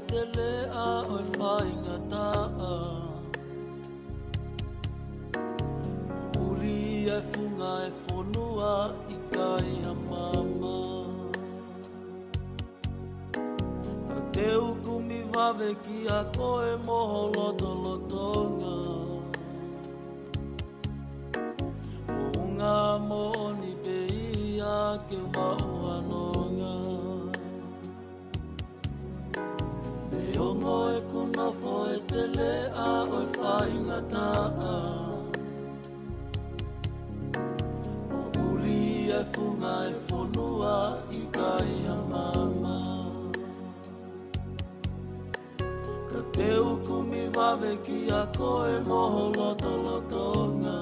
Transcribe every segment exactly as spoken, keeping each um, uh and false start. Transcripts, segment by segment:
Teleʻa ʻo e faingataʻa, ʻuli e funga e fonua, ʻikai ha maama. Ka te u kumi vave kiate koe mo ho lotolotonga, founga moʻoni pē ia ke u maʻu ha nonga. Neongo ʻeku nofo he teleʻa ʻo e faingataʻa, ʻuli e funga e fonua, ʻikai ha maama. Ka te u kumi vave kiate koe mo ho lotolotonga,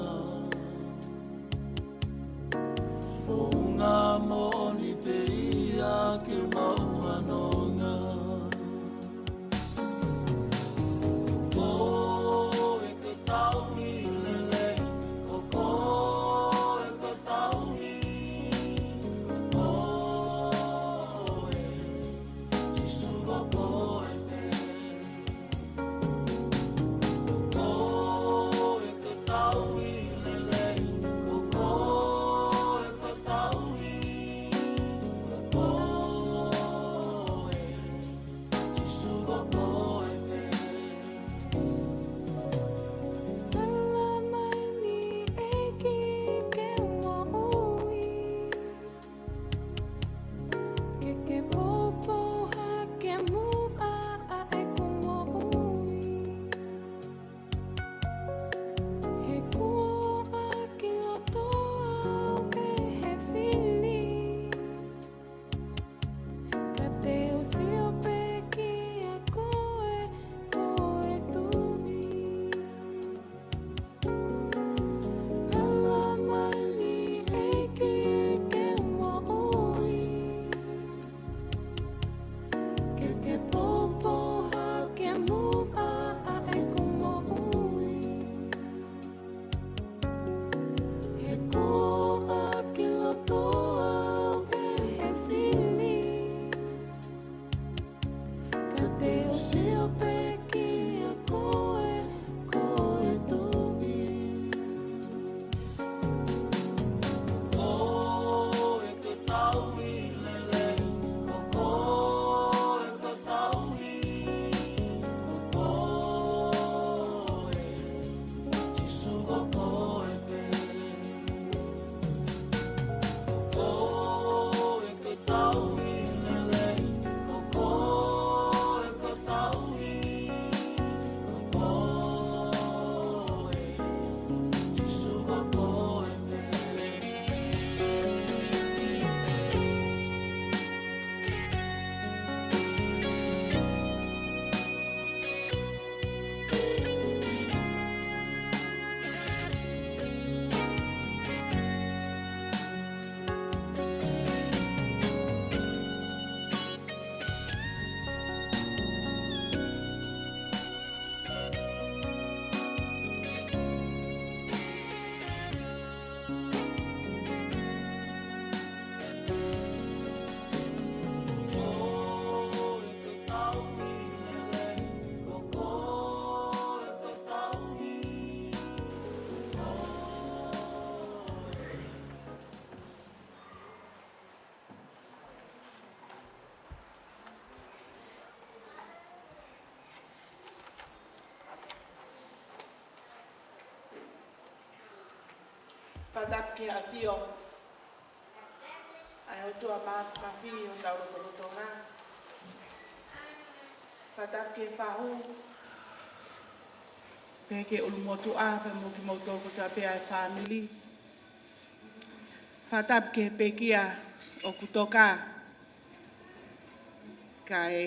founga moʻoni pē ia ke u maʻu ha nonga. Ko koe ko e tauhi lelei, ko koe ko e tauhi, ko koe, Sīsū ko koe pē. Ko koe ko e tauhi lelei, ko koe ko e tauhi, ko koe, Sīsū ko koe pē. Tala mai ni ʻEiki ke u moʻui, ke ke poupou hake muʻa ʻa ʻeku moʻui. He kuo ʻaki loto au ʻe he fili, ka te u sio pē kiate koe, ko e Tuʻi. Tala mai ni ʻEiki ke u moʻui, ke ke poupou hake muʻa ʻa ʻeku moʻui. He kuo ʻaki loto au ʻe he fili, ka te u sio pē kiate koe, ko e Tuʻi. Ko koe ko e tauhi lelei, ko koe ko e tauhi, ko koe, Sīsū ko koe pē. Ko koe ko e tauhi lelei, ko koe ko e tauhi, ko koe, Sīsū ko koe pē. Fakatapu ki he ʻAfio ʻa e ʻOtua Māfimafi ʻo hotau lotolotonga. Fakatapu ki he fahu, pehē ki he ʻulumotuʻa, pea mo kimoutolu kotoa pē ʻa e fāmili. Fakatapu ki he pekia ʻoku toka, kae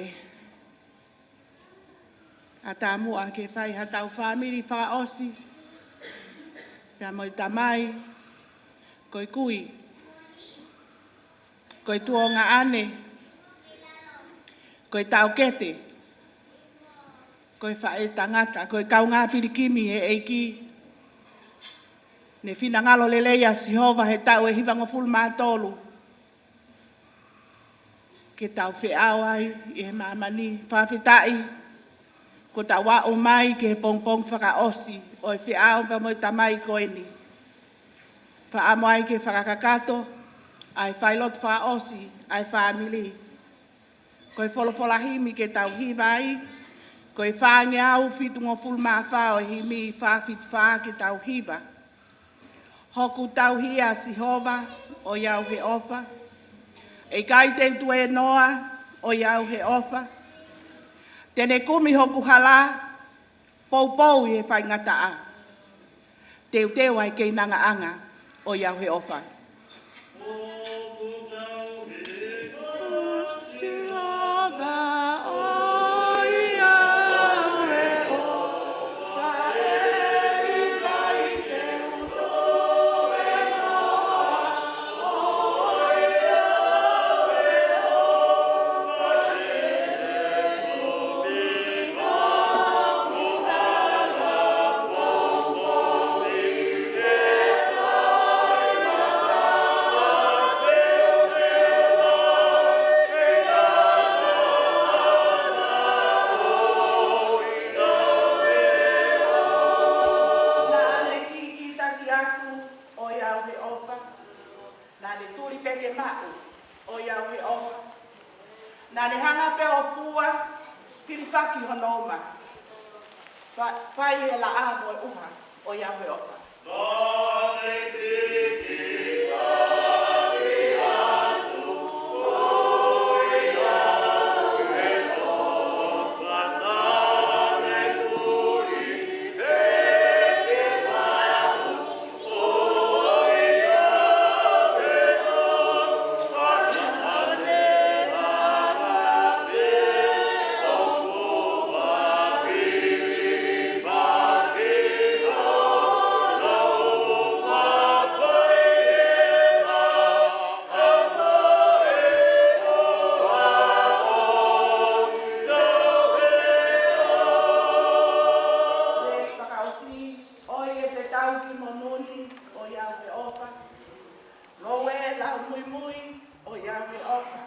ʻatā muʻa ke fai haʻatau fāmili fakaʻosi, pea mo e tamai, ko e kui, ko e tuongaʻane, ko e taʻokete, ko e faʻētangata, ko e kaungā pilikimi ʻe he ʻEiki. Ne finangalo lelei ʻa Sihova he taʻu ʻe hivangofulu mā tolu ke tau feʻao ai ʻi he māmani. Fakafetaʻi kuo tau aʻu mai ki he pongipongi fakaʻosi ʻo e feʻao pea mo e tamai ko eni. Fakaʻamu ai ke fakakakato ʻa e failotu fakaʻosi ʻa e fāmili. Ko e folofola himi ke tau hiva ai, ko e fāngeau fitungofulu mā fā ʻo e himi fā fitu fā ke tau hiva. Hoku tauhi ʻa Sihova, ʻoiauē ʻofa. ʻE ʻikai te u tuēnoa, ʻoiauē ʻofa. Te ne kumi hoku hala, poupou ʻi he faingataʻa. Teuteu ʻa e keinangaʻanga, ʻoiauē ʻofa. Naʻa ne kikitaki atu, ʻoiauē ʻofa. Naʻa ne tuli pē ke maʻu, ʻoiauē ʻofa. Naʻa ne hanga pē ʻo fua, hilifaki hono uma. Fa-, fai he laʻā mo e ʻuha, ʻoiauē ʻofa. Fakaʻosi, ʻoiauē tauhi mo nuni, ʻoiauē ʻofa. Loue lau muimui, ʻoiauē ʻofa.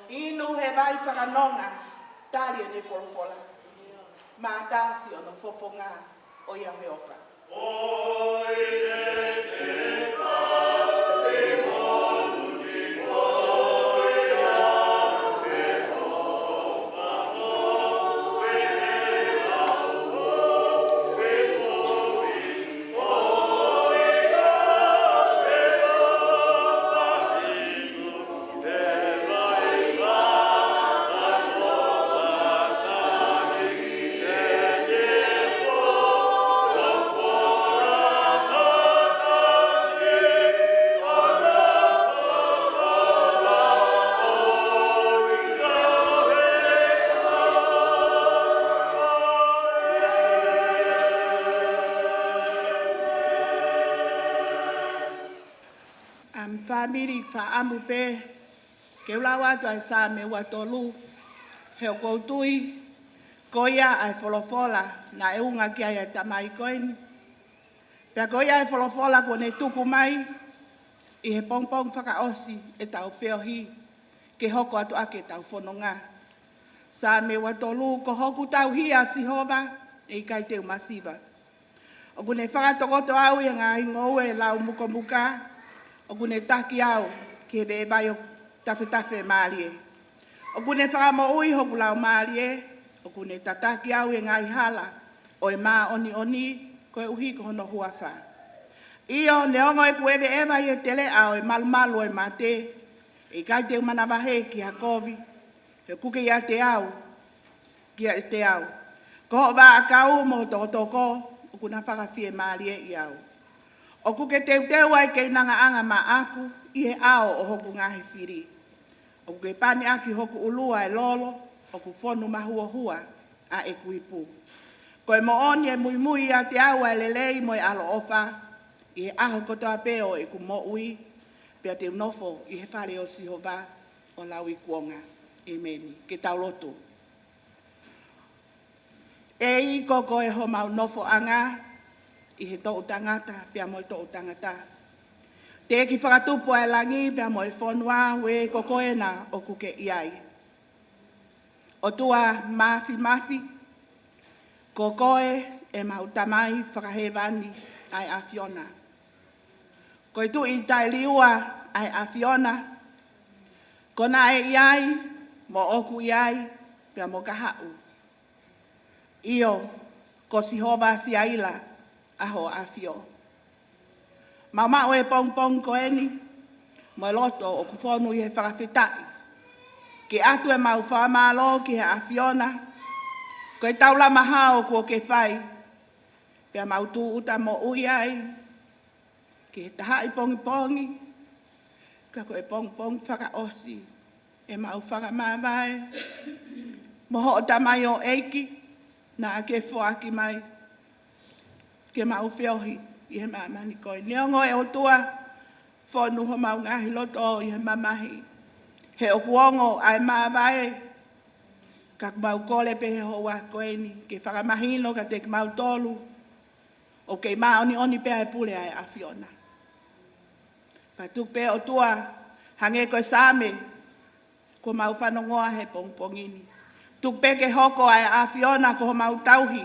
Inu he vai fakanonga, tali ʻene folofola. Mātasi hono fofonga, ʻoiauē ʻofa. ʻAmu fāmili, fakaʻamu pē ke u lau atu ʻa e Saame ua tolu, he ʻoku ou tui ko ia ʻa e folofola naʻe unga ki ai ʻa e tamai ko eni. Pea ko ia ʻa e folofola kuo ne tuku mai ʻi he pongipongi fakaʻosi ʻetau feohi ke hoko atu ʻaki ʻetau fononga. Saame ua tolu, ko hoku tauhi ʻa Sihova, ʻe ʻikai te u masiva. ʻOku ne fakatokoto au ʻi he ngaahi ngoue lau mukomuka, ʻoku ne taki au ki he veʻe vai ʻoku tafetafe mālie. ʻOku ne fakamoʻui hoku laumālie, ʻoku ne tataki au ʻi he ngaahi hala ʻo e māʻoniʻoni, koeʻuhi ko hono huafa. ʻIo, neongo ʻeku ʻeveʻeva ʻi he teleʻa ʻo e malumalu ʻo e mate, ʻe ʻikai te u manavahē ki ha kovi, he ʻoku ke ʻiate au, kiate au. Ko hoʻo vaʻakau mo hoʻo tokotoko, ʻoku na fakafiemālieʻi au. ʻOku ke teuteu ʻa e keinangaʻanga maʻaku ʻi he ʻao ʻo hoku ngaahi fili. ʻOku ke pane ʻaki hoku ʻulu ʻa e lolo, ʻoku fonu mahuohua ʻa ʻeku ipu. Ko e moʻoni ʻe muimui ʻiate au ʻa e lelei mo e ʻaloʻofa, ʻi he ʻaho kotoa pē ʻo ʻeku moʻui, pea te u nofo ʻi he fale ʻo Sihova ʻo lauikuonga. ʻEmeni. Ke tau lotu. ʻEiki, ko koe homau nofoʻanga ʻi he toʻutangata pea mo e toʻutangata. Teʻeki fakatupu ʻa e langi pea mo e fonua, ʻuē ko koe naʻa ʻoku ke ʻi ai. ʻOtua Māfimafi, ko koe ʻemau Tamai fakahēvani ʻa e ʻAfiona. Ko e Tuʻi taʻeliua ʻa e ʻAfiona, ko naʻe ʻi ai, mo ʻoku ʻi ai, pea mo ka haʻu. ʻIo, ko Sihova Siaila ʻa ho ʻAfio. Mau maʻu e pongipongi ko eni, mo e loto ʻoku fonu ʻi he fakafetaʻi. Ke ʻatu ʻemau fakamālō ki he ʻAfiona, ko e taulama hao kuo ke fai, pea mau tūʻuta moʻui ai, ki he tahaʻi pongipongi, ka ko e pongipongi fakaʻosi ʻemau fakamāvae, mo hoʻo tamaioʻeiki naʻa ke foaki mai, ke mau feohi ʻi he māmani ko eni. Neongo ʻe ʻOtua, fonu homau ngaahi loto ʻi he mamahi, he ʻoku ongo ʻa e māvae, ka ʻoku mau kole pē he houa ko eni, ke fakamahino kiate kimautolu, ʻoku kei māʻoniʻoni pē ʻa e pule ʻa e ʻAfiona. Pea tuku pē ʻOtua, hangē ko e Saame kuo mau fanongoa he pongipongi ni. Tuku pē ke hoko ʻa e ʻAfiona ko homau tauhi,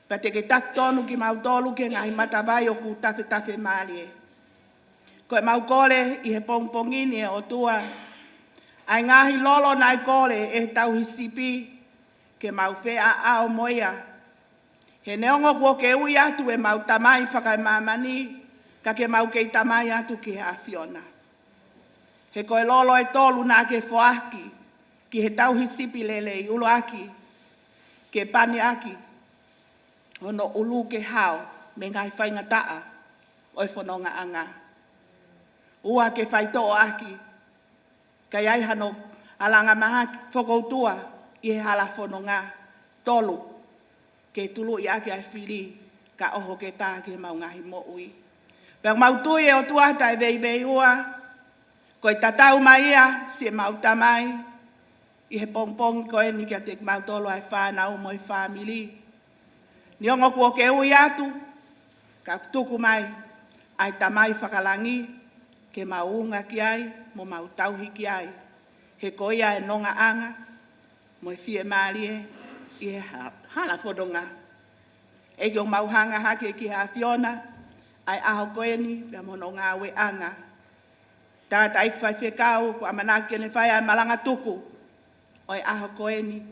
pea te ke taki tonu kimautolu ki he ngaahi matavai ʻoku tafetafe mālie. Ko ʻemau kole ʻi he pongipongi ni ʻe ʻOtua, ʻa e ngaahi lolo naʻe kole ʻe he tauhi sipi, ke mau feʻaʻao mo ia. He neongo kuo ke ui atu ʻemau tamai fakaemāmani, ka ke mau kei tamai atu ki he ʻAfiona. He ko e lolo ʻe tolu naʻa ke foaki ki he tauhi sipi lelei, ʻuluaki, ke pani ʻaki hono ʻulu ke hao mei he ngaahi faingataʻa ʻo e fonongaʻanga. Ua, ke faitoʻo ʻaki, ka ʻi ai hano ʻalanga mahaki fokoutua ʻi he hala fononga. Tolu, ke tuluʻi ʻaki ʻa e fili, ka ʻoho ke tā ki heʻemau ngaahi moʻui. Pea mau tui ʻe ʻOtua taʻeveiveiua, ko e tatau mai ia siʻemau tamai, ʻi he pongipongi ko eni kiate kimautolu ʻa e fānau mo e fāmili. Neongo kuo ke ui atu, ka tuku mai ʻa e Tamai Fakalangi, ke mau unga ki ai, mo mau tauhi ki ai. He ko ia ʻa e nongaʻanga, mo e fiemālie ʻi he ha-, hala fononga. ʻEiki, ʻoku mau hanga hake ki he ʻAfiona, ʻa e ʻaho ko eni, pea mo hono ngāueʻanga. Tangataʻeiki faifekau, kuo ʻamanaki ke ne fai ʻa e malanga tuku ʻo e ʻaho ko eni,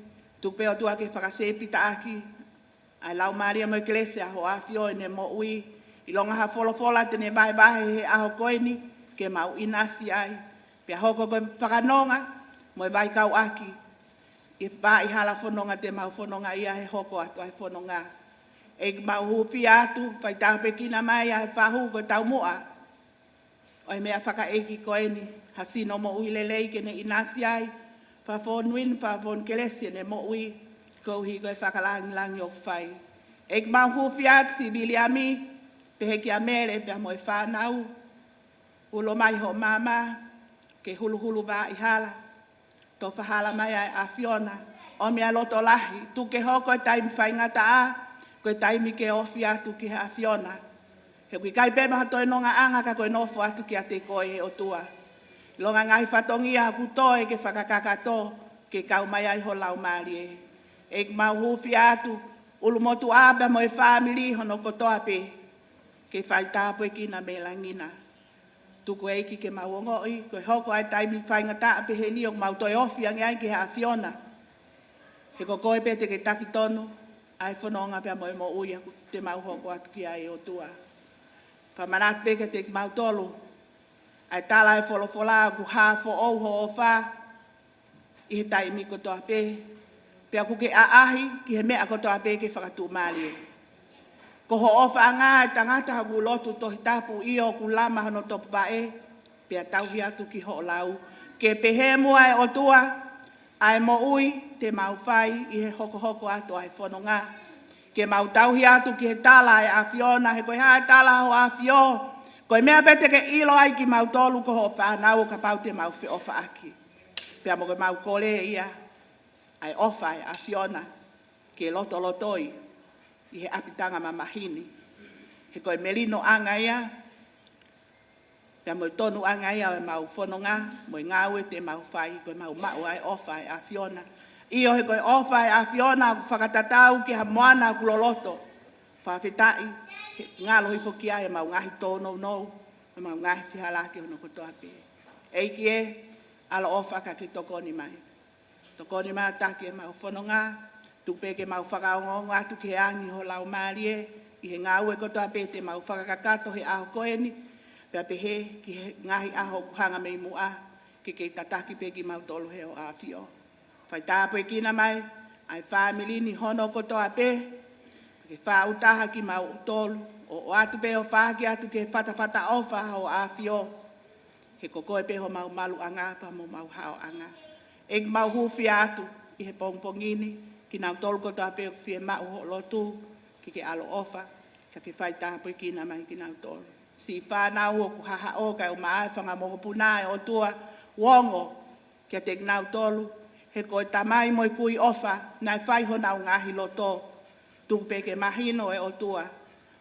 tuku pē ʻOtua ke fakasēpitaʻaki ʻa e laumālie mo e kelesi ʻa ho ʻAfio ʻi heʻene moʻui, ʻilonga ha folofola te ne vahevahe he ʻaho ko eni, ke mau ʻinasi ai. Pea hoko ko e fakanonga mo e vaikauʻaki ʻi he vaʻa hala fononga te mau fononga ai he hoko atu ʻa e fononga. ʻEiki, mau hūfia atu, fai tāpuekina mai ʻa e fahu ko e taumuʻa ʻo e meʻa fakaʻeiki ko eni, ha sino moʻui lelei ke ne ʻinasi ai, fakafonuin, fakafonu kelesi ʻene moʻui, koeʻuhi ko e fakalāngilangi ʻoku fai. ʻEiki, mau hūfia atu siʻi Viliami, pehē kia Mele, pea mo e fānau, ulo mai hoʻo maama, ke huluhulu vaʻa hala, tofa hala mai ʻa e ʻAfiona, ʻomi ʻa e loto lahi, tuku ke hoko e taimi faingataʻa, ko e taimi ke ofi atu ki he ʻAfiona. He ʻoku ʻikai pē maʻu ha toe nongaʻanga ka ko e nofo atu kiate koe ʻe ʻOtua. ʻIlonga ngaahi fatongia ʻoku toe ke fakakakato, ke kau mai ai ho laumālie. ʻEiki, mau hūfia atu, ʻulumotuʻa pea mo e fāmili hono kotoa pē, ke fai tāpuekina mei langi na. Tuku ʻEiki ke mau ongoʻi, ko e hoko ʻa e taimi faingataʻa pehē ni ʻoku mau toe ofi ange ai ki he ʻAfiona. He ko koe pē te ke taki tonu ʻa e fononga pea mo e moʻui ʻoku te mau hoko atu ki ai ʻe ʻOtua. Fakamanatu pē kiate kimautolu ʻa e tala ʻa e folofola, ʻoku hā foʻou hoʻo ʻofa ʻi he taimi kotoa pē, pea ʻoku ke ʻaʻahi ki he meʻa kotoa pē ke fakatuʻumālie. Ko hoʻo ʻofaʻanga ʻa e tangata ʻoku lotu Tohi Tapu, ʻio ʻoku lama hono topuvaʻe, pea tauhi atu ki hoʻo lau. Ke pehē muʻa ʻe ʻOtua ʻa e moʻui te mau fai ʻi he hokohoko atu ʻa e fononga. Ke mau tauhi atu ki he tala ʻa e ʻAfiona, he ko e hā e tala ʻa ho ʻAfio, ko e meʻa pē te ke ʻilo ai kimautolu ko hoʻo fānau ʻo kapau te mau feʻofaʻaki. Pea mo ke mau kole ia ʻa e ʻofa ʻa e ʻAfiona ke lotolotoi ʻi he ʻapitanga mamahi ni. He ko e melinoʻanga ia Pea mo e tonuʻanga ia ʻo ʻemau fononga, mo e ngāue te mau fai, ko ʻemau maʻu ʻa e ʻofa ʻa e ʻAfiona. ʻIo, he ko e ʻofa ʻa e ʻAfiona ʻoku fakatatau ki ha moana ʻoku loloto. Fakafetaʻi, he ngalo hifo ki ai ʻemau ngaahi tōnounou, ʻemau ngaahi fehālaaki hono kotoa pē. ʻEiki ē, ʻaloʻofa ka ke tokoni mai. Tokoni mai ʻo taki ʻemau fononga, tuku pē ke mau fakaongoongo atu ki he angi ho Laumālie, ʻi he ngāue kotoa pē te mau fakakakato he ʻaho ko eni, pea pehē ki he ngaahi ʻaho ʻoku hanga mei muʻa, ke kei tataki pē kimautolu ʻe ho ʻAfio. Fai tāpuekina mai ʻa e fāmili ni hono kotoa pē, ke fāʻūtaha kimautolu, ʻo ʻoatu pē ʻo fāki atu ki he fatafata ʻofa ho ʻAfio. He ko koe pē homau maluʻanga pea mo homau haoʻanga. ʻEiki, mau hūfia atu ʻi he pongipongi ni, kinautolu kotoa pē ʻoku fiemaʻu hoʻo lotu, ke ke ʻaloʻofa, ka ke fai tāpuekina mai kinautolu. Siʻi fānau ʻoku hahaʻo kae ʻumaʻā e fanga mokopuna, ʻe ʻOtua, ongo kiate kinautolu, he ko e tamai mo e kui ʻofa naʻe fai honau ngaahi loto. Tuku pē ke mahino, ʻe ʻOtua,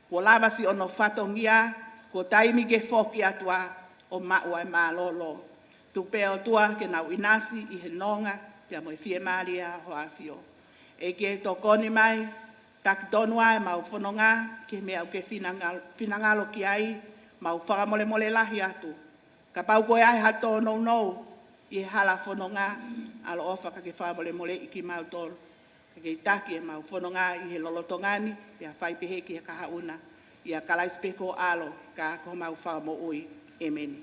kuo lava siʻono fatongia, kuo taimi ke foki atu ā ʻo maʻu ʻa e mālōlō. Tuku pē, ʻOtua, ke nau ʻinasi ʻi he nonga pea mo e fiemālie ʻa ho ʻAfio. ʻEiki, tokoni mai, taki tonu ʻa ʻemau fononga ki he meʻa ʻoku ke finangalo, finangalo ki ai. Mau fakamolemole lahi atu kapau ko e ʻi ai ha tōnounou ʻi he hala fononga, ʻaloʻofa ka ke fakamolemoleʻi kimautolu. Ka ke taki ʻemau fononga ʻi he lolotonga ni, pea fai pehē ki he kahaʻu na. ʻIa Kalaisi pē ko ho ʻAlo, ka ko homau Fakamoʻui. ʻĒmeni.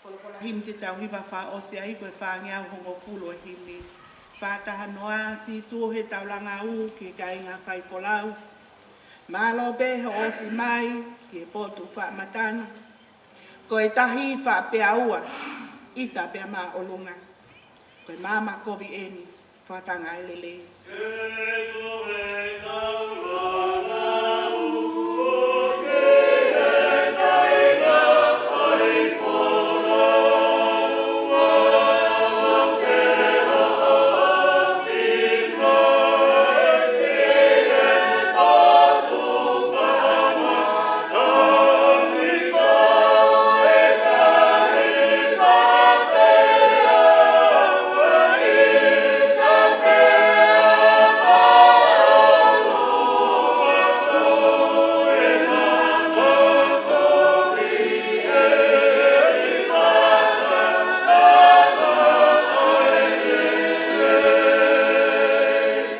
Folofola himi te tau hiva fakaʻosi ai ko e fāngeau hongofulu ʻo e himi. Fā taha noa. Sīsū, he taulanga ʻoku ʻi he kāinga faifolau. Mālō pē hoʻo ofi mai ki he potu faʻa matangi. Ko e tahi faʻa peaua, ʻita pea māʻolunga. Ko e maama kovi eni, fakatanga e lelei.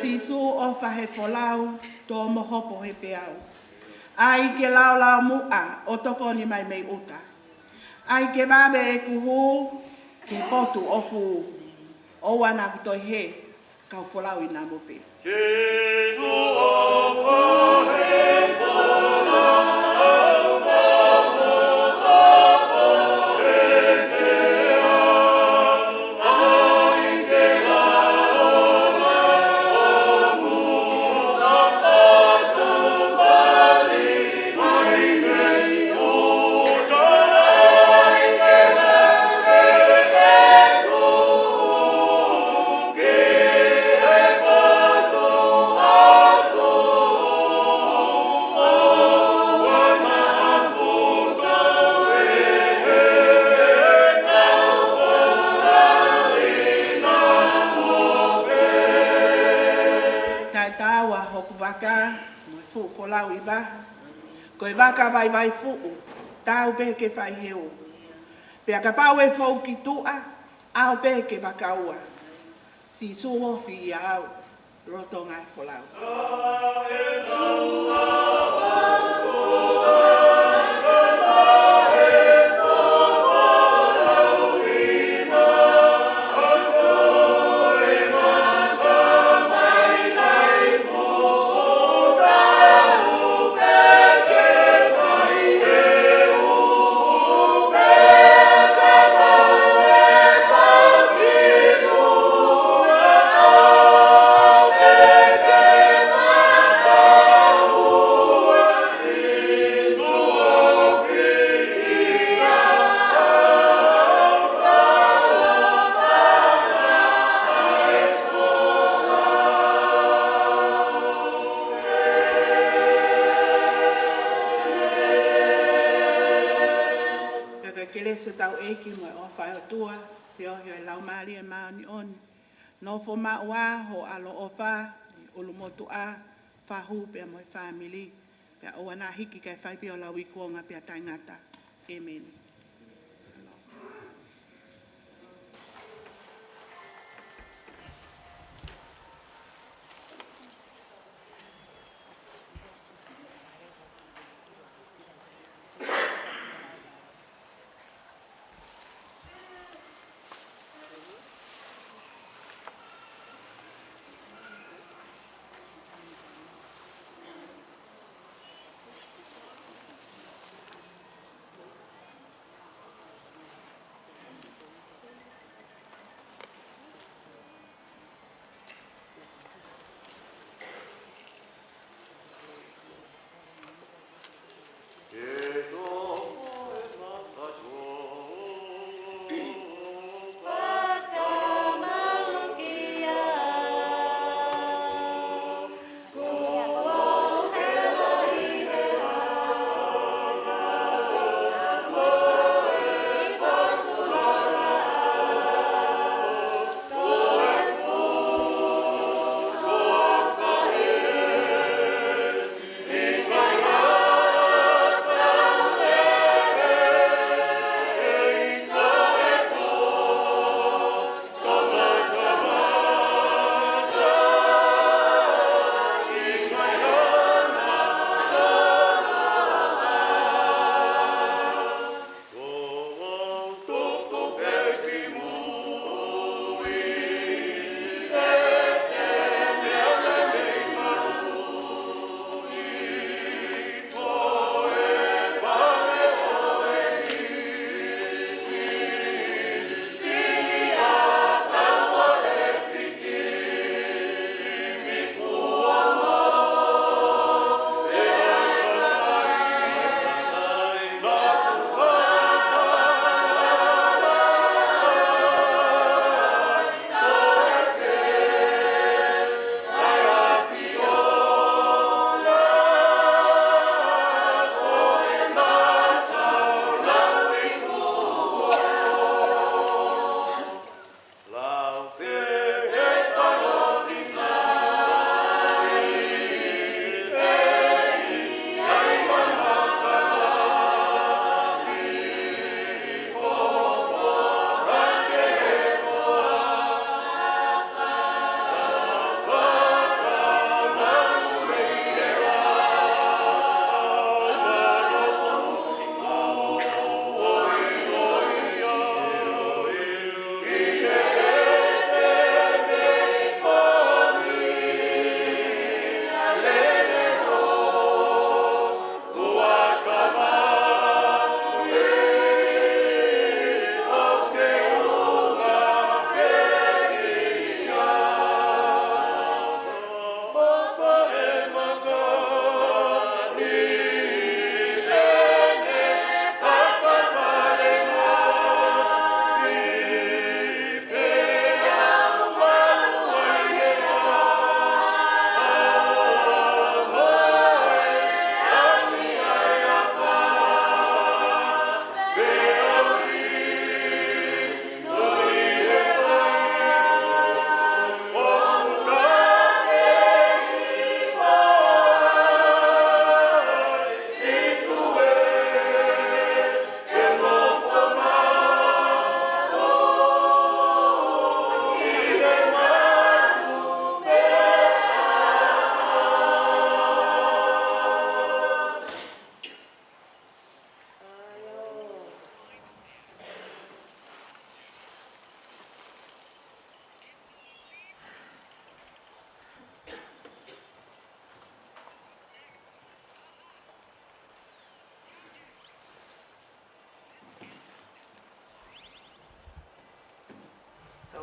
Sīsū, ʻofa he folau, tō mo hopo he peau. ʻAi ke laolao muʻa ʻo tokoni mai mei ʻuta. ʻAi ke vave ʻeku hū ki he potu ʻoku ʻoua naʻa ku toe hē, kau folau ʻi namo pē. Ka mo e fuʻu folau ʻi vaha, ko e vaka vaivai fuʻu, tau pē ke fai heu. Pea kapau ʻe fou ki tuʻa, ʻalu pē ke vaka ua. Sīsū ofi ʻia au, lolotonga e folau. Pea ko e kelesi ʻa hotau ʻEiki mo e ʻofa ʻa e ʻOtua, feohi ʻo e Laumālie Māʻoniʻoni, nofo maʻu ā ho ʻaloʻofa ʻi ʻUlumotuʻa, Fahu pea mo e fāmili, pea ʻoua naʻa hiki kae fai pē ʻo lauikuonga pea taʻengata. ʻĒmeni.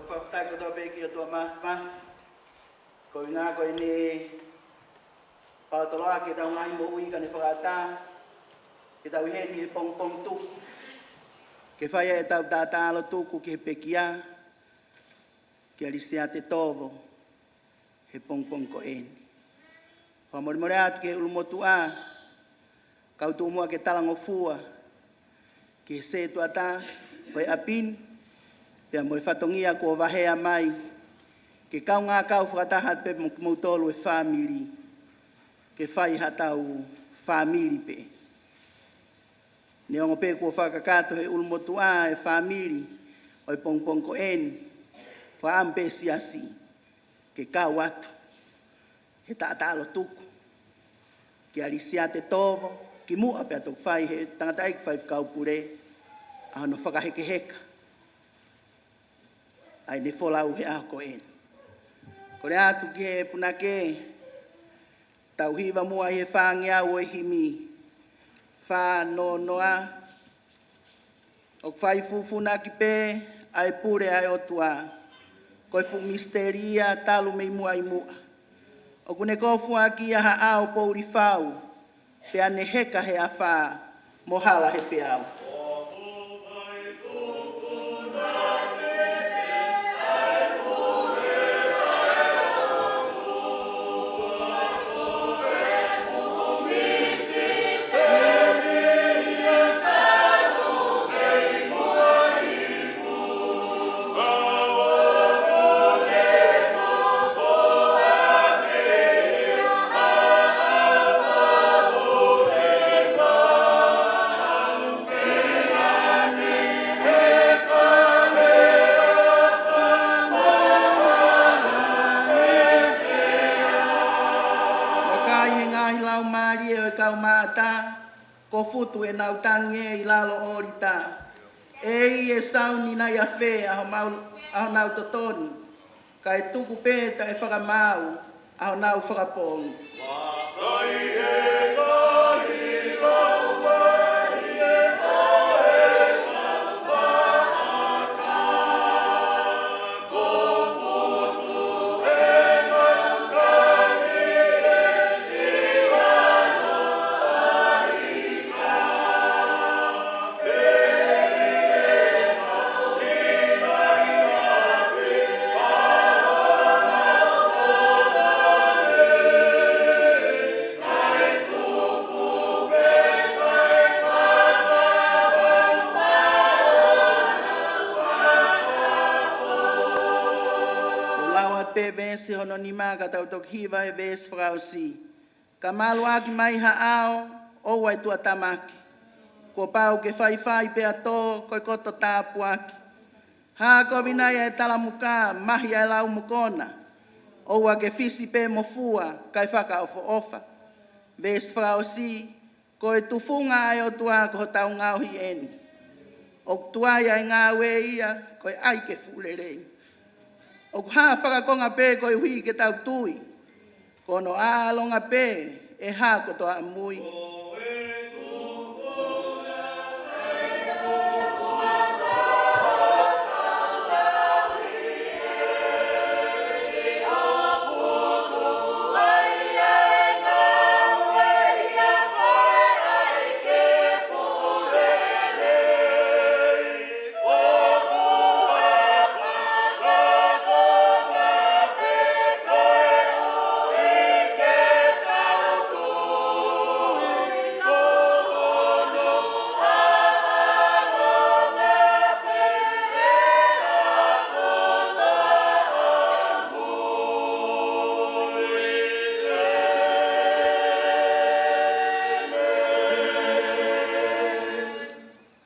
Fakafetaʻi kotoa pē ki he ʻOtua Māfimafi. Ko e ʻuhinga ko eni, pau toloa ke tau ngaahi moʻui ka ne fakaʻatā ke tau ʻi heni he pongipongi tuku, ke fai ai ʻetau taʻataʻalo tuku ki he pekia, kia Lisiate Tovo, he pongipongi ko eni. Fakamolemole atu ki he ʻulumotuʻa, kau tuʻu muʻa ke talangofua ki he sētuata, ko e ʻapi ni, pea mo e fatongia kuo vaheʻi mai, ke kaungā kau fakataha pē mo kimoutolu e fāmili, ke fai haʻatau fāmili pē. Neongo pē kuo fakakakato he ʻulumotuʻa e fāmili ʻo e pongipongi ko eni, fakaʻamu pē siasi ke kau atu he taʻataʻalo tuku kia Lisiate Tovo, kimuʻa pea toki fai he tangataʻeiki faifekau pule ʻa hono fakahekeheka ʻa ʻene folau he ʻaho ko eni. Kole atu ki he punake, tau hiva muʻa ʻi he fāngeau ʻo e himi, fā noa noa. ʻOku fai fufunuʻaki pē ʻa e pule ʻa e ʻOtua, ko e fuʻu misiteli ia talu mei muʻa ʻi muʻa. ʻOku ne kofuʻaki ia ha ʻao poʻuli fau, pea ne heka he afā mo hala he peau. Vakai he ngaahi laumālie ʻo e kau maʻata, ko futu ʻenau tangi ē ʻi lalo ʻōlita. ʻEiki, ʻe sauni nai ʻafē ʻa homau, ʻa honau totonu, kae tuku pē taʻe fakamaau ʻa honau fakapoongi. Lau atu pē veesi hono nima ka tau toki hiva he veesi fakaʻosi. Ka maluʻaki mai ha ʻao, ʻoua ʻe tuʻatamaki. Kuo pau ke faifai pea tō, ko e koto tāpuaki. Hā kovi nai ʻa e talamuka, mahi ʻa e lau mokona. ʻOua ke fisi pē mo fua, kae fakaʻofoʻofa. Veesi fakaʻosi, ko e tufunga ʻa e ʻOtua ko hotau ngaohi eni. ʻOku tuai ʻa e ngāue ia, ko e ʻai ke fuʻu lelei. ʻOku hā fakakonga pē koeʻuhi ke tau tui. Ko hono ʻaʻalonga pē ʻe hā kotoa ʻamui.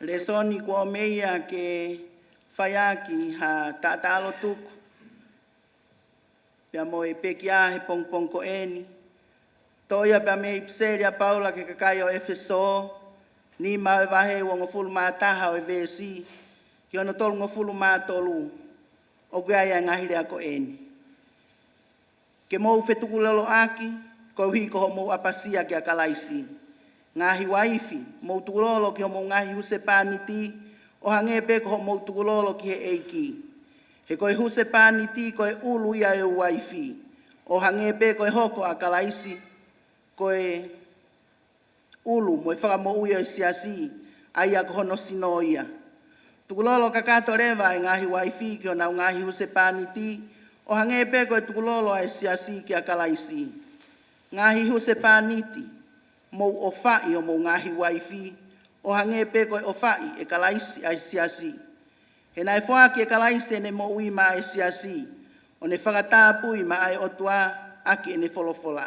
Lēsoni kuo meʻa ke faiʻaki ha taʻataʻalo tuku pea mo e pekia he pongipongi ko eni. Toʻo ia pea mei he ʻipiseli ʻa Paula ki he kakai ʻo ʻEfesō, nima ʻo e vahe uongofulu mā taha ʻo e veesi, ki hono tolungofulu mā tolu, ʻoku ʻi ai ʻa e ngaahi lea ko eni. Ke mou fetukuloloʻaki, koeʻuhi ko hoʻomou ʻapasia kia Kalaisi. Ngaahi uaifi, mou tukulolo ki homou ngaahi husepāniti, ʻo hangē pē ko hoʻomou tukulolo ki he ʻEiki. He ko e husepāniti ko e ʻulu ia ʻo e uaifi, ʻo hangē pē ko e hoko ʻa Kalaisi ko e ʻulu mo e fakamoʻui ʻo e siasi, ʻa ia ko hono sino ia. Tukulolo kakato leva ʻa e ngaahi uaifi ki honau ngaahi husepāniti, ʻo hangē pē ko e tukulolo ʻa e siasi kia Kalaisi. Ngaahi husepāniti, mou ʻofaʻi homou ngaahi uaifi, ʻo hangē pē ko e ʻofaʻi ʻe Kalaisi ʻa e siasi. He naʻe foaki ʻe Kalaisi ʻene moʻui maʻa e siasi, ʻo ne fakatapui maʻa e ʻOtua ʻaki ʻene folofola.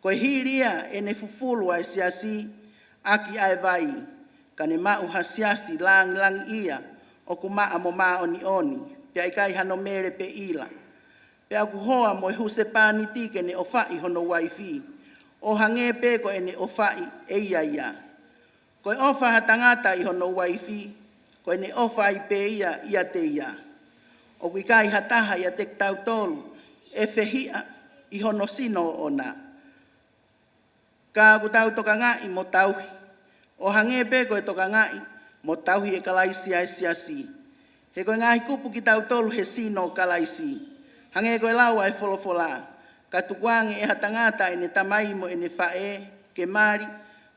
Ko e hili ia ʻene fufulu ʻa e siasi ʻaki ʻa e vai, ka ne maʻu ha siasi lāngilangiʻia, ʻoku maʻa mo māʻoniʻoni, pea ʻikai hano mele pe ʻila. Pea ʻoku hoa mo e husepāniti ke ne ʻofaʻi hono uaifi, ʻo hangē pē ko ʻene ʻofaʻi ʻe ia ia. Ko e ʻofa ha tangata ʻi hono uaifi, ko ʻene ʻofa ai pē ia ʻiate ia. ʻOku ʻikai ha taha ʻiate kitautolu ʻe fehiʻa ʻi hono sino ʻoʻona. Ka ʻoku tau tokangaʻi mo tauhi, ʻo hangē pē ko e tokangaʻi mo tauhi ʻe Kalaisi ʻa e siasi. He ko e ngaahi kupu kitautolu he sino ʻo Kalaisi. Hangē ko e lau ʻa e folofola, ka tukuange ʻe ha tangata ʻene tamai mo ʻene faʻē ke mali,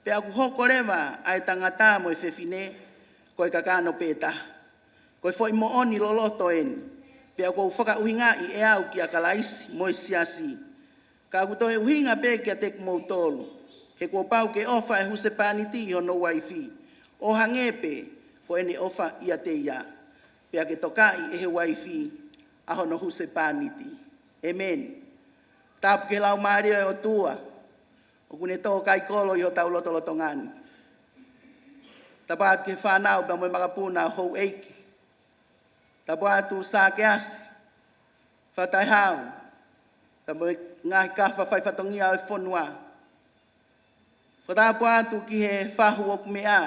pea ʻoku hoko leva ʻa e tangata mo e fefine ko e kakano pē taha. Ko e foʻi moʻoni loloto eni, pea ʻoku ou fakaʻuhingaʻi ʻe au kia Kalaisi mo e siasi. Ka ʻoku toe ʻuhinga pē kiate kimoutolu, he kuo pau ke ʻofa ʻa e husepāniti ʻi hono uaifi, ʻo hangē pē ko ʻene ʻofa ʻiate ia. Pea ke tokaʻi ʻe he uaifi ʻa hono husepāniti. ʻĒmeni. Tapu ki he Laumālie ʻo e ʻOtua, ʻoku ne tō kai kolo ʻi hotau lotolotonga ni. Tapu atu ki he fānau pea mo e makapuna ʻo houʻeiki. Tapu atu Sākeasi, Fataihau, pea mo e ngaahi kafa fai fatongia ʻo e fonua. Fakatapu atu ki he fahu ʻoku meʻa,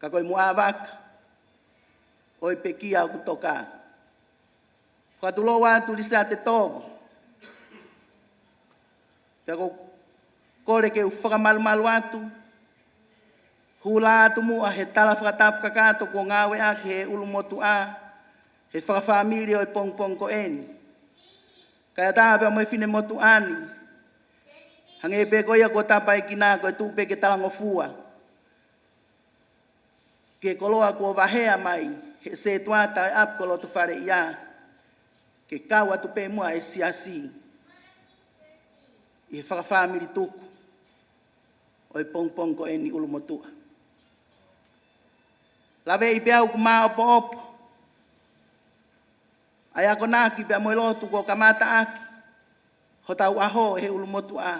ka ko e muʻa vaka ʻo e pekia ʻoku toka. Fakatulou atu Lisiate Tovo. Pea ʻoku ou kole ke u fakamalumalu atu, hula atu muʻa he tala fakatapu kakato kuo ngāueʻaki ʻe he ʻulumotuʻa he fakafāmili ʻo e pongipongi ko eni. Kae ʻatā pea mo e finemotuʻa ni, hangē pē ko ia kuo tapaekina, ko e tuʻu pē ke talangofua ki he koloa kuo vahea mai ʻe he setuata ʻo e ʻapi ko Lotofaleʻia, ke kau atu pē muʻa e siasi ʻi he fakafāmili tuku ʻo e pongipongi ko eni ʻulumotuʻa. Laveʻi pē au ʻoku māʻopoʻopo ʻa e akonaki pea mo e lotu kuo kamataʻaki hotau ʻaho ʻe he ʻulumotuʻa.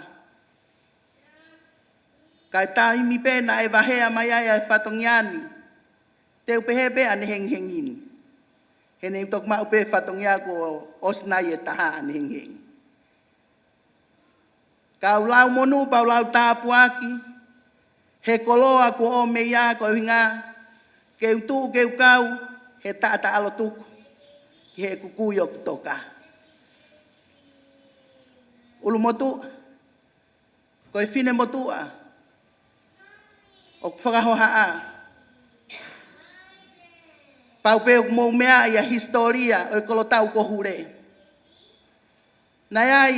Kae taimi pē naʻe vahea mai ai ʻa e fatongia ni, te u pehē pē ʻanehengihengi ni. He naʻe toki maʻu pē fatongia kuo ʻosi nai e taha ʻanehengihengi. Ka u lau monū pea u lau tāpuaki he koloa kuo ʻomai ia, ko e ʻuhinga ke u tuʻu ke u kau he taʻataʻalo tuku ki he kui ʻoku toka. ʻUlumotuʻa, ko e finemotuʻa ʻoku fakahohaʻa. Pau pē ʻoku mou meaʻi ʻa e hisitōlia ʻo e kolotau ko Hule. Naʻe ʻi ai,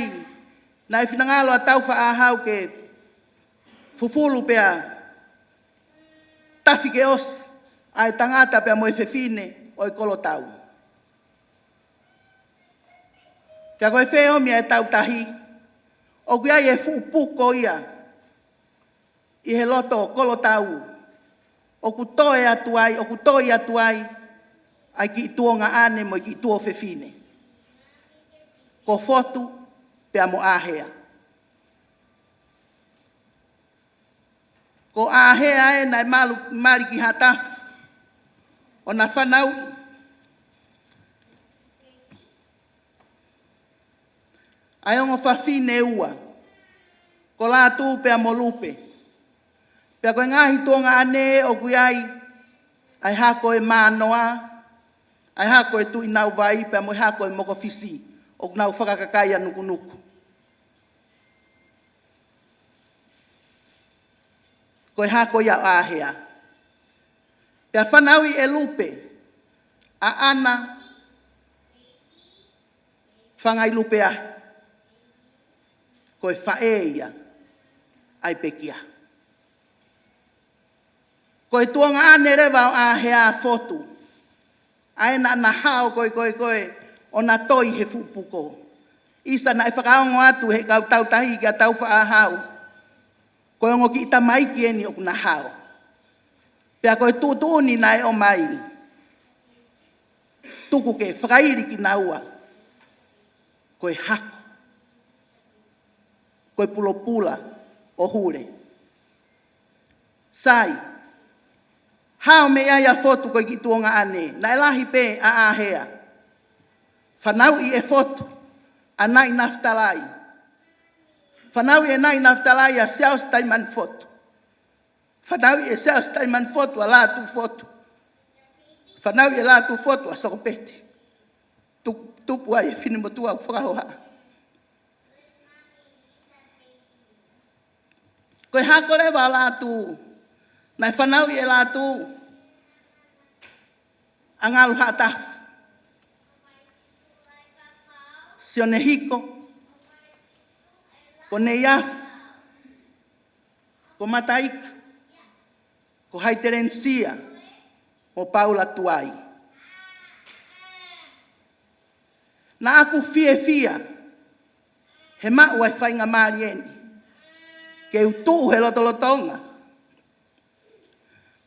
naʻe finangalo ʻa Taufaʻāhau ke fufulu pea tafi ke ʻosi ʻa e tangata pea mo e fefine ʻo e kolotau. Pea ko e feʻomi ʻa e tautahi, ʻoku ʻi ai e fuʻu puko ia ʻi he loto kolotau, ʻoku toe atu ai, ʻoku toi atu ai ʻa e kiʻi tuongaʻane mo e kiʻi tuofefine, ko Fotu pea mo ʻĀhea. Ko ʻĀhea ē naʻe malu, mali ki Haʻatafu ʻo na fanauʻi ʻa e ongo fafine ʻe ua, ko Lātū pea mo Lupe. Pea ko e ngaahi tuongaʻane ʻoku ʻi ai ʻa e hako ʻo e Mānoa, ʻa e hako ʻo e Tuʻi Nauvai, pea mo e hako ʻo e Mokofisi, ʻoku nau fakakakai ʻa Nukunuku. Ko e hako ia ʻo ʻĀhea. Pea fanauʻi ʻe Lupe ʻAna Fangailupeahi, ko e faʻē ia ʻa e pekia. Ko e tuongaʻane leva ʻo ʻĀhea Fotu, ʻa ē naʻa na hao ko ē, ko ē, ko ē, ʻo na toi he fuʻu puko. ʻIsa naʻe fakaongo atu he kau tautahi kia Tāufaʻāhau, ko e ongo kiʻi tamaiki eni ʻoku na hao. Pea ko e tuʻutuʻuni naʻe ʻomai, tuku ke fakaili kinaua ko e hako, ko e pulopula ʻo Hule. Sai, hao mei ai ʻa Fotu ko e kiʻi tuongaʻane, naʻe lahi pē ʻa ʻĀhea. Fanauʻi ʻe Fotu ʻa Naʻinafutalai. Fanauʻi ʻe Naʻinafutalai ʻa Siaosi Taimani Fotu. Fanauʻi ʻe Siaosi Taimani Fotu ʻa Lātū Fotu. Fanauʻi ʻe Lātū Fotu ʻa Sokopeti. Tu-, tupu ai e finemotuʻa ʻoku fakahohaʻa. Ko e hako leva ʻo Lātū, naʻe fanauʻi ʻe Lātū ʻa Ngalu Haʻatafu, Sione Hiko, ko Neiafu, ko Mataika, ko Haitelenisia, mo Paula Tuai. Naʻa ku fiefia he maʻu ʻa e faingamālie ni ke u tuʻu he lotolotonga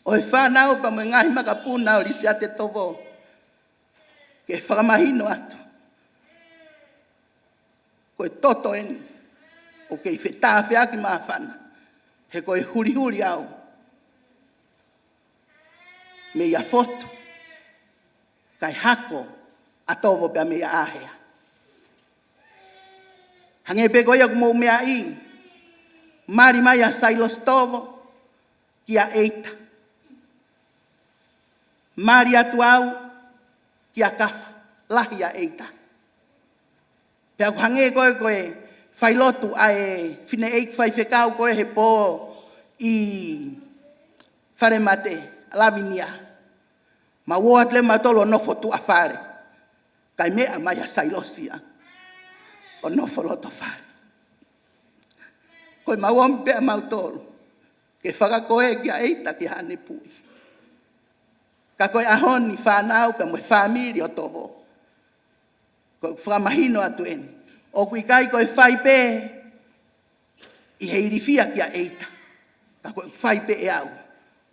ʻo e fānau pea mo e ngaahi makapuna ʻo Lisiate Tovo, ke fakamahino atu ko e toto eni ʻoku kei fetāfeaki māfana, he ko e hulihuli au mei ʻa Fotu, kae hako ʻa Tovo pea mei ʻĀhea. Hangē pē ko ia ʻoku mou meaʻi, mali mai ʻa Sailosi Tovo kia ʻEita. Mali atu au kia Kafa, lahi ʻa ʻEita. Pea ʻoku hangē ko ē ko e failotu ʻa e fineʻeiki faifekau ko ē he pō ʻi Falemate, Lavinia. Mau ō atu leva mautolu ʻo nofo tuʻa fale. Kae meʻa mai ʻa Sailosi ia ʻo nofo loto fale. Ko e mau omi pē ʻa mautolu ke fakakoe kia ʻEita ki haʻane puʻi. Ka ko e ʻaho ni fānau pea mo e fāmili ʻo Tovo, ko e fakamahino atu eni, ʻoku ʻikai ko e fai pē ʻi he ilifia kia ʻEita, ka ko e fai pē ʻe au,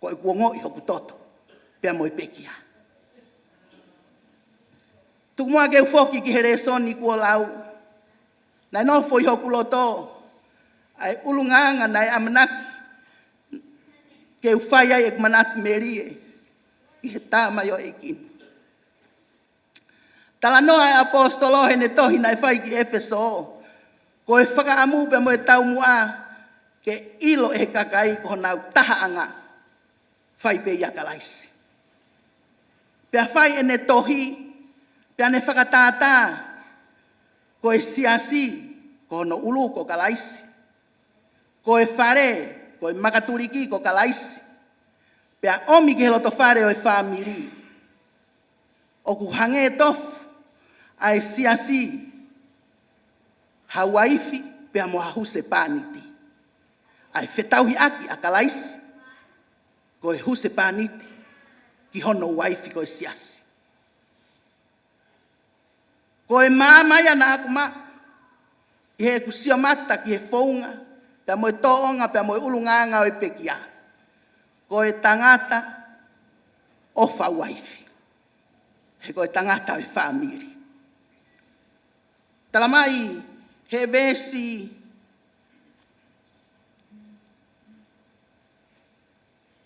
ko ʻeku ongoʻi hoku toto pea mo e pekia. Tuku muʻa ke u foki ki he lēsoni kuo lau. Naʻe nofo ʻi hoku loto ʻa e ʻulungaanga naʻe ʻamanaki ke u fai ai ʻeku manatu melie ki he tamaioʻeiki ni. Talanoa ʻa e ʻaposetolo heʻene tohi naʻe fai ki ʻEfesō, ko e fakaʻamu pea mo e taumuʻa ke ʻilo ʻe he kakai ko honau tahaʻanga, fai pē ʻia Kalaisi. Pea fai ʻene tohi, pea ne fakatātā ko e siasi, ko hono ʻulu ko Kalaisi. Ko e fale, ko e makatuliki ko Kalaisi. Pea ʻomi ki he loto fale ʻo e fāmili, ʻoku hangē tofu ʻa e siasi ha uaifi pea mo ha husepāniti. ʻA e fetauhiʻaki ʻa Kalaisi ko e husepāniti ki hono uaifi ko e siasi. Ko e maama ia naʻa ku maʻu ʻi heʻeku sio mata ki he founga pea mo e tōʻonga pea mo e ʻulungaanga ʻo e pekia. Ko e tangata ʻofa uaifi, he ko e tangata ʻo e fāmili. Tala mai he veesi,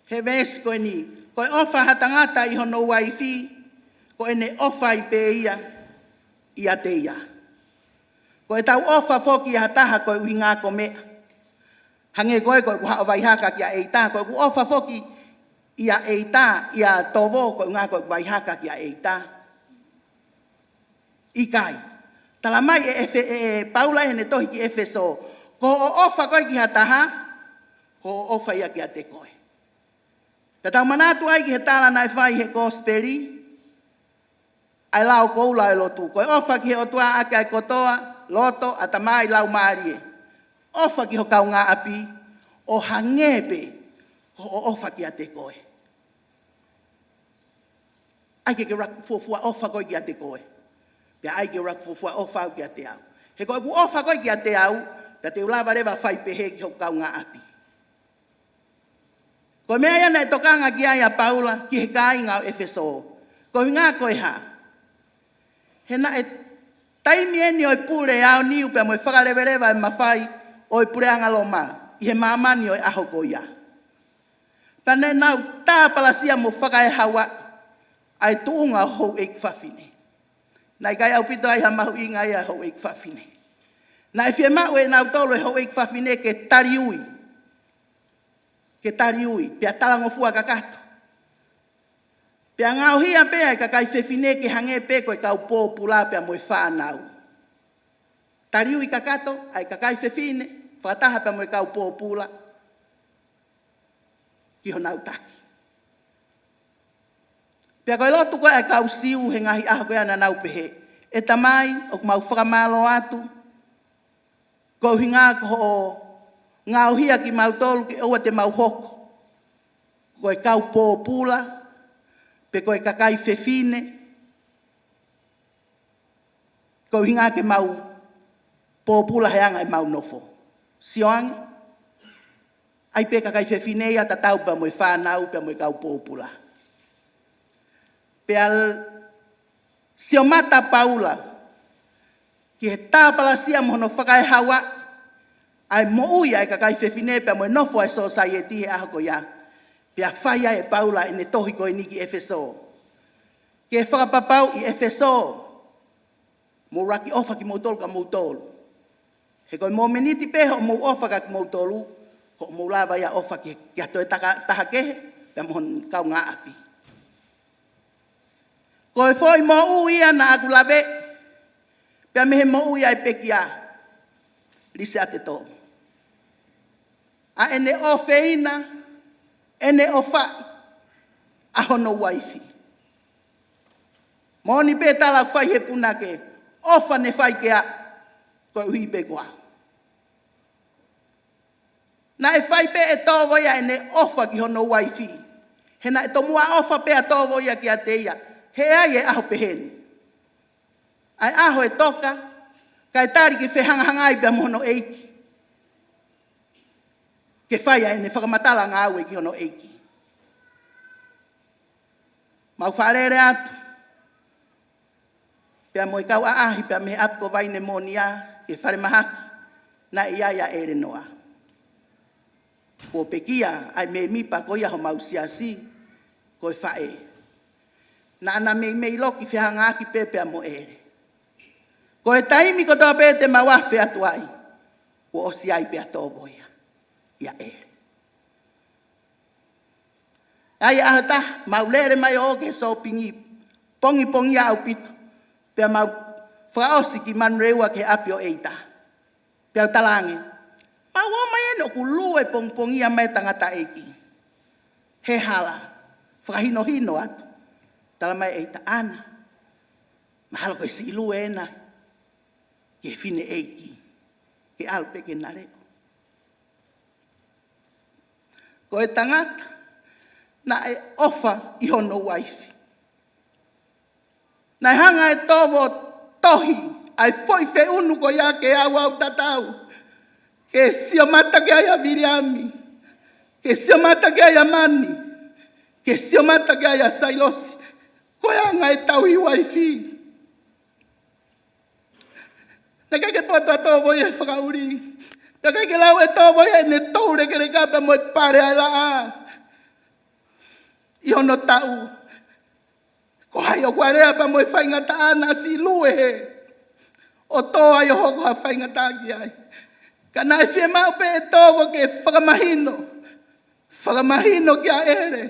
he veesi ko eni, ko e ʻofa ha tangata ʻi hono uaifi, ko ʻene ʻofa ai pē ia ʻiate ia. Ko ʻetau ʻofa foki ʻi ha taha koeʻuhi ngā ko meʻa. Hangē ko ē ko ʻeku haʻu ʻo vaihaka kia ʻEita, ko ʻeku ʻofa foki ʻia ʻEita, ʻia Tovo, koeʻuhi ngā ko ʻeku vaihaka kia ʻEita. ʻIkai. Tala mai ʻe, ʻe, ʻe, ʻe Paula heʻene tohi ki ʻEfesō, ko hoʻo ʻofa koe ki ha taha, ko hoʻo ʻofa ia kiate koe. Ka tau manatu ai ki he tala naʻe fai he kosipeli, ʻa e lao koula ʻo e lotu. Ko e ʻofa ki he ʻOtua ʻaki ʻa e kotoa, loto, ʻatamai, laumālie. ʻOfa ki ho kaungāʻapi, ʻo hangē pē ko hoʻo ʻofa kiate koe. ʻAi ke ke ʻuluaki fuofua ʻofa koe kiate koe. Pea ʻai ke u ʻuluaki fuofua ʻofa au kiate au. He ko ʻeku ʻofa koe kiate au, pea te u lava leva ʻo fai pehē ki hoku kaungāʻapi. Ko e meʻa ia naʻe tokanga ki ai ʻa Paula ki he kāinga ʻo ʻEfesō. Ko e ʻuhinga ko e hā? He naʻe taimi eni ʻo e pule ʻa ʻAoniu pea mo e fakaleveleva e mafai ʻo e puleʻanga Loma ʻi he māmani ʻo e ʻaho ko ia. Pea naʻa nau tāpalasia mo fakaehaua ʻa e tuʻunga ʻo houʻeiki fafine. Naʻe ʻikai ʻaupito ai ha mahuʻinga ia houʻeiki fafine. Naʻe fiemaʻu ʻe nautolu e houʻeiki fafine ke taliui. Ke taliui, pea talangofua kakato. Pea ngaohia pē ʻa e kakai fefine ke hangē pē ko e kau pōpula pea mo e fānau. Taliui kakato ʻa e kakai fefine, fakataha pea mo e kau pōpula ki honau taki. Pea ko e lotu ko ē ʻa e kau Siu he ngaahi ʻaho ko ia naʻa nau pehē, ʻE Tamai, ʻoku mau fakamālō atu, ko e ʻuhinga ko hoʻo ngaohia kimautolu ke ʻoua te mau hoko ko e kau pōpula, pe ko e kakai fefine, ko e ʻuhinga ke mau pōpula he anga ʻemau nofo. Sio ange, ʻai pē kakai fefine ia tatau pea mo e fānau pea mo e kau pōpula. Pea l-, sio mata Paula ki he tāpalasia mo hono fakaehaua ʻa e moʻui ʻa e kakai fefine pea mo e nofo ʻa e sōsaieti he ʻaho ko ia. Pea fai ai ʻe Paula ʻene tohi ko eni ki ʻEfesō. Ke fakapapauʻi ʻEfesō, mou ʻuluaki ʻofa kimoutolu kia moutolu. He ko e momeniti pē hoʻomou ʻofa kia moutolu, hoʻomou lava ia ʻofa ki, ki ha toe taka, taha kehe, pea mo hono kaungāʻapi. Ko e foʻi moʻui ia naʻa ku lave, pea mei he moʻui ʻa e pekia, Lise ʻAtetō. ʻA ʻene ʻofeina, ʻene ʻofa, ʻa hono uaifi. Moʻoni pē tala ʻoku fai he punake, ʻofa ne fai ke aʻu, koeʻuhi pē ko au. Naʻe fai pē ʻe Tovo ia ʻene ʻofa ki hono uaifi. He naʻe tomuʻa ʻofa pē ʻa Tovo ia kiate ia. He ʻe ai e ʻaho pehē ni. ʻA e ʻaho ʻe toka, kae tali ke fehangahangai pea mo hono ʻeiki. Ke fai ai ʻene fakamatala ngāue ki hono ʻeiki. Mau fakalele atu. Pea mo e kau ʻaʻahi, pea mei he ʻapi ko Vainemonia, ki he falemahaki, naʻe ʻi ai ʻa ʻElenoa. Kuo pekia ʻa e mēmipa ko ia homau siasi, ko e faʻē. Naʻa na meimei loki fehangahangai pē pea mo ʻEle. Ko e taimi kotoa pē te mau afe atu ai, kuo ʻosi ai pē ʻa Tovo ia, ʻia ʻEle. ʻAi ʻaho ʻe taha, mau lele mai ʻo ō ki he sōpingi, pongipongia ʻaupito. Pea mau fakaʻosi ki Manurewa ki he ʻapi ʻo ʻEita. Pea u talaange, mau ō mai eni ʻoku lue pongipongia mai e tangataʻeiki he hala, fakahinohino atu. Talamai ʻe ʻEita, ʻAna, mahalo ko e siʻi lue ena ki he fineʻeiki, ke ʻalu pē ke na leʻo. Ko e tangata naʻe ʻofa ʻi hono uaifi. Naʻe hanga ʻe Tovo ʻo tohi ʻa e foʻi feʻunu ko ia ke auau tatau. Ke sio mata ki ai ʻa Viliami. Ke sio mata ki ai ʻa Mani. Ke sio mata ki ai ʻa Sailosi. Ko e anga e tauhi uaifi. Naʻe ʻikai ke poto ʻa Tovo ia he fakaʻuli. Naʻe ʻikai ke lau ʻe Tovo ia ʻene toulekeleka pea mo e pale ʻa e laʻā ʻi hono taʻu. Ko hai ʻoku ʻalea pea mo e faingataʻa naʻa siʻi lue hē, ʻo tō ai ʻo hoko ha faingataʻa ki ai. Ka naʻe fiemaʻu pē ʻe Tovo ke fakamahino, fakamahino kia ʻEle,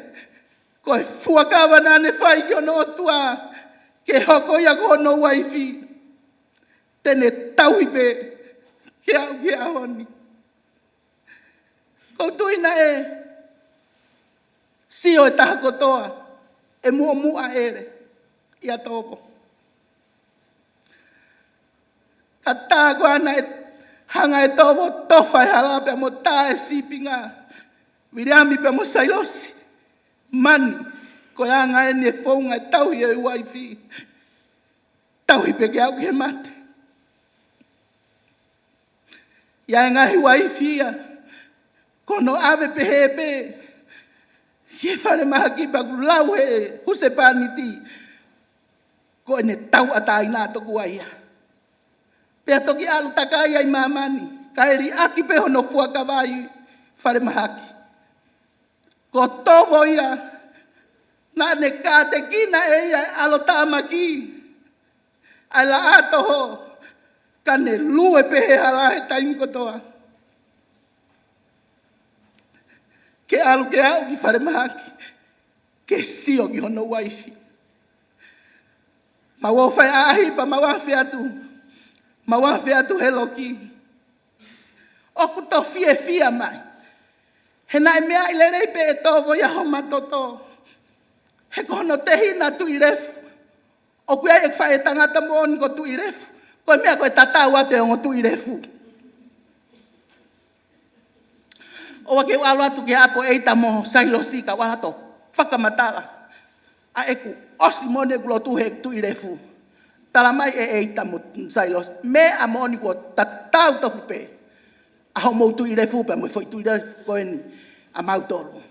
ko e fuakava naʻa ne fai ki hono ʻOtua, ke hoko ia ko hono uaifi, te ne tauhi pē ke aʻu ki he ʻaho ni. Ko u tui naʻe sio e taha kotoa ʻe muʻomuʻa ʻEle ʻia Tovo. Ka tā ko ā naʻe hanga ʻe Tovo ʻo tofa e hala pea mo tā e sīpinga, Viliami pea mo Sailosi, Mani, ko e anga eni e founga e tauhi e uaifi. Tauhi pē ke aʻu ki he mate. ʻI ai e ngaahi uaifi ia ko hono ʻave pehē pē ki he falemahaki pea ʻoku lau ʻe he husepāniti, ko ʻene tauʻatāina ʻa e tokoua ia. Pea toki ʻalu takai ai ʻi māmani, kae liʻaki pē hono fuakava ʻi falemahaki. Ko Tovo ia, naʻa ne kātekina ʻe ia e ʻalotāmaki, ʻa e laʻā toho, ka ne lue pē he hala he taimi kotoa. Ke ʻalu ke aʻu ki falemahaki, ke sio ki hono uaifi. Mau ō fai ʻaʻahi pea mau afe atu, mau afe atu he loki. ʻOku toe fiefia mai. He naʻe meaʻi lelei pē ʻe Tovo ia homa toto. He ko hono tehina Tuʻilefu. ʻOku ʻi ai e faʻē tangata moʻoni ko Tuʻilefu. Ko e meʻa ko e tatau atu e ongo Tuʻilefu. ʻOua ke u ʻalu atu ki he ʻapi ʻo ʻEita mo Sailosi ka u ʻalu atu ʻo fakamatala. ʻA ʻeku ʻosi moʻoni ʻeku lotu he Tuʻilefu. Tala mai ʻe ʻEita mo Sailosi, meʻa moʻoni kuo tatau tofu pē ʻa hoʻomou Tuʻilefu pea mo e foʻi Tuʻilefu ko eni ʻa mautolu.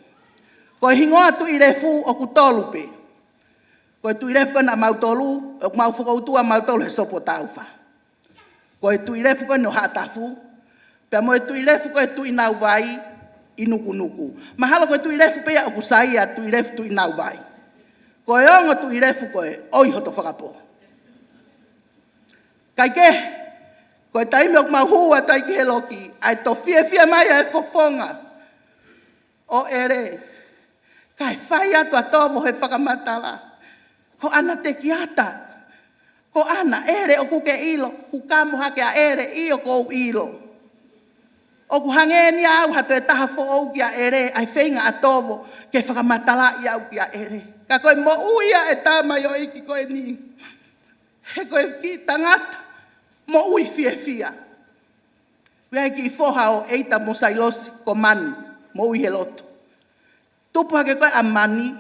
Ko e hingoa Tuʻilefu ʻoku tolu pē. Ko e Tuʻilefu ko ena ʻa mautolu, ʻoku mau fokoutua mautolu he sopu ʻo Taufa. Ko e Tuʻilefu ko eni ʻo Haʻatafu, pea mo e Tuʻilefu ko e Tuʻinauvai ʻi Nukunuku. Mahalo ko e Tuʻilefu pē ia ʻoku saiʻia Tuʻilefu Tuʻinauvai. Ko e ongo Tuʻilefu ko e ʻOi Hoto Fakapō. Kae kehe, ko e taimi ʻoku mau hū atu ai ki he loki, ʻa e toe fiefia mai ʻa e fofonga ʻo ʻEle. Kae fai atu ʻa Tovo he fakamatala, ko ʻAna Tekiata. Ko ʻAna, ʻEle ʻoku ke ʻilo? Kuo kamo hake ʻa ʻEle, ʻio ʻoku ou ʻilo. ʻOku hangē ni au ha toe taha foʻou kia ʻEle, ʻa e feinga ʻa Tovo ke fakamatalaʻi au kia ʻEle. Ka ko e moʻui ia ʻa e tamaioʻeiki ko eni. He ko e kiʻi tangata moʻui fiefia. ʻOku ʻi ai e kiʻi foha ʻo ʻEita mo Sailosi ko Mani, moʻui he lotu. Tupu hake ko ē ʻa Mani,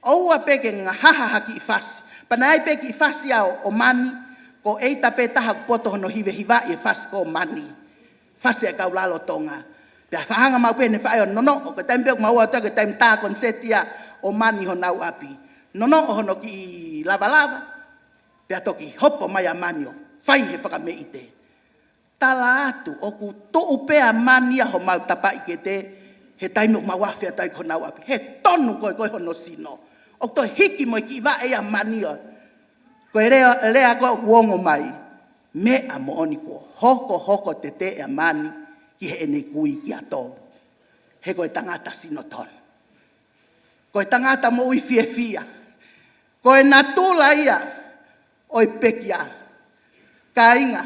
ʻoua pē ke ngahaha ha kiʻi fasi. Pea naʻe ʻi ai pē kiʻi fasi ia ʻo, ʻo Mani, ko ʻEita pē taha kuo poto hono hivehivaʻi e fasi ko Mani. Fasi ʻa e kau lalotonga. Pea faʻa hanga maʻu pē ʻene faʻē ʻo nonoʻo, ko e taimi pē ʻoku mau ō atu ai ko e taimi tā koniseti ia ʻo Mani honau ʻapi. Nonoʻo hono kiʻi lavalava, pea toki hopo mai ʻa Mani ʻo fai he fakameʻite. Tala atu, ʻoku tuʻu pē ʻa Mani ia homau tapaʻi kete, he taimi ʻoku mau afe atu ai ki honau ʻapi. He tonu ko ē ko ē hono sino. ʻOku toe hiki mo e kiʻi vaʻe ia ʻa Mani ia. Ko e lea, lea ko ē ʻoku ongo mai. Meʻa moʻoni kuo hokohoko teteʻe ʻa Mani ki heʻene kui kia Tovo. He ko e tangata sino tonu. Ko e tangata moʻui fiefia. Ko e natula ia ʻo e pekia. Kāinga.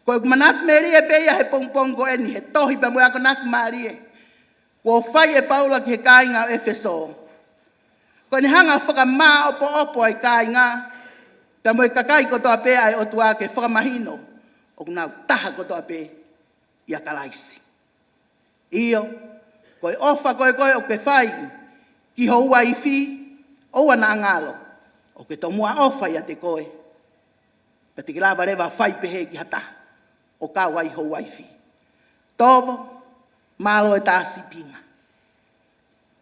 Ko ʻeku manatu melie pē ia he pongipongi ko eni he tohi pea mo e akonaki mālie kuo fai ʻe Paula ki he kāinga ʻo ʻEfesō. Ko ʻene hanga ʻo fakamāʻopoʻopo ʻa e kāinga, pea mo e kakai kotoa pē ʻa e ʻOtua ke fakamahino ʻoku nau taha kotoa pē ʻia Kalaisi. ʻIo, ko e ʻofa ko ē ko ē ʻoku ke fai ki ho uaifi, ʻoua naʻa ngalo, ʻoku ke tomuʻa ʻofa ʻiate koe. Pea te ke lava leva fai pehē ki ha taha ʻo kau ai ho uaifi. Tovo, mālō e tā sīpinga.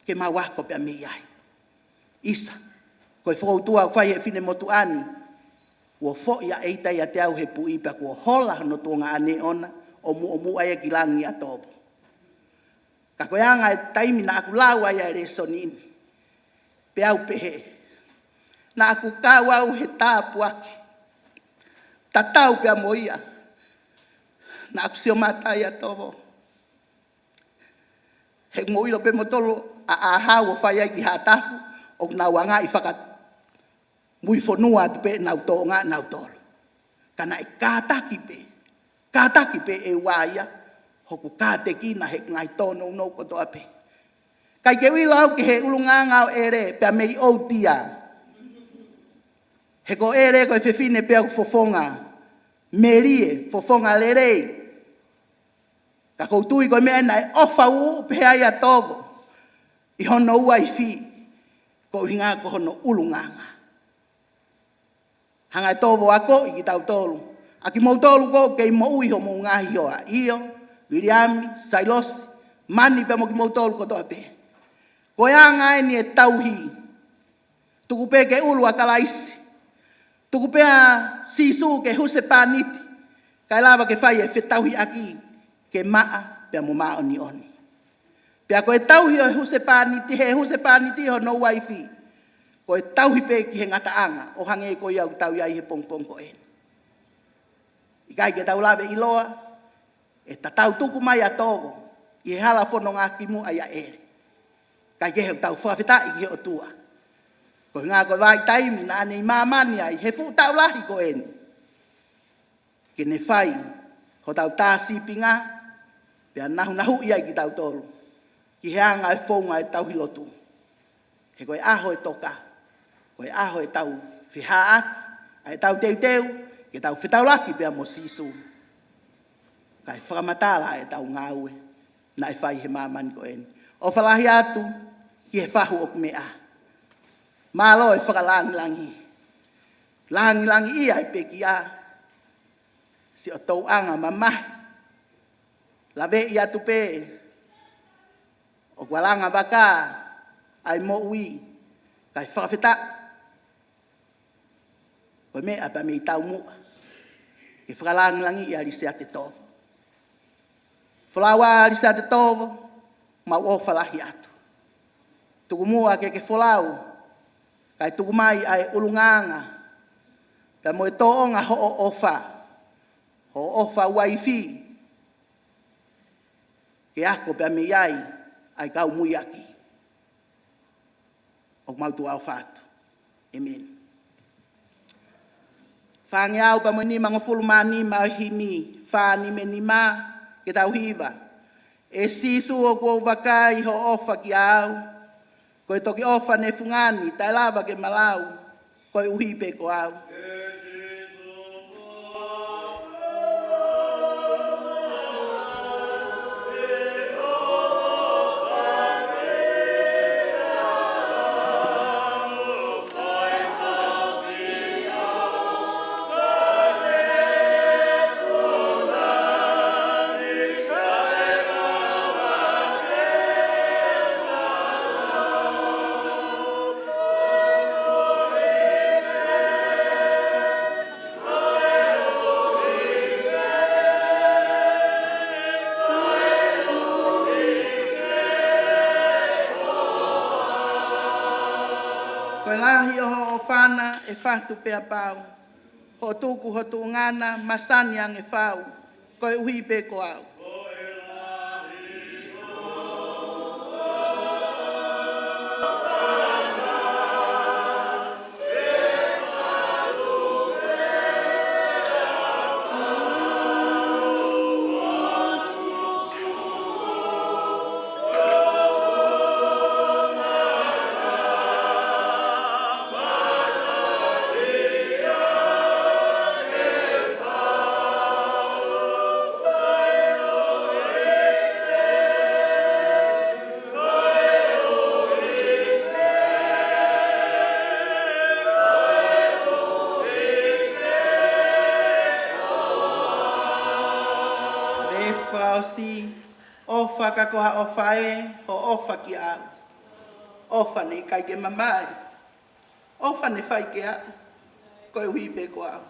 Ke mau ako pea mei ai. ʻIsa, ko e fokoutua ʻoku fai ʻe he finemotuʻa ni, kuo foʻi ʻa ʻEita ʻiate au he puʻi pea kuo hola hono tuongaʻane ʻoʻona, ʻo muʻomuʻa ia ki langi ʻa Tovo. Ka ko e anga e taimi naʻa ku lau ai ʻa e lēsoni ni, peá u pehē, naʻa ku kau au he tāpuaki. Tatau pea mo ia, naʻa ku sio mata ai ʻa Tovo. He ʻoku mou ʻilo pē moutolu ʻa ʻAhau ʻo fai ai ki Haʻatafu, ʻoku nau angaʻi fakamuifonua atu pē ʻenau tōʻonga ʻanautolu. Ka naʻe kātaki pē, kātaki pē ʻe ua ia, hoku kātekina he ngaahi tōnounou kotoa pē. ʻIkai ke u ʻilo au ki he ʻulungaanga ʻo ʻEle, pea mei ʻOutia. He ko ʻEle ko e fefine pē ʻoku fofonga melie, fofonga lelei. Ka ʻoku ou tui ko e meʻa naʻe ʻofa ʻuʻuʻu pehē ai ʻa Tovo ʻi hono uaifi, ko e ʻuhinga ko hono ʻulungaanga. Hanga ʻe Tovo ʻo akoʻi kitautolu, ʻa kimoutolu ʻoku kei moʻui homou ngaahi hoa, ʻio, Viliami, Sailosi, Mani, pea mo kimoutolu kotoa pē. Ko e anga eni e tauhi. Tuku pē ke ʻulu ʻa Kalaisi. Tuku pē ʻa Sīsū ke husepāniti, kae lava ke fai e fetauhiʻaki ke maʻa pea mo māʻoniʻoni. Pea ko e tauhi ʻo e husepāniti, he husepāniti hono uaifi, ko e tauhi pē ki he ngataʻanga, ʻo hangē ko ia ʻoku tau ʻi ai he pongipongi ko eni. ʻIkai ke tau lave ʻiloa, ʻe tatau tuku mai ʻa Tovo ʻi he hala fononga kimuʻa ʻia ʻEle. Kae kehe ʻoku tau fakafetaʻi ki he ʻOtua. Ko e ʻuhinga ko e vahaʻa taimi naʻa ne ʻi māmani ai he fuʻu taʻu lahi ko eni, ke ne fai hotau tā sīpinga, pea nahunahuʻi ai kitautolu ki he anga e founga e tauhi lotu. He ko e ʻaho e toka, ko e ʻaho e tau fehāʻaki ʻa e tau teuteu, ke tau fetaulaki pea mo Sīsū. Kae fakamatala ʻa e tau ngāue naʻe fai he māmani ko eni. ʻOfa lahi atu ki he fahu ʻoku meʻa. Mālō e fakalangilangi. Langilangiʻia e pekia siʻo tauʻanga mamahi. Laveʻi atu pē ʻoku ʻalanga vaka ʻa e moʻui, kae fakafetaʻi. Ko e meʻa pea mei taumuʻa ke fakalangilangiʻi ʻa Lisiate Tovo. Folau ʻa Lisiate Tovo, mau ʻofa lahi atu. Tuku muʻa ke ke folau, kae tuku mai ʻa e ʻulungaanga, pea mo e tōʻonga hoʻo ʻofa, hoʻo ʻofa uaifi, ke ako pea mei ai ʻa e kau muiaki. ʻOku mau tuʻaofa atu. ʻĒmeni. Fāngeau pea mo e nimangofulu mā nima ʻo e himi, fā nima nima, ke tau hiva. ʻE Sīsū, ʻoku ou vakai hoʻo ʻofa kiate au, ko e toki ʻofa ne fungani, taʻe lava ke malau, koeʻuhi pē ko au. Ko e lahi ʻo hoʻo ʻofa na ʻe fatu pea pau. Hoʻo tuku ho tuʻunga na masani ange fau, koeʻuhi pē ko au. Veesi fakaʻosi, ʻofa ka ko ha ʻofa ē, hoʻo ʻofa kiate au. ʻOfa ne ʻikai ke mamae. ʻOfa ne fai kiate au, koeʻuhi pē ko au.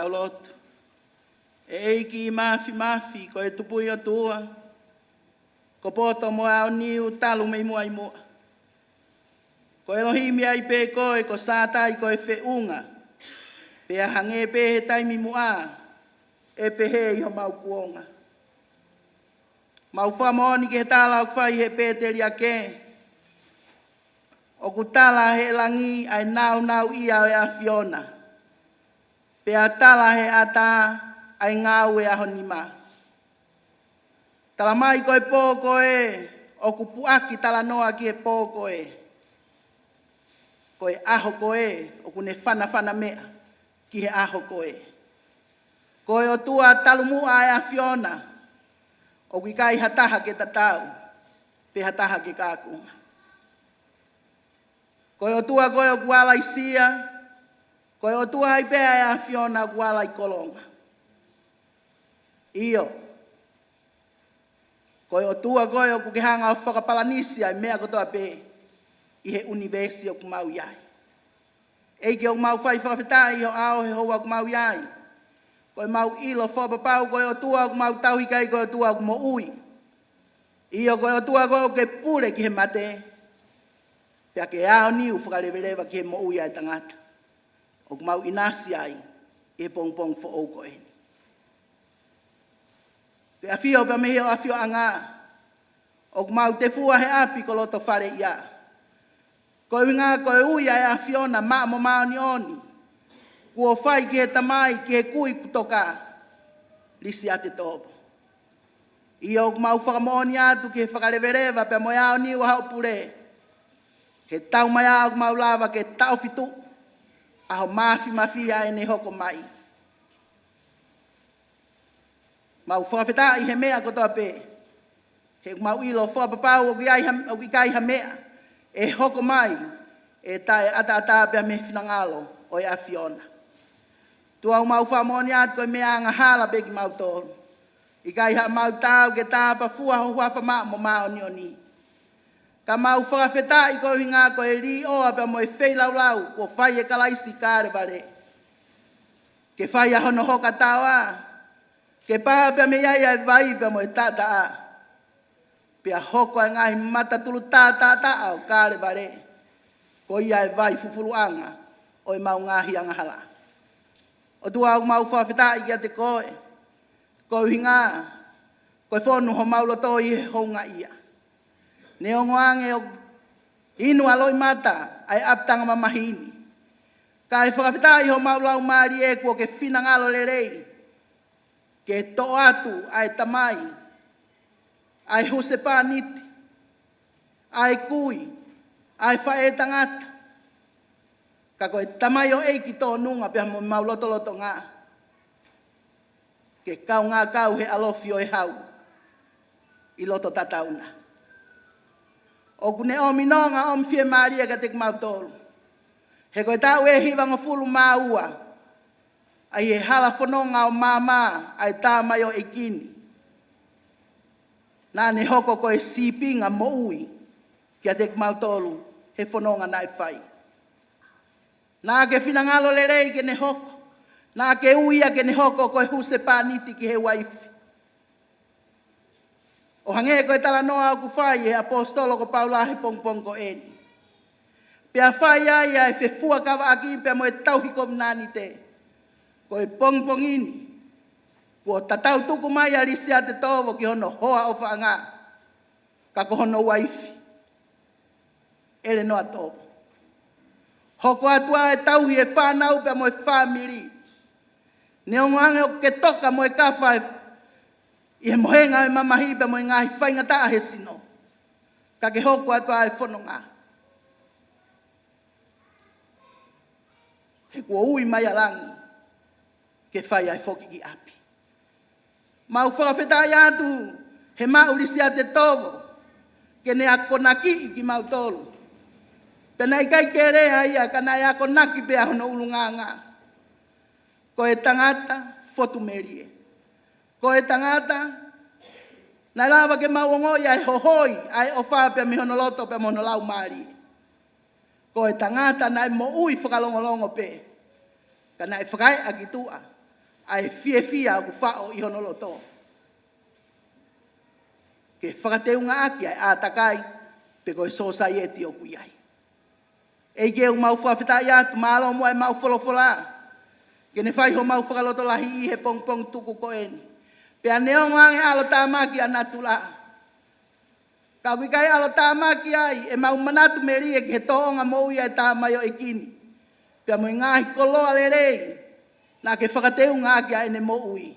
Tau lotu. ʻEiki Māfimafi, ko e Tupuʻi ʻOtua, ko Poto mo Aoniu talu mei muʻa ʻi muʻa. Ko ʻElohimi ai pē koe, ko Sātai ko e feʻunga, pea hangē pē he taimi muʻa, ʻe pehē ʻi homau kuonga. Mau fakamoʻoni ki he tala ʻoku fai he pēteliake, ʻoku tala he langi ʻa e nāunauʻia ʻo e ʻAfiona, pea tala he ʻatā ʻa e ngāue ʻa ho nima. Tala mai ko e pō ko ē ʻoku puʻaki talanoa ki he pō ko ē, ko e ʻaho ko ē ʻoku ne fanafana meʻa ki he ʻaho ko ē. Ko e ʻOtua talu muʻa ʻa e ʻAfiona, ʻoku ʻikai ha taha ke tatau, pe ha taha ke kākunga. Ko e ʻOtua ko ē ʻoku ala ʻi Sia, ko e ʻOtua ai pē ʻa e ʻAfiona ʻoku ala ʻi Kolonga. ʻIo, ko e ʻOtua ko ē ʻoku ke hanga ʻo fakapalanisi ʻa e meʻa kotoa pē ʻi he ʻunivēsi ʻoku mau ʻi ai. ʻEiki, ʻoku mau fai fakafetaʻi ʻi ho ʻao he houa ʻoku mau ʻi ai. Ko e mau ʻilo fakapapau ko e ʻOtua ʻoku mau tauhi ki ai ko e ʻOtua ʻoku moʻui. ʻIo, ko e ʻOtua ko ē ʻoku ke pule ki he mate, pea ke aoniu fakaleveleva ki he moʻui ʻa e tangata ʻoku mau ʻinasi ai ʻi he pongipongi foʻou ko eni. Ke ʻafio pea mei ho ʻafioʻanga, ʻoku mau tefua he ʻapi ko loto fale ia. Ko e ʻuhinga ko e ui ʻa e ʻAfiona maʻa mo māʻoniʻoni, kuo fai ki he tamai, ki he kui kuo toka, Lisiate Tovo. ʻIo, ʻoku mau fakamoʻoni atu ki he fakaleveleva pea mo e aoniu ʻa hoʻo pule, he taumaiā ʻoku mau lava ke taʻofi tuʻu ʻa ho Māfimafi ʻa ʻene hoko mai. Mau fakafetaʻi he meʻa kotoa pē, he ʻoku mau ʻilo fakapapau ʻoku ʻi ai ha, ʻoku ʻikai ha meʻa ʻe hoko mai ʻe taʻeʻataʻatā pea mei he finangalo ʻo e ʻAfiona. ʻOtua, ʻoku mau fakamoʻoni atu ko e meʻa angahala pē kimautolu. ʻIkai haʻamau taau ke tāpafua ho huafa maʻa mo māʻoniʻoni. Ka mau fakafetaʻi ko e ʻuhinga ko e līʻoa pea mo e feilaulau kuo fai ʻe Kalaisi ʻi Kalevale, ke fai ʻa hono hoka taoa, ke pā pea mei ai ʻa e vai pea mo e taʻataʻa, pea hoko ʻa e ngaahi matatulu tātaʻataʻa ʻo Kalevale ko ia ʻa e vai fufuluʻanga ʻo ʻemau ngaahi angahala. ʻOtua, ʻoku mau fakafetaʻi kiate koe, ko e ʻuhinga ko e fonu homau loto ʻi he houngaʻia. Neongo ange ʻoku inu ʻa loʻimata ʻa e ʻapitanga mamahi ni, kae fakafetaʻi homau laumālie kuo ke finangalo lelei ke toʻo atu ʻa e tamai, ʻa e husepāniti, ʻa e kui, ʻa e faʻētangata, ka ko e tamaioʻeiki tōnunga pea mo ʻemau lotolotonga, ke kaungā kau he ʻalofi ʻo e hau ʻi loto tatau na. ʻOku ne ʻomi nonga, ʻomi fiemālie kiate kimautolu, he ko e taʻu ʻe hivangofulu mā ua, ʻa ia ʻi he hala fononga ʻo māmā ʻa e tamaioʻeiki ni, naʻa ne hoko ko e sīpinga moʻui kiate kimautolu he fononga naʻe fai. Naʻa ke finangalo lelei ke ne hoko, naʻa ke ui ia ke ne hoko ko e husepāniti ki he uaifi. ʻO hangē ko e talanoa ʻoku fai ʻe he ʻaposetolo ko Paula he pongipongi ko eni, pea fai ai ʻa e fefuakavaʻaki pea mo e tauhi kovinānite. Ko e pongipongi ni, kuo tatau tuku mai ʻa Lisiate Tovo ki hono hoa ʻofaʻanga, ka ko hono uaifi, ʻElenoa Tovo. Hoko atu ʻa e tauhi e fānau pea mo e fāmili. Neongo ange ʻoku ke toka mo e kafa ʻi he mohenga ʻo e mamahi pea mo e ngaahi faingataʻa he sino, ka ke hoko atu ʻa e fononga, he kuo ui mai ʻa langi ke fai ʻa e foki ki ʻapi. Mau fakafetaʻi atu he maʻu Lisiate Tovo ke ne akonakiʻi kimautolu. Pea naʻe ʻikai ke lea ia, ka naʻe akonaki pē ʻa hono ʻulungaanga. Ko e tangata fotu melie. Ko e tangata naʻe lava ke mau ongoʻi ʻa e hohoi ʻa e ʻofa pea mei hono loto pea mo hono laumālie. Ko e tangata naʻe moʻui fakalongolongo pē, ka naʻe fakaeʻa ki tuʻa ʻa e fiefia ʻoku faʻo ʻi hono loto. Ke fakateungaʻaki ʻa e ʻātakai pe ko e sōsaieti ʻoku ʻi ai. ʻEiki, ʻoku mau fakafetaʻi atu, mālō muʻa ʻemau folofola. Ke ne fai homau fakalotolahiʻi he pongipongi tuku ko eni. Pea neongo ange ʻalotāmaki ʻa natula, ka ʻoku ʻikai ʻalotāmaki ai ʻemau manatu melie ki he tōʻonga moʻui ʻa e tamaioʻeiki ni, pea mo e ngaahi koloa lelei naʻa ke fakateungaʻaki ʻa ʻene moʻui.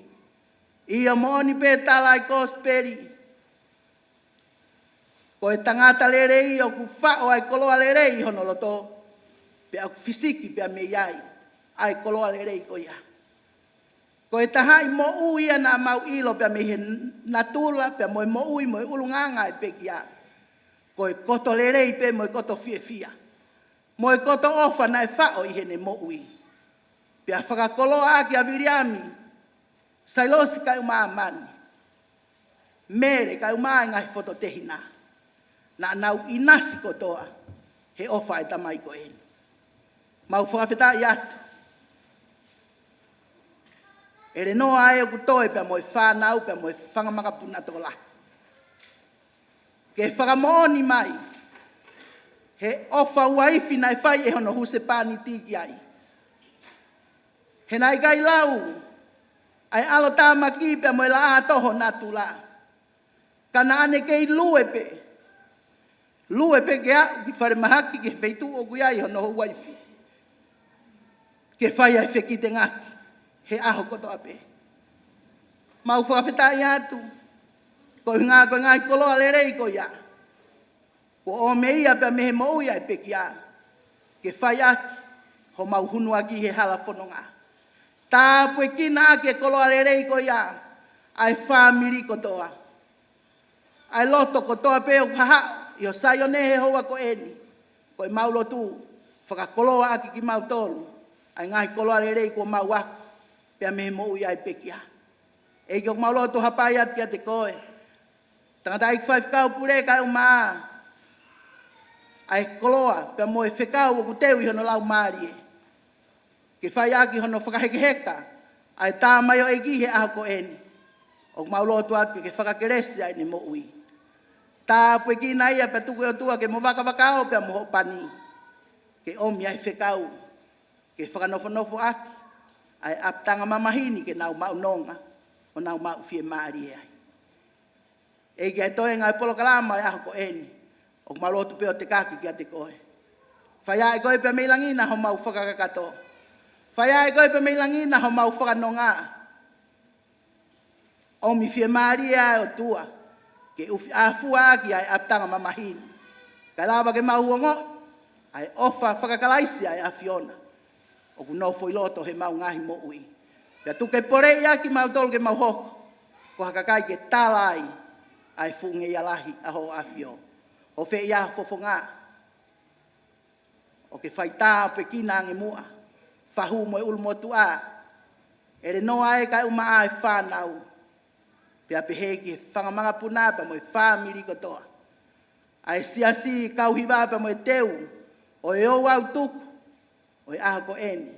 ʻIo, moʻoni pē tala ʻa e kosipeli, ko e tangata lelei ʻoku faʻo ʻa e koloa lelei ʻi hono loto, pea ʻoku fisiki pea mei ai ʻa e koloa lelei ko ia. Ko e tahaʻi moʻui ia naʻa mau ʻilo pea mei he natula, pea mo e moʻui mo e ʻulungaanga ʻa e pekia, ko e koto lelei pē mo e koto fiefia, mo e koto ʻofa naʻe faʻo ʻi heʻene moʻui. Pea fakakoloaʻaki ʻa Viliami, Sailosi kae ʻumaʻā Mani, Mele kae ʻumaʻā e ngaahi fototehina, naʻa nau ʻinasi kotoa he ʻofa ʻa e tamai ko eni. Mau fakafetaʻi atu. ʻElenoa ē ʻoku toe pea mo e fānau pea mo e fanga makapuna tokolahi, ke fakamoʻoni mai he ʻofa uaifi naʻe fai ʻe hono husepāniti ki ai. He naʻe ʻikai lau ʻa e ʻalotāmaki pea mo e laʻā toho natula, ka naʻa ne kei lue pē. Lue pē ke aʻu ki falemahaki ki he feituʻu ʻoku ʻi ai hono uaifi, ke fai ʻa e fekitengaki he ʻaho kotoa pē. Mau fakafetaʻi atu, ko e ngaahi, ko e ngaahi koloa lelei ko ia kuo ʻomi ia pea mei he moʻui ʻa e pekia, ke fai ʻaki homau hunuaki he hala fononga. Tāpuekina ʻaki e koloa lelei ko ia ʻa e fāmili kotoa, ʻa e loto kotoa pē ʻoku hahaʻo ʻi ho Saione he houa ko eni. Ko ʻemau lotu, fakakoloaʻaki kimautolu ʻa e ngaahi koloa lelei kuo mau ako pea mei he moʻui ʻa e pekia. ʻEiki, ʻoku mau lotu hapai atu kiate koe, tangataʻeiki faifekau pule kae ʻumaʻā ʻa e koloa pea mo e fekau ʻoku teu ʻi hono laumālie, ke fai ʻaki hono fakahekeheka ʻa e tamaioʻeiki he ʻaho ko eni. ʻOku mau lotu atu ke ke fakakelesi ʻa ʻene moʻui. Tāpuekina ia pea tuku ʻe ʻOtua ke mo vakavakao pea mo hoʻo pani, ke ʻomi ʻa e fekau ke fakanofonofo ʻaki ʻa e ʻapitanga mamahi ni ke nau maʻu nonga ʻo nau maʻu fiemālie ai. ʻEiki, ʻa e toenga ʻo e polokalama ʻo e ʻaho ko eni, ʻoku mau lotu pē ʻo tekaki kiate koe. Fai ʻa e koe pea mei langi na homau fakakakato. Fai ʻa e koe pea mei langi na homau fakanonga. ʻOmi fiemālie ʻa e ʻOtua ke ʻufi ʻafua ʻaki ʻa e ʻapitanga mamahi ni, kae lava ke mau ongoʻi ʻa e ʻofa faka-Kalaisi ʻa e ʻAfiona ʻoku nofo ʻi loto heʻemau ngaahi moʻui. Pea tuku ke poleʻi ʻaki kimautolu ke mau hoko ko ha kakai ke tala ai ʻa e fuʻu ngeia lahi ʻa hoʻo ʻAfio. ʻOfa ʻi ho fofonga ʻo ke fai tāpuekina ange muʻa Fahu mo e ʻulumotuʻa, ʻElenoa ē kae ʻumaʻā e fānau, pea pehē ki he fanga makapuna pea mo e fāmili kotoa, ʻa e siasi, kau hiva pea mo e teu ʻo e ouau tuku ʻo e ʻaho ko eni.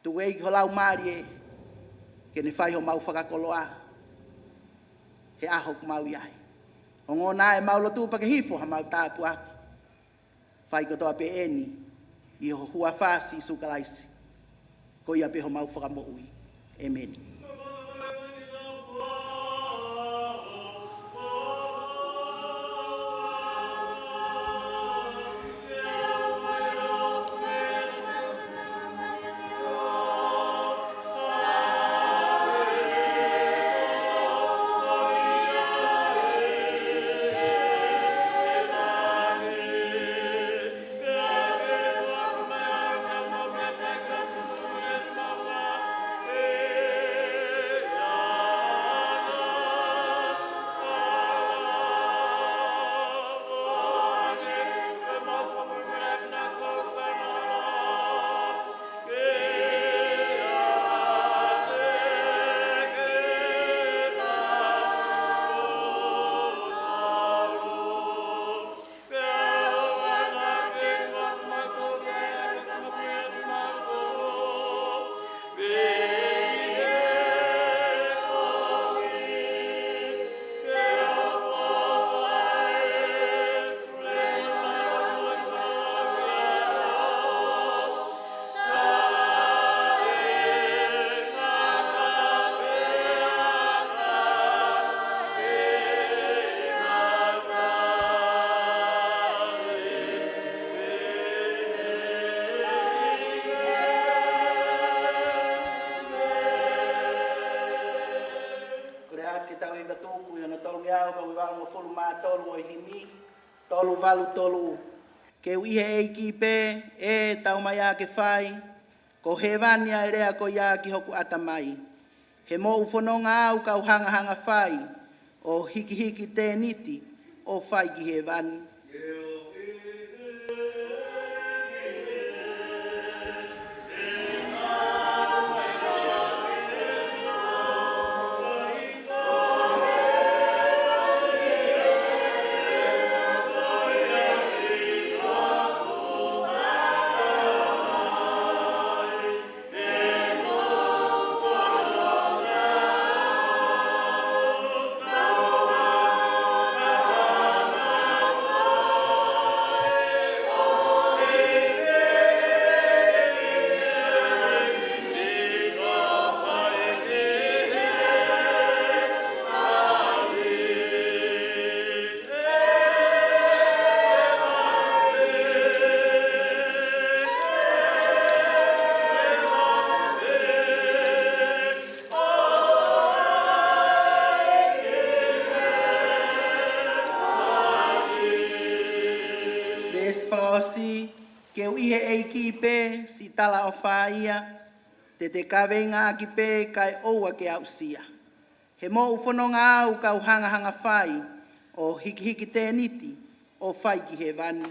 Tuku ē ki ho Laumālie ke ne fai homau fakakoloa he ʻaho ʻoku mau ʻi ai. Ongona ʻemau lotu pea ke hifo hamau tāpuaki. Fai kotoa pē eni ʻi ho huafa Sīsū Kalaisi, ko ia pē homau Fakamoʻui. ʻĒmeni. tolu ʻo e himi, tolu valu tolu. Ke u ʻi he ʻEiki pē, ʻe tau mai ā ke fai, ko hēvani ʻa e lea ko ia ki hoku ʻatamai. He moʻu fononga au kau hangahanga fai, ʻo hikihiki tēniti, ʻo fai ki hēvani. Veesi fakaʻosi, ke u ʻi he ʻEiki pē, siʻi talaʻofa ia, te te kaveinga ʻaki pē kae ʻoua ke aʻusia. He moʻu fononga au kau hangahanga fai, ʻo hikihiki tēniti, ʻo fai ki hēvani.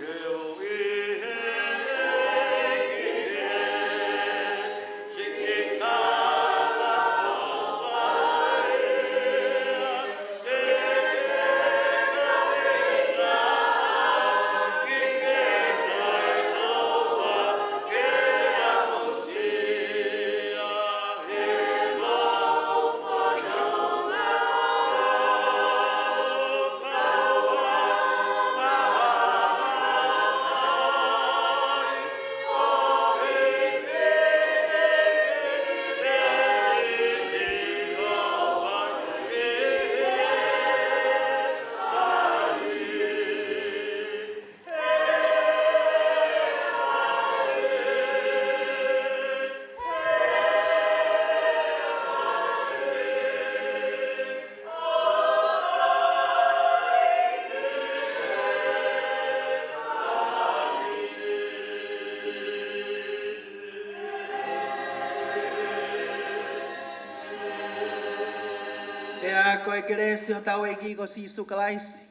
Pea ko e kelesi ʻa hotau ʻEiki ko Sīsū Kalaisi,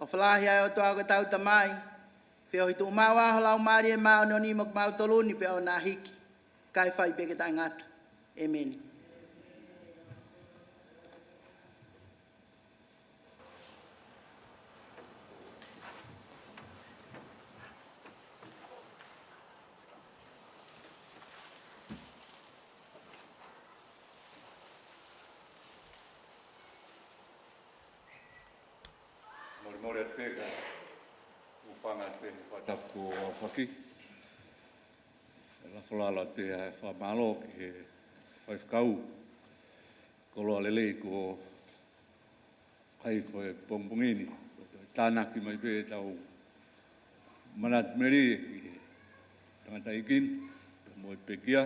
ʻofa lahi ʻa e ʻOtua ko hotau Tamai, feohi tuʻumaʻu ʻa e Laumālie Māʻoniʻoni mo kimautolu ni pea ʻoua naʻa hiki, kae fai pē ke taʻengata. ʻĒmeni. Molemole atu pē ka u hūfanga atu pē he fakatapu kuo aofaki. Lafo lalo atu pē ʻa e fakamālō ki he faifekau koloa lelei kuo kai fo e pongipongi ni. Tānaki mai pē ʻetau manatu melie ki he tangataʻeiki ni, pea mo e pekia,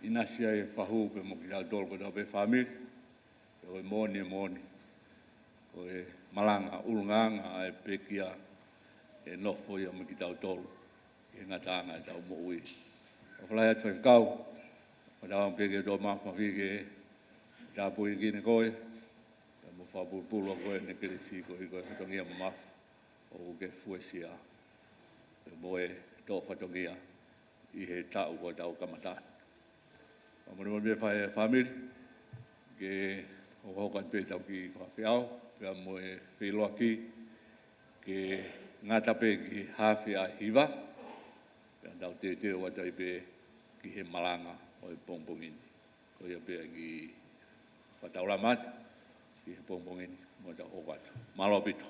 ʻinasi ai e fahu pea mo kitautolu ko hotau pē fāmili, pea ko e moʻoni, moʻoni. Ko e malanga ʻulungaanga ʻa e pekia ʻe nofo ia mo kitautolu ki he ngataʻanga ʻetau moʻui. ʻOfa lahi atu faifekau, ʻofa lahi atu pē ki he toʻa māfimafi ke tāpuekina koe, pea mo fakapulupulu ʻa koe ʻene kelesi koeʻuhi ko e fatongia mamafa ʻoku ke fuesia, pea mo e toʻo fatongia ʻi he taʻu kuo tau kamata. Pea molemole pē fai e fāmili, ke hokohoko atu pē ʻetau kiʻi fakafeʻao, pea mo e feʻiloaki, ke ngata pē ki he haafe ʻa hiva, pea tau teuteu atu ai pē ki he malanga ʻo e pongipongi ni. Ko ia pē ʻa e kiʻi fakataulama atu ki he pongipongi ni, mo tau hoko atu. Mālō ʻaupito.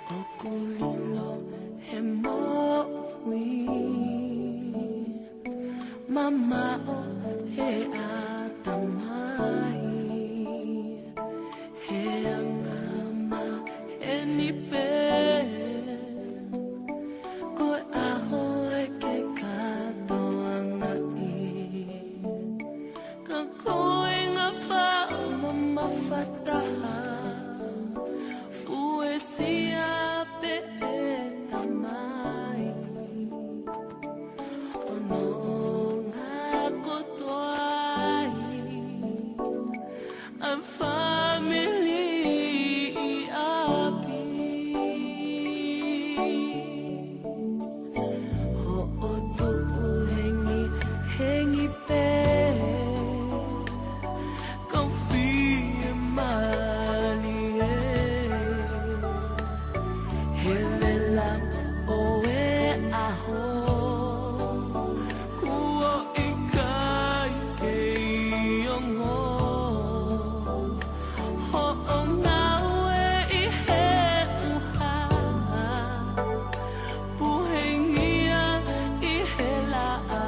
ʻOku lilo he moʻui, mamaʻo he ʻatamai, he anga maheni pē, ko e ʻaho ē ke kātoangaʻi. Ka ko e ngaahi faʻa mamafa taha, fuesia pē ʻe Tamai. ʻO nonga kotoa ai ʻa e fāmili ʻi ʻapi. Hoʻo tuʻu hengihengi pē, kau fiemālie. He vela ʻo e ʻaho, kuo ʻikai kei ongo hoʻo ngāue ʻi he ʻuha, puhengia ʻi he laʻā.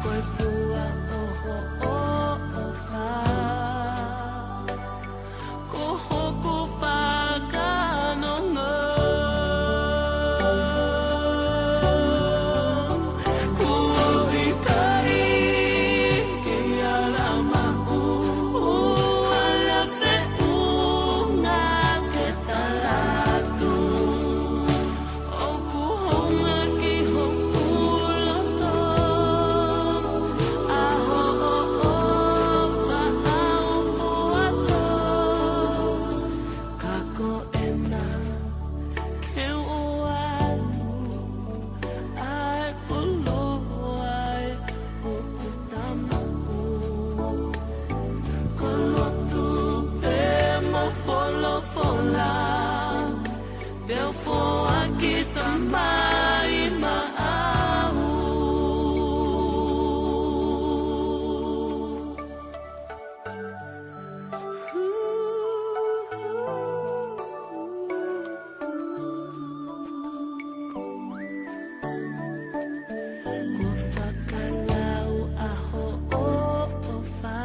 Ko e pua ʻo hoʻo ʻofa, ko hoku fakanonga. Kuo ʻikai ke ala maʻu ha feʻunga ke tala atu. ʻOku hounga ki hoku loto ʻa hoʻo ʻofa ʻaupito. Ka ko ena ke u ʻoatu ʻa e koloa ʻoku ta maʻu. Ko e lotu pē mo e folofola, te u foaki, Tamai, maʻau. Kuo fakalau ʻa hoʻo ʻofa,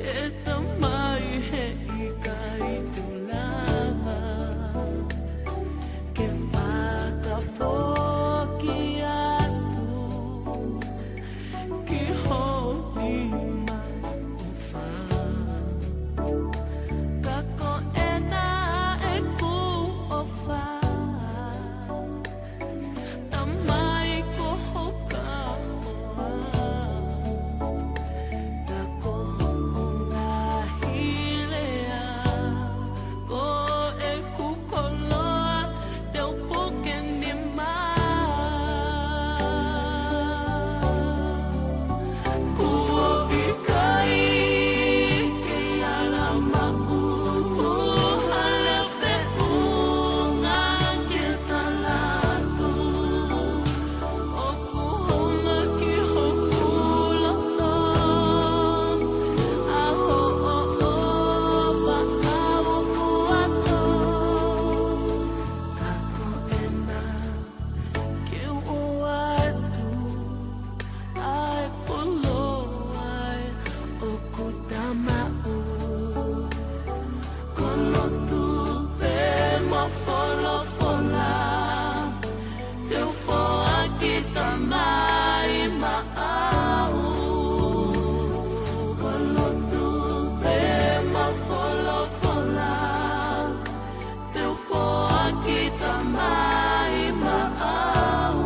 ʻe Tamai, he ʻikai te u lava ke fakafoki atu ki ho nima ʻofa. Ka ko ena ʻeku ʻofa, Tamai, ko ho kahoa. Ka ko hoʻo ngaahi lea, ko ʻeku koloa, te u puke nima. Kuo ʻikai ke ala maʻu ha feʻunga ke tala atu. ʻOku hounga ki hoku loto ʻa hoʻo ʻofa ʻaupito. Ka ko ena ke u ʻoatu ʻa e koloa ʻoku ta maʻu. Ko e lotu pē mo e folofola, te u foaki, Tamai, maʻau. Ko e lotu pē mo e folofola, te u foaki, Tamai, maʻau.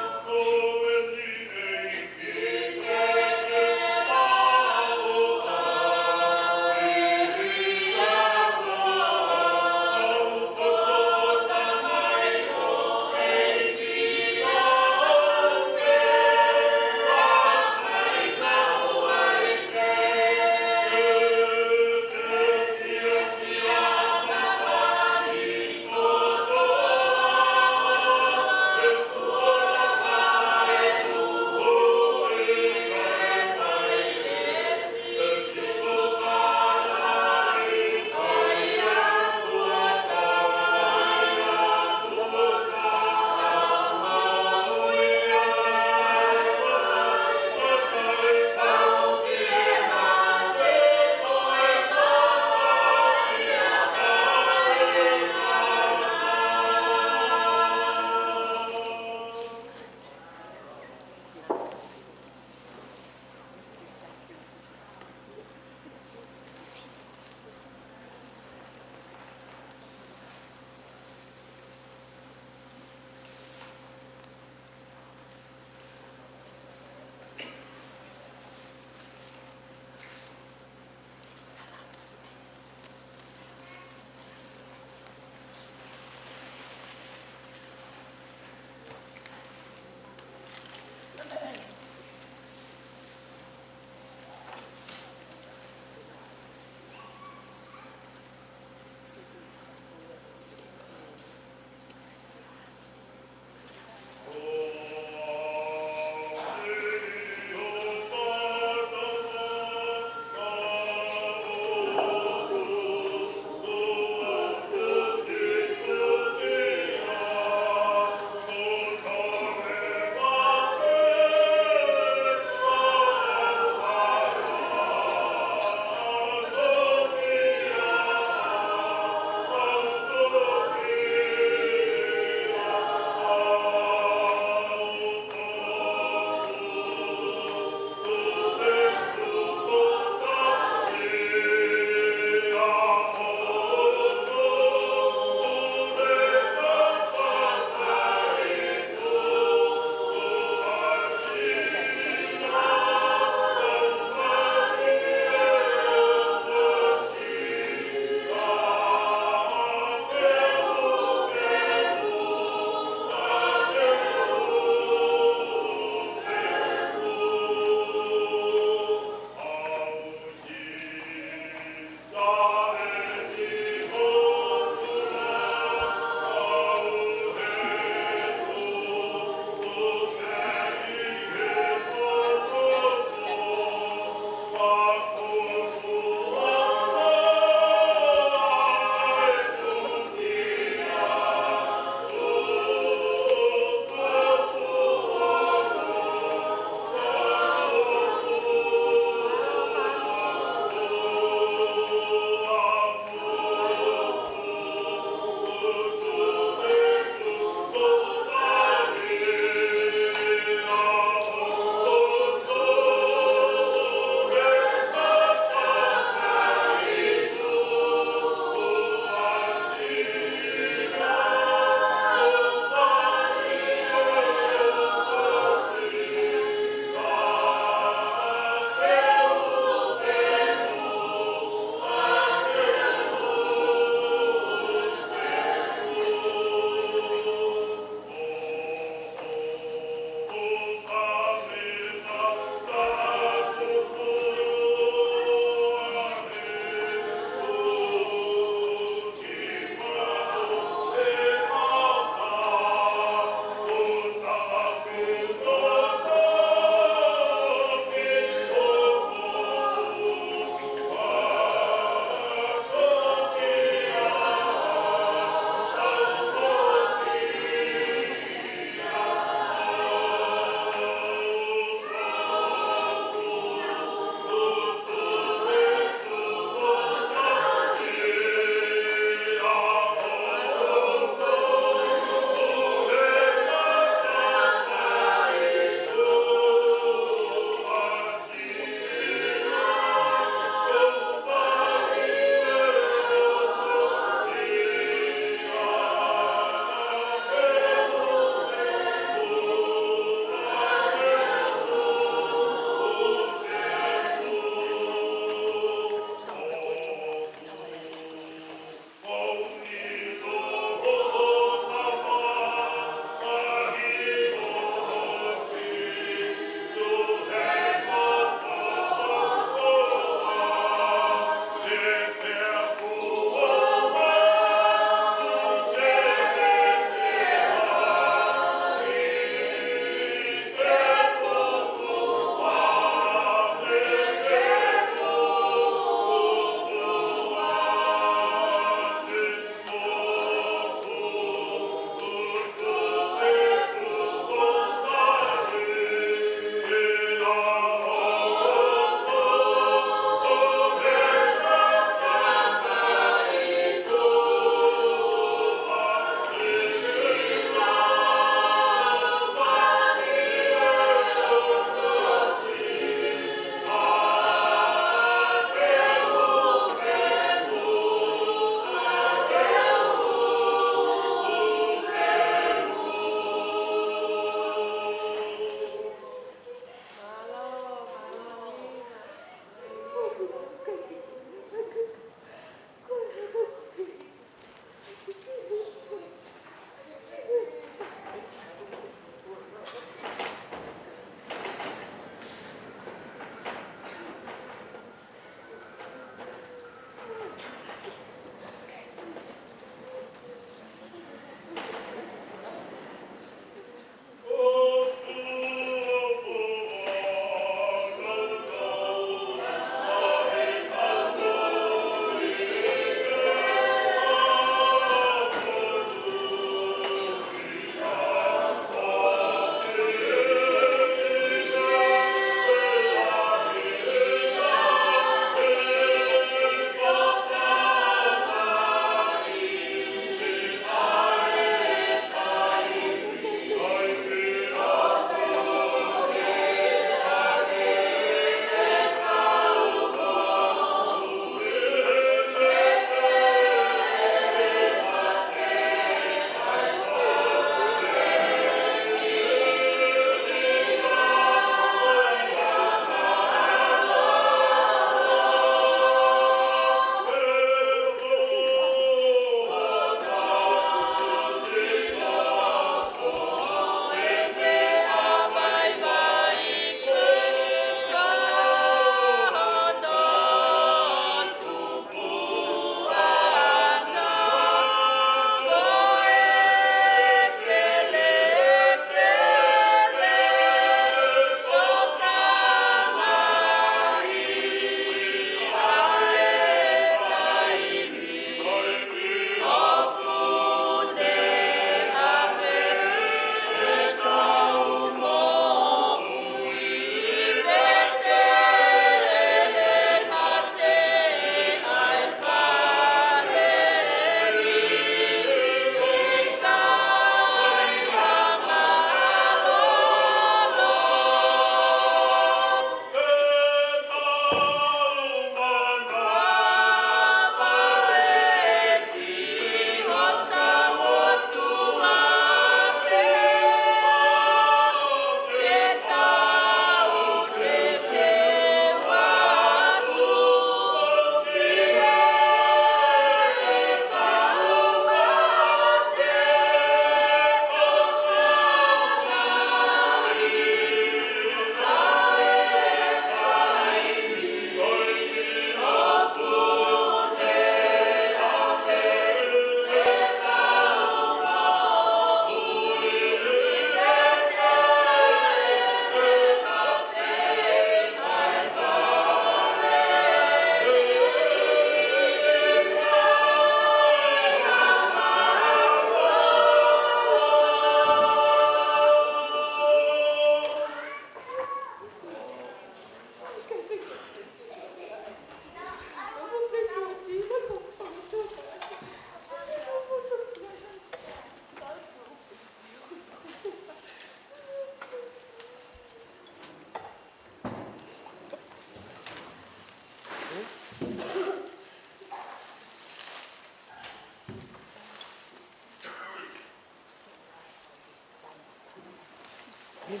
Lili,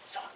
Soa.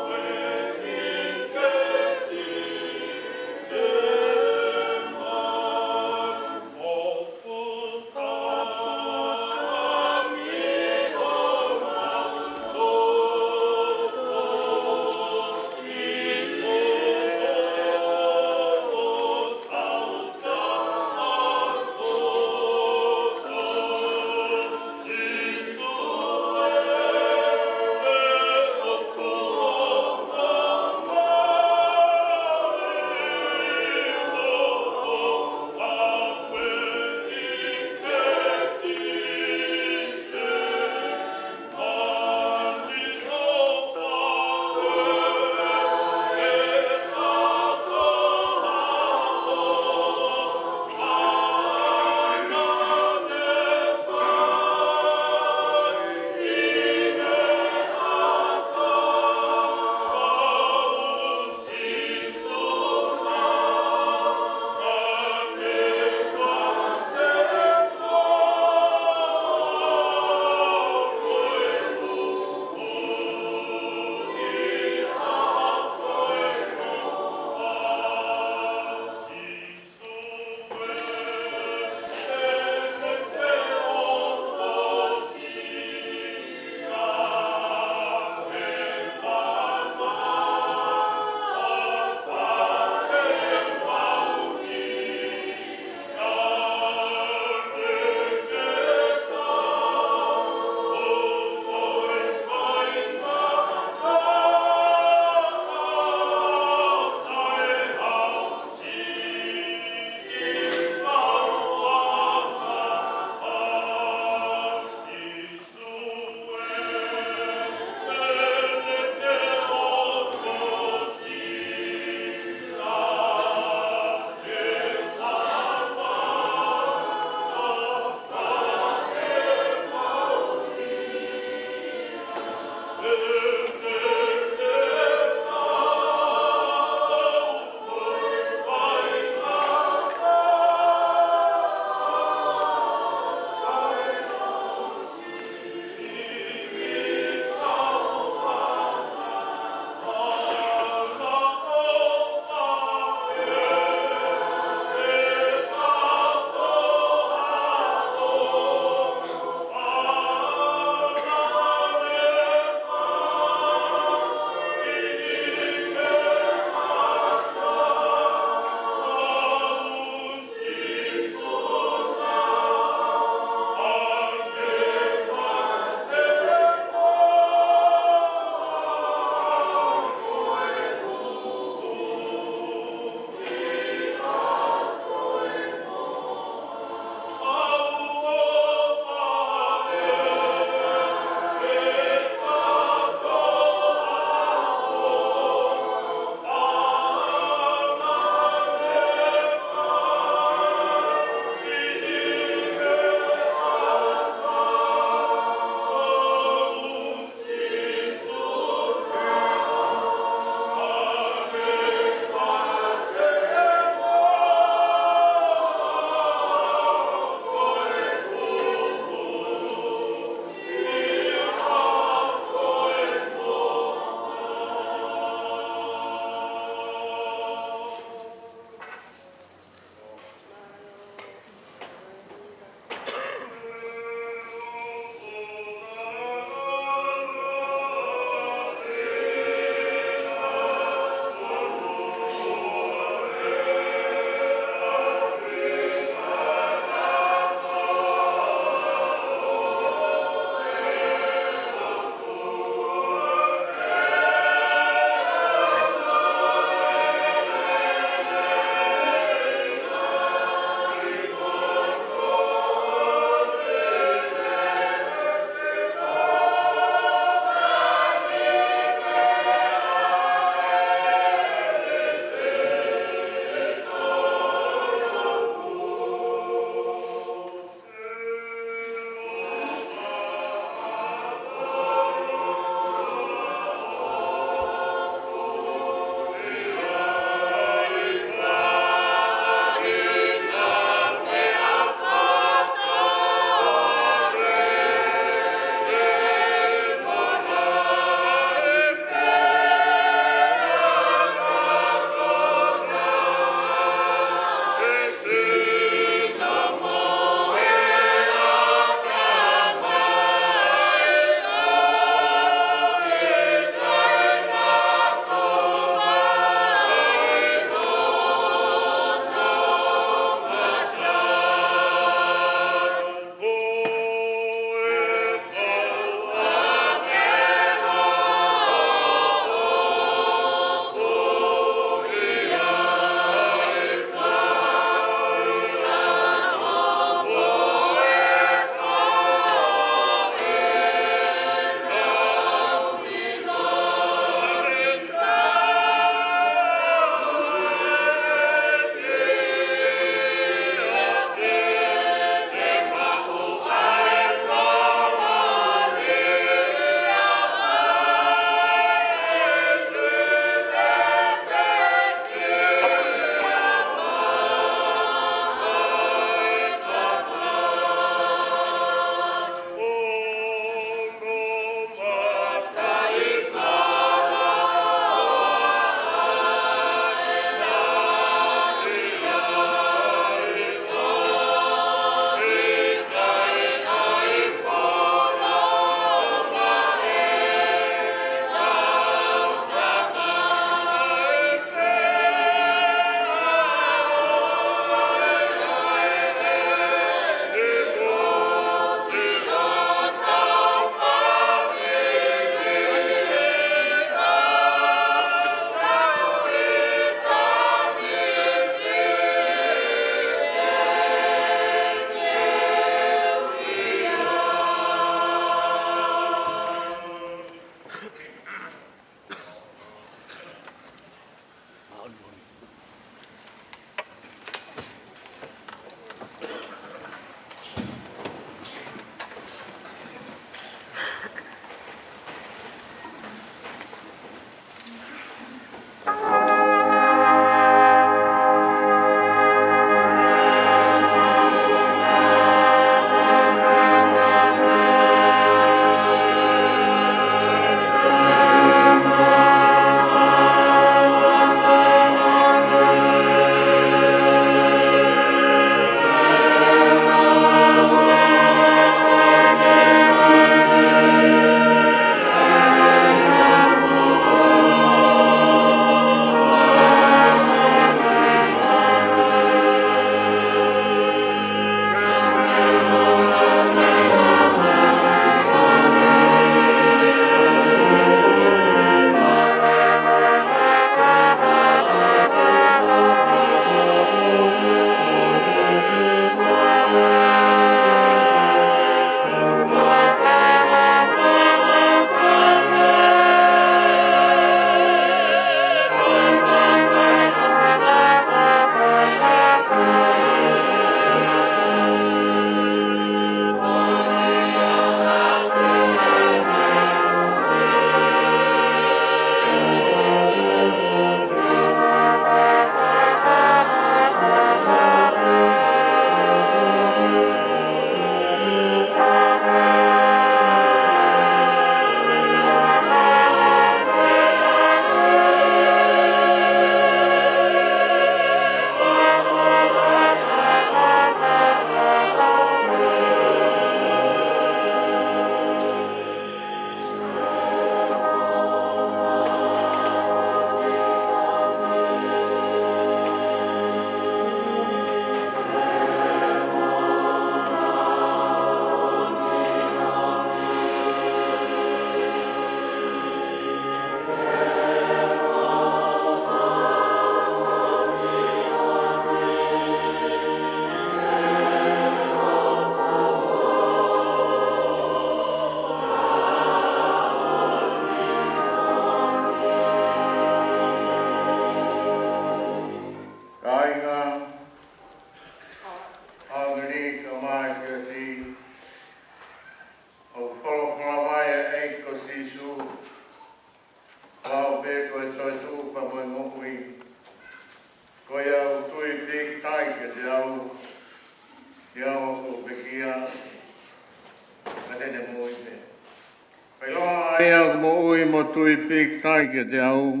ʻa ia ʻoku moʻui mo tui pīkitai kiate au,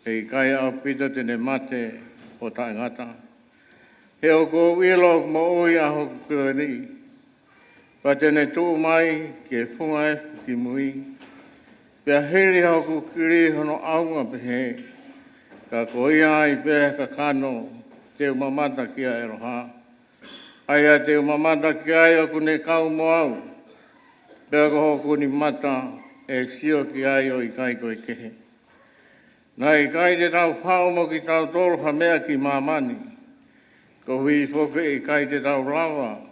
ʻe ʻikai ʻaupito te ne mate ʻo taʻengata. He ʻoku ou ʻilo ʻoku moʻui ʻa hoku Keliso, pea te ne tuʻu mai ki he funga efu kimui. Pea hili hoku kili hono ʻaunga pehē, ka ko ia ai pē ʻa e kakano te u mamata ki ai ʻi he ʻaloha. ʻA ia te u mamata ki ai ʻoku ne kau mo au, pea ko hoku nima ʻe sio ki ai ʻo ʻikai ko e kehe. Naʻe ʻikai te tau haʻu mo kitautolu ha meʻa ki māmani, koeʻuhi foki ʻe ʻikai te tau lava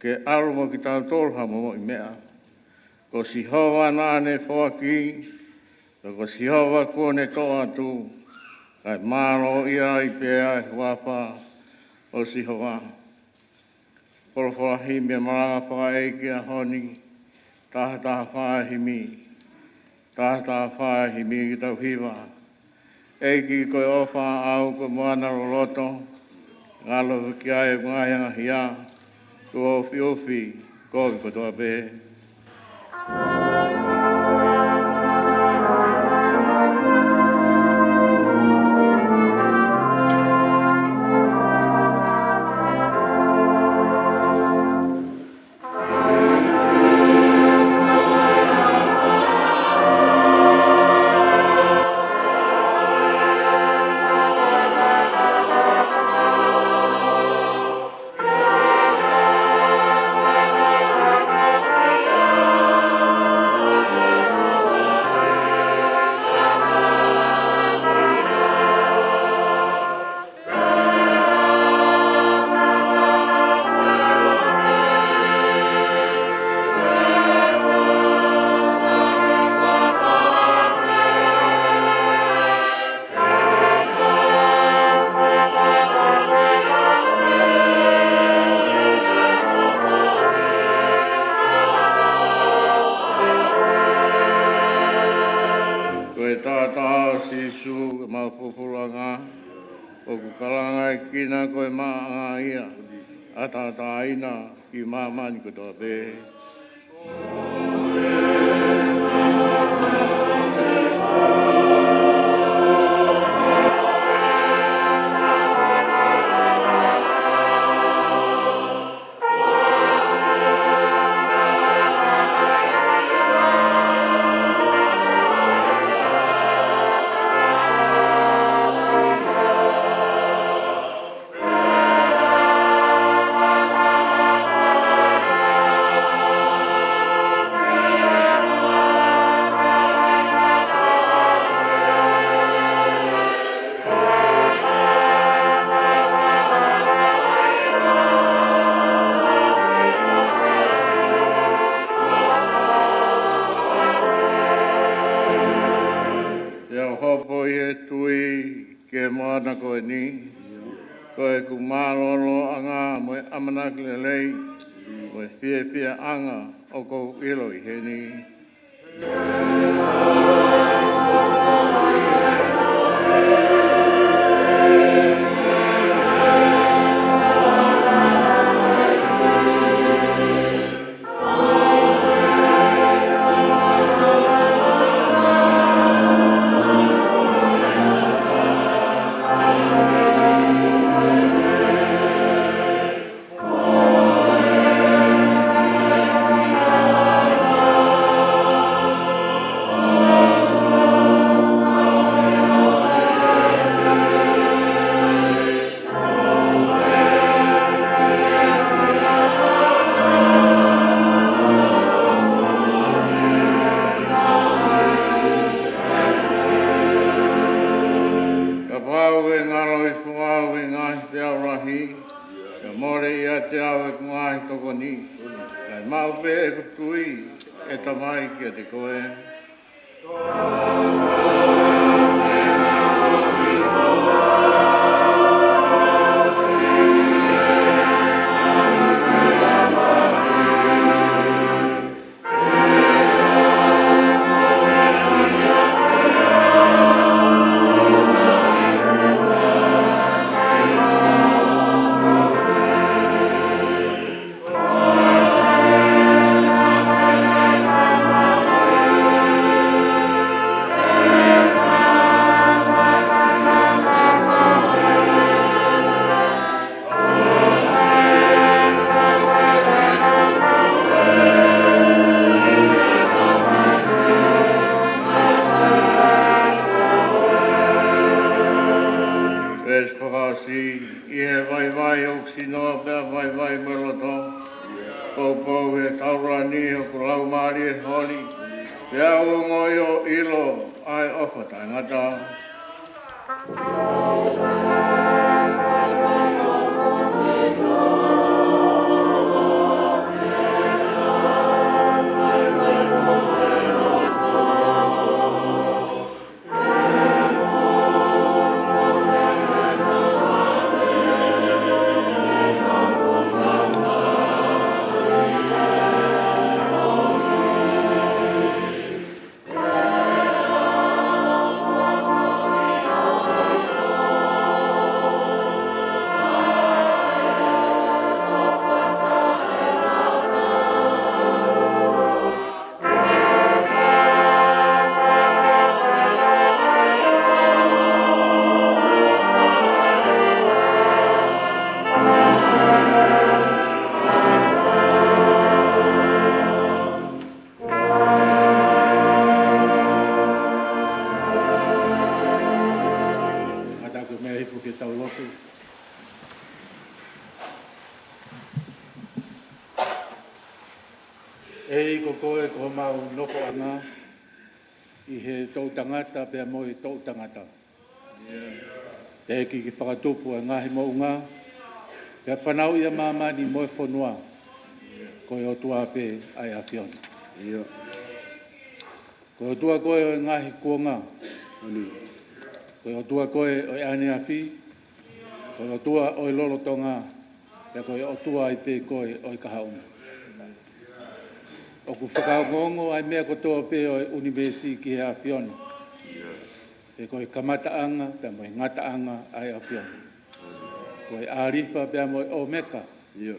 ke ʻalu mo kitautolu ha momoʻi meʻa. Ko Sihova naʻa ne foaki, pea ko Sihova kuo ne toʻo atu, kae mālō ia ai pē ʻa e huafa ʻo Sihova. Folofola himi ʻa e malanga fakaʻeiki ʻaho ni, taha taha fā himi, taha taha fā himi ke tau hiva. ʻEiki ko e ʻofa ʻaʻau ko e moana loloto, ngalo ki ai ʻa e ngaahi angahia, kuo ʻufiʻufi kovi kotoa pē. Ko e taʻataʻa ʻo Sīsū, ko e mau fufulanga, ʻoku kalanga ʻi kina ko e maʻanga ia, ʻa e taʻataʻa ʻi māmani kotoa pē. Te u hopo ʻi he tui ki he moana ko eni, ko ʻeku mālōlōʻanga mo e ʻamanaki lelei, mo e fiefiaʻanga ʻoku ou ʻilo ʻi heni. Kapau ʻe ngalo ʻi fua au ʻi he ngaahi peau lahi, kae mole ʻiate au ʻeku ngaahi tokoni, kae maʻu pē ʻeku tui, ʻe Tamai, kiate koe. Pea u ongoʻi ʻo ʻilo ʻa e ʻofa taʻengata. Kātaki ʻo meʻa hifo ke tau lotu. ʻEiki, ko koe ko homau nofoʻanga ʻi he toʻutangata pea mo e toʻutangata. Teʻeki ke fakatupu ʻa e ngaahi moʻunga, pea fanauʻi ʻa māmani mo e fonua, ko e ʻOtua pē ʻa e ʻAfiona. ʻIo. Ko e ʻOtua koe ʻo e ngaahi kuonga. Ko e ʻOtua koe ʻo e ʻaneafi. Ko e ʻOtua ʻo e lolotonga. Pea ko e ʻOtua ai pē koe ʻo e kahaʻu. ʻOku fakaongoongo ʻa e meʻa kotoa pē ʻo e ʻunivēsi ki he ʻAfiona. Pea ko e kamataʻanga, pea mo e ngataʻanga ʻa e ʻAfiona. Ko e ʻAlifa, pea mo e ʻOmeka. ʻIo.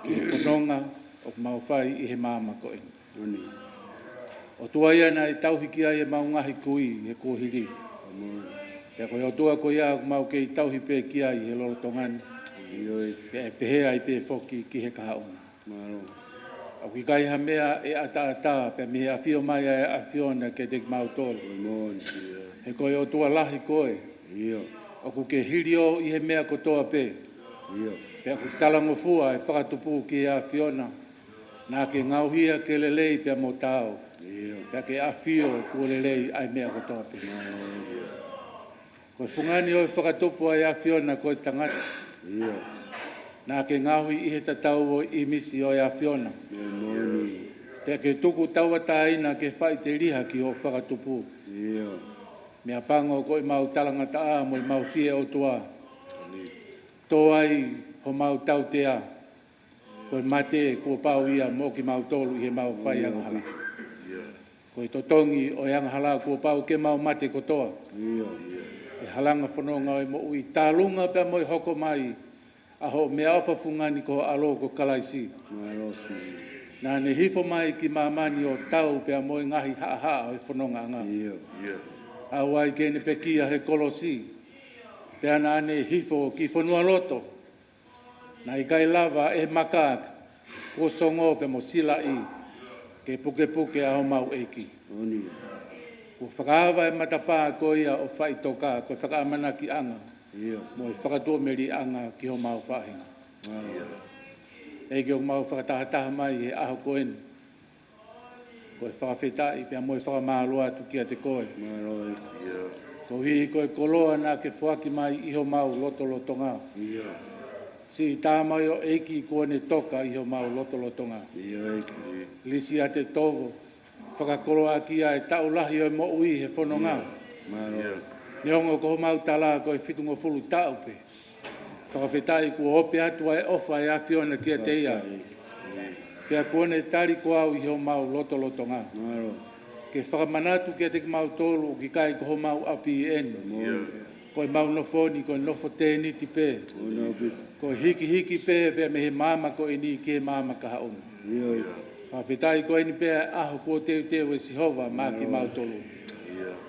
Ki he fononga ʻoku mau fai ʻi he maama ko eni. ʻOtua ia naʻe tauhi ki ai ʻemau ngaahi kui he kuohili. Pea ko e ʻOtua ko ia ʻoku mau kei tauhi pē ki ai he lolotonga ni. Pea ʻe pehē ai pē foki ki he kahaʻu. ʻOku ʻikai ha meʻa ʻe ʻataʻatā pea mei he ʻafio mai ʻa e ʻAfiona kiate kimautolu. He ko e ʻOtua lahi koe. ʻOku ke hili ʻo ʻi he meʻa kotoa pē. Pea ʻoku talangofua ʻa e fakatupu ki he ʻAfiona. Naʻa ke ngaohi ia ke lelei pea mo taau. Pea ke ʻafio kuo lelei ʻa e meʻa kotoa pē. Ko e fungani ʻo e fakatupu ʻa e ʻAfiona ko e tangata. Naʻa ke ngaohi ʻi he tatau ʻo e ʻīmisi ʻo e ʻAfiona. Pea ke tuku tauʻatāina ke faʻiteliha ki hoʻo fakatupu. Meʻapango ko ʻemau talangataʻa mo ʻemau fie ʻOtua. Tō ai homau tautea. Ko e mate kuo pau ia mo kimautolu ʻi heʻemau fai angahala. Ko e totongi ʻo e angahala kuo pau ke mau mate kotoa. ʻI he halanga fononga ʻo e moʻui, tālunga pea mo e hoko mai ʻa hoʻo meʻaʻofa fungani ko ho ʻAlo ko Kalaisi. Naʻa ne hifo mai ki māmani ʻo tau pea mo e ngaahi haʻahaʻa ʻo e fonongaʻanga. ʻAuai ke ne pekia he kolosi. Pea naʻa ne hifo ki fonualoto. Naʻe ʻikai lava ʻe he maka kuo songo pea mo silaʻi ke pukepuke ʻa homau ʻEiki. Kuo fakaava e matapā ko ia ʻo faʻitoka, ko e fakaʻamanakiʻanga mo e fakatuʻamelie ʻanga ki homau faʻahinga. ʻEiki, ʻoku mau fakatahataha mai he ʻaho ko eni. Ko e fakafetaʻi pea mo e fakamālō atu kiate koe. Koeʻuhi ko e koloa naʻa ke foaki mai ʻi homau lotolotonga. Siʻi tama ʻo e ʻEiki kuo ne toka ʻi homau lotolotonga. Lisi ʻa e tovo, fakakoloaʻaki ʻa e taʻu lahi ʻo e moʻui he fononga. Neongo ko homau tala ko e fitungofulu taʻu pē. Fakafetaʻi kuo ope atu ʻa e ʻofa ʻa e ʻAfiona kiate ia. Pea kuo ne tali ko au ʻi homau lotolotonga. Ke fakamanatu kiate kimautolu ʻoku ʻikai ko homau ʻapi eni. Ko ʻemau nofo ni, ko e nofo tēniti pē. Ko e hikihiki pē, pea mei he maama ko eni ki he maama kahaʻu. Fakafetaʻi ko eni pē ʻa e ʻaho kuo teuteu ʻe Sihova maʻa kimautolu.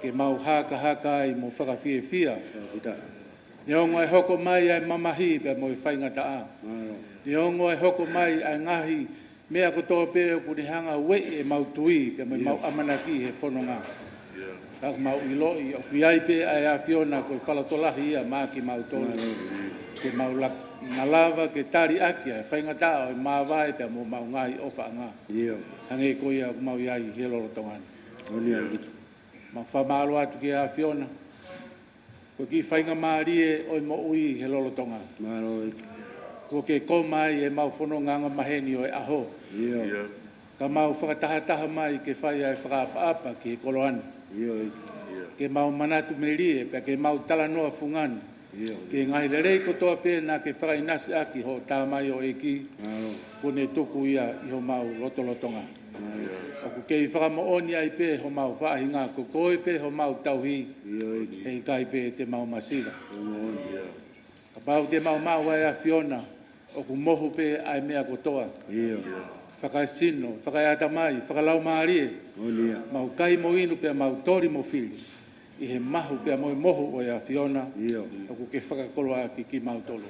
Ke mau hakahaka ai mo fakafiefia. Neongo e hoko mai ʻa e mamahi pea mo e faingataʻa. Neongo e hoko mai ʻa e ngaahi meʻa kotoa pē ʻoku ne hanga ueʻi ʻemau tui pea mo ʻemau ʻamanaki he fononga. Ka ʻoku mau ʻiloʻi ʻoku ʻi ai pē ʻa e ʻAfiona, ko e fakalotolahi ia maʻa kimautolu. Ke mau la-, malava ke tali ʻaki ʻa e faingataʻa ʻo e māvae pea mo homau ngaahi ʻofaʻanga. Hangē ko ia ʻoku mau ʻi ai he lolotonga ni. Mau fakamālō atu ki he ʻAfiona, ko e kiʻi faingamālie ʻo e moʻui he lolotonga. Kuo ke koma ai ʻemau fononga angamaheni ʻo e ʻaho, ka mau fakatahataha mai ke fai ʻa e fakaʻapaʻapa ki he koloa ni. Ke mau manatu melie pea ke mau talanoa fungani ki he ngaahi lelei kotoa pē naʻa ke fakaʻinasi ʻaki hoʻo tamaioʻeiki, kuo ne tuku ia ʻi homau lotolotonga. ʻOku kei fakamoʻoni ai pē homau faʻahinga ko koe pē homau tauhi, heʻikai pē te mau masiva. Kapau te mau maʻu ʻa e ʻAfiona, ʻoku mohu pē ʻa e meʻa kotoa, fakaesino, fakaeʻatamai, fakalaumālie. Mau kai mo inu pea mau toli mo fili ʻi he mahu pea mo e mohu ʻo e ʻAfiona, ʻoku ke fakakoloa ʻaki kimautolu.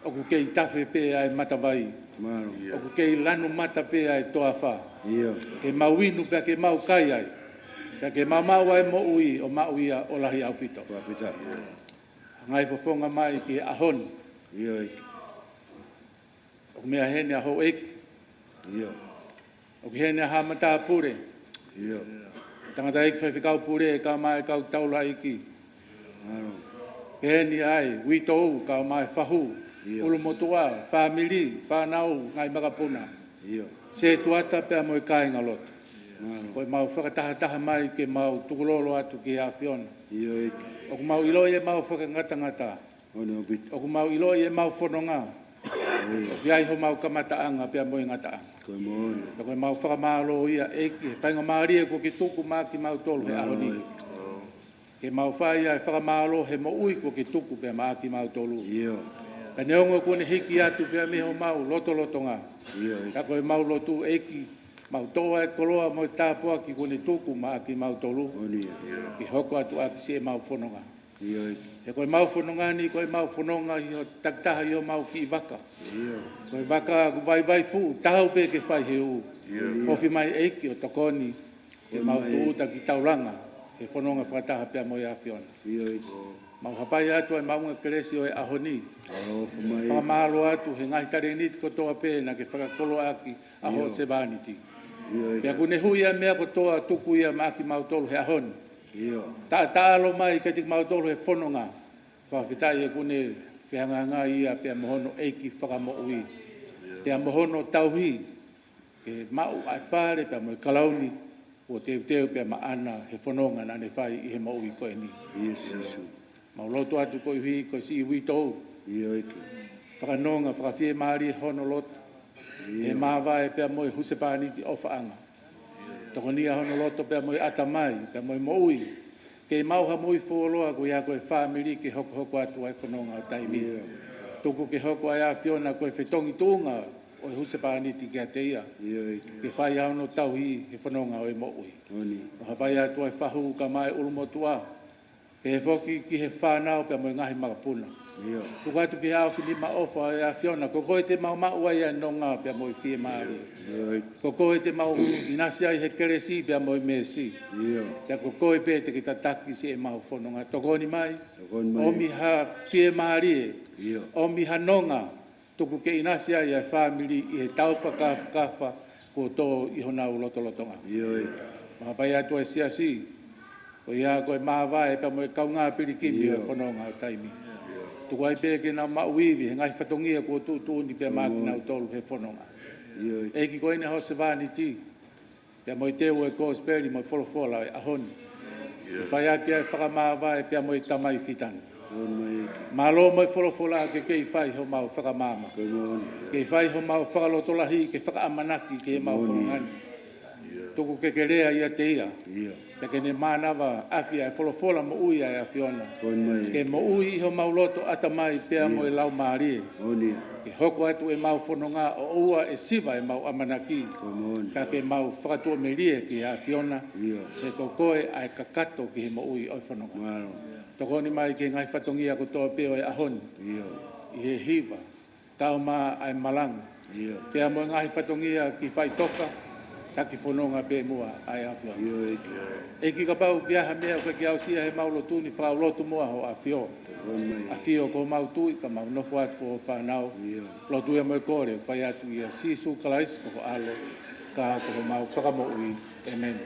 ʻOku kei tafe pē ʻa e matavai, ʻoku kei lanu mata pē ʻa e toafa, ke mau inu pea ke mau kai ai, pea ke mau maʻu ʻa e moʻui ʻo maʻu ia ʻo lahi ʻaupito. Hangai fofonga mai ki he ʻaho ni. ʻOku meʻa heni ʻa houʻeiki, ʻoku heni ʻa Haʻa Matāpule, tangataʻeiki faifekau pule, kae ʻumaʻā e kau taulaʻeiki, heni ʻa e uitou, kae ʻumaʻā e fahu, ʻulumotuʻa, fāmili, fānau, ngaahi makapuna, setuata pea mo e kāingalotu. Ko ʻemau fakatahataha mai ke mau tukulolo atu ki he ʻAfiona. ʻOku mau ʻiloʻi ʻemau fakangatangata, ʻoku mau ʻiloʻi ʻemau fononga, ʻoku ʻi ai homau kamataʻanga pea mo e ngataʻanga. Ka ko ʻemau fakamālō ia ʻEiki he faingamālie kuo ke tuku maʻa kimautolu he ʻaho ni, ke mau fai ʻa e fakamālō he moʻui kuo ke tuku pea maʻa kimautolu. Ka neongo kuo ne hiki atu pea mei homau lotolotonga, ka ko ʻemau lotu ʻEiki, mau toʻo ʻa e koloa mo e tāpuaki kuo ne tuku maʻa kimautolu, ke hoko atu ʻaki siʻemau fononga. He ko ʻemau fononga ni, ko ʻemau fononga ʻi ho takitaha ʻi homau kiʻi vaka. Ko e vaka ʻoku vaivai fuʻu, taau pē ke fai he ʻū. Ofi mai ʻEiki ʻo tokoni ke mau tūʻuta ki taulanga he fononga fakataha pea mo e ʻAfiona. Mau hapai atu ʻa e maʻunga kelesi ʻo e ʻaho ni. Fakamālō atu he ngaahi talēniti kotoa pē naʻa ke fakakoloa ʻaki ʻa hoʻo sevāniti. Pea kuo ne hui ʻa e meʻa kotoa tuku ia maʻa kimautolu he ʻaho ni. Taʻataʻalo mai kiate kimautolu he fononga. Fakafetaʻi he kuo ne fehangahangai ia pea mo hono ʻEiki Fakamoʻui, pea mo hono tauhi, ke maʻu ʻa e pale pea mo e kalauni kuo teuteu pea maʻana he fononga naʻa ne fai ʻi he moʻui ko eni. Mau lotu atu koeʻuhi ko e siʻi uitou. Fakanonga, fakafiemālie hono loto he māvae pea mo e husepāniti ʻofaʻanga. Tokonia hono loto pea mo e ʻatamai pea mo e moʻui, ke maʻu ha moʻui fuoloa ko ia ko e fāmili ke hokohoko atu ʻa e fononga ʻo taimi. Tuku ke hoko ʻa e ʻAfiona ko e fetongi tuʻunga ʻo e husepāniti kiate ia, ke fai ʻa hono tauhi he fononga ʻo e moʻui. Mau hapai atu ʻa e fahu kae ʻumaʻā e ʻulumotuʻa, pehē foki ki he fānau pea mo e ngaahi makapuna. Tuku atu ki he ʻaofinima ʻofa ʻo e ʻAfiona, ko koe te mau maʻu ai ʻa e nonga pea mo e fiemālie. Ko koe te mau ʻinasi ai he kelesi pea mo e meesi. Pea ko koe pē te ke tataki siʻemau fononga. Tokoni mai, ʻomi ha fiemālie, ʻomi ha nonga, tuku ke ʻinasi ai ʻa e fāmili ʻi he tau fakafakafa kuo tō ʻi honau lotolotonga. Mau hapai atu ʻa e siasi, ko ia ko e māvae pea mo e kaungā pilikimi ʻo e fononga ʻo taimi. Tuku ai pē ke nau maʻu ivi he ngaahi fatongia kuo tuʻutuʻuni pea maʻa kinautolu he fononga. ʻEiki, ko eni ʻa hoʻo sevāniti, pea mo e teu ʻo e kosipeli mo e folofola ʻo e ʻaho ni, ke fai ʻaki ʻa e fakamāvae pea mo e tamai fitani. Mālō mo e folofola ke kei fai homau fakamaama, kei fai homau fakalotolahi ke fakaʻamanaki ki heʻemau fononga ni. Tuku ke ke lea ʻiate ia, pea ke ne mānava ʻaki ʻa e folofola moʻui ʻa e ʻAfiona, ke moʻui ʻi homau loto, ʻatamai pea mo e laumālie. Ke hoko atu ʻemau fononga ʻo ʻoua ʻe siva ʻemau ʻamanaki, ka ke mau fakatuʻamelie ki he ʻAfiona, he ko koe ʻa e kakato ki he moʻui ʻo e fononga. Tokoni mai ki he ngaahi fatongia kotoa pē ʻo e ʻaho ni, ʻi he hiva, kae ʻumaʻā ʻa e malanga, pea mo e ngaahi fatongia ki faʻitoka, taki fononga pē muʻa ʻa e ʻAfiona. ʻEiki, kapau ʻoku ʻi ai ha meʻa ʻoku ʻikai ke aʻusia heʻemau lotu ni, fakalotu muʻa ho ʻAfio. ʻAfio ko homau Tuʻi, ka mau nofo atu ko ho fānau. Lotu ia mo e kole ʻoku fai atu ʻia Sīsū Kalaisi ko ho ʻAlo, ka ko homau Fakamoʻui. ʻĒmeni.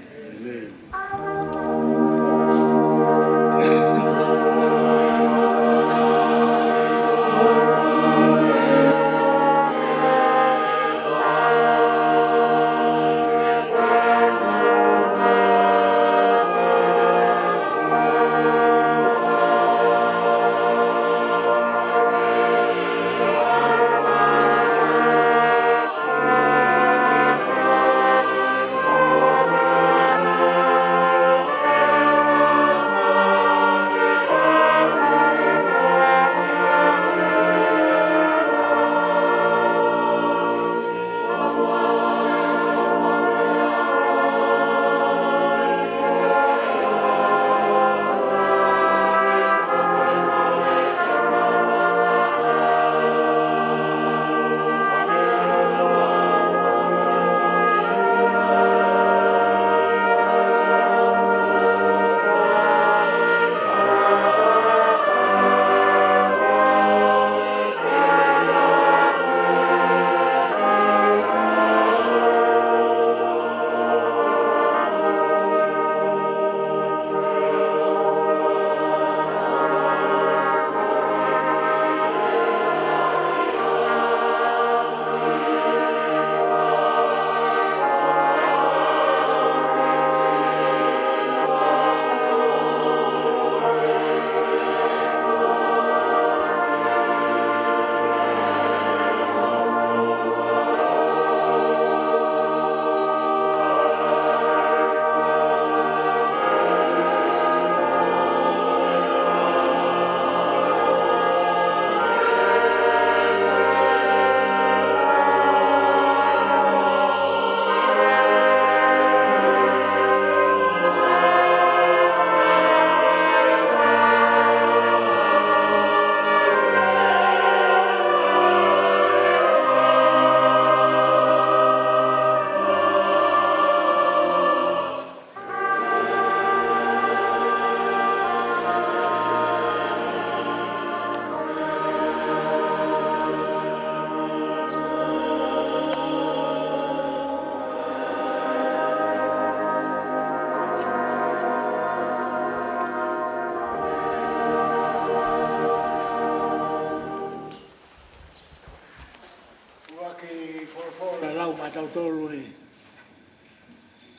ʻUluaki folofola lau maʻatautolu he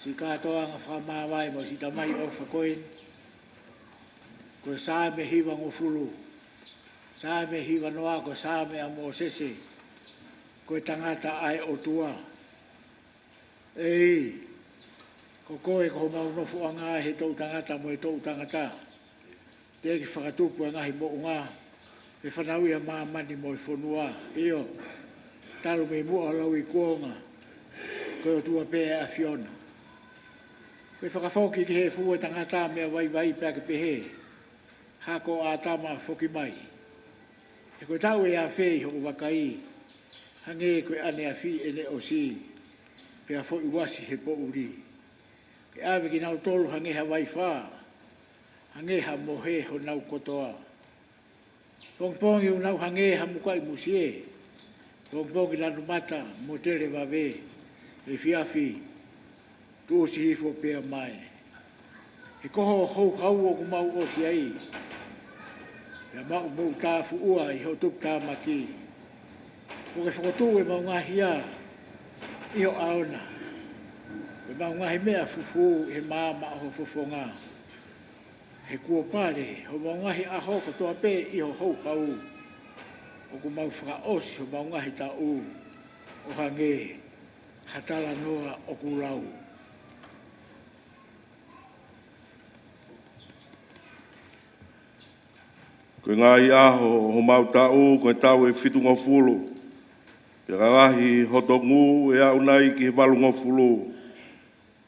siʻi kātoanga fakamāvae mo e siʻi tamai ʻofa ko eni. Ko e Saame hivangofulu. Saame hivanoa, ko e Saame ʻa Mōsese, ko e tangata ʻa e ʻOtua. ʻEiki, ko koe ko homau nofoʻanga he toʻu tangata mo e toʻu tangata. Teʻeki fakatupu e ngaahi moʻunga, ʻe fanauʻi ʻa māmani mo e fonua, ʻio, talu mei muʻa ʻo lauikuonga, ko e ʻOtua pē ʻa e ʻAfiona. Ko e fakafoki ki he efu ʻo e tangata meʻa vaivai pea ke pehē, hako ʻa ʻĀtama foki mai. He ko e taʻu ʻe afe ʻi hoʻo vakai, hangē ko e ʻaneafi ʻene ʻosi, pea foʻi uasi he poʻuli. Ke ʻave kinautolu hangē ha vaifā, hangē ha mohe honau kotoa. Pongipongi ʻoku nau hangē ha mukaʻi musie, pongipongi lanu mata mo tele vave, efiafi tuʻusi hifo pea mae. He ko hoʻo houhau ʻoku mau ʻosi ai, pea mau moʻutāfuʻua ʻi hoʻo tuputāmaki. Kuo ke fokotuʻu ʻemau ngaahi hia ʻi ho ʻaona, ʻemau ngaahi meʻa fufū ʻi he maama ʻo ho fofonga. He kuo pale homau ngaahi ʻaho kotoa pē ʻi ho houhau, ʻoku mau fakaʻosi homau ngaahi taʻu ʻo hangē ha talanoa ʻoku lau. Ko e ngaahi ʻaho ʻo homau taʻu, ko e taʻu ʻe fitungofulu. Pea ka lahi hoto ngū ʻe aʻu nai ki he valungofulu.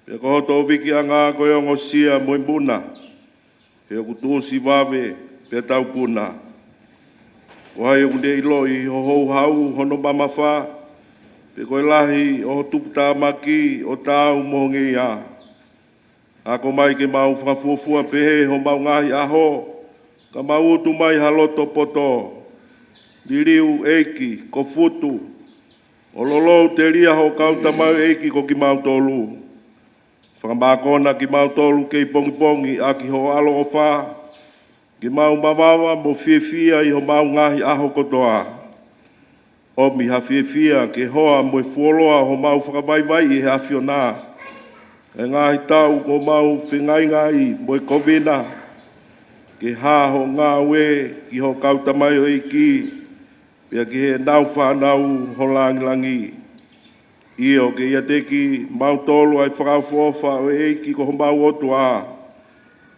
Pea ko hoto vikiʻanga ko e ongosia mo e muna. He ʻoku tuʻusi vave pea taupuna. Ko hai ʻoku ne ʻiloʻi ho houhau hono mamafa? Pe ko e lahi ʻo ho tuputāmaki ʻo taau mo ho ngeia? Ako mai ke mau fakafuofua pehē homau ngaahi ʻaho, ka mau utu mai ha loto poto. Liliu ʻEiki, ko futu, ʻo lolou telia hoʻo kau tamaioʻeiki ko kimautolu. Fakamākona kimautolu kei pongipongi ʻaki ho ʻaloʻofa, ke mau mavava mo fiefia ʻi homau ngaahi ʻaho kotoa. ʻOmi ha fiefia ke hoa mo e fuoloa homau fakavaivaiʻi ʻe he ʻAfiona ʻa e ngaahi taʻu kuo mau fengāueʻi mo e Kōviti, ke hā hoʻo ngāue ki hoʻo kau tamaioʻeiki, pea ki heʻenau fānau ho lāngilangi. ʻIo, ke ʻiate kimautolu ʻa e fakaʻofoʻofa ʻo e ʻEiki ko homau ʻOtua.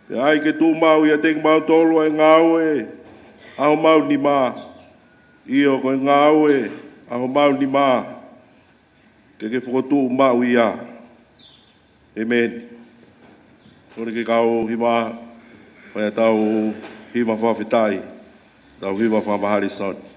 Pea ʻai ke tuʻu maʻu ʻiate kimautolu ʻa e ngāue ʻa homau nima. ʻIo, ko e ngāue ʻa homau nima, ke ke fokotuʻu maʻu ia. ʻĒmeni. Kole ke kau hiva, ʻo ʻetau hiva fakafetaʻi, tau hiva fakamālie atu.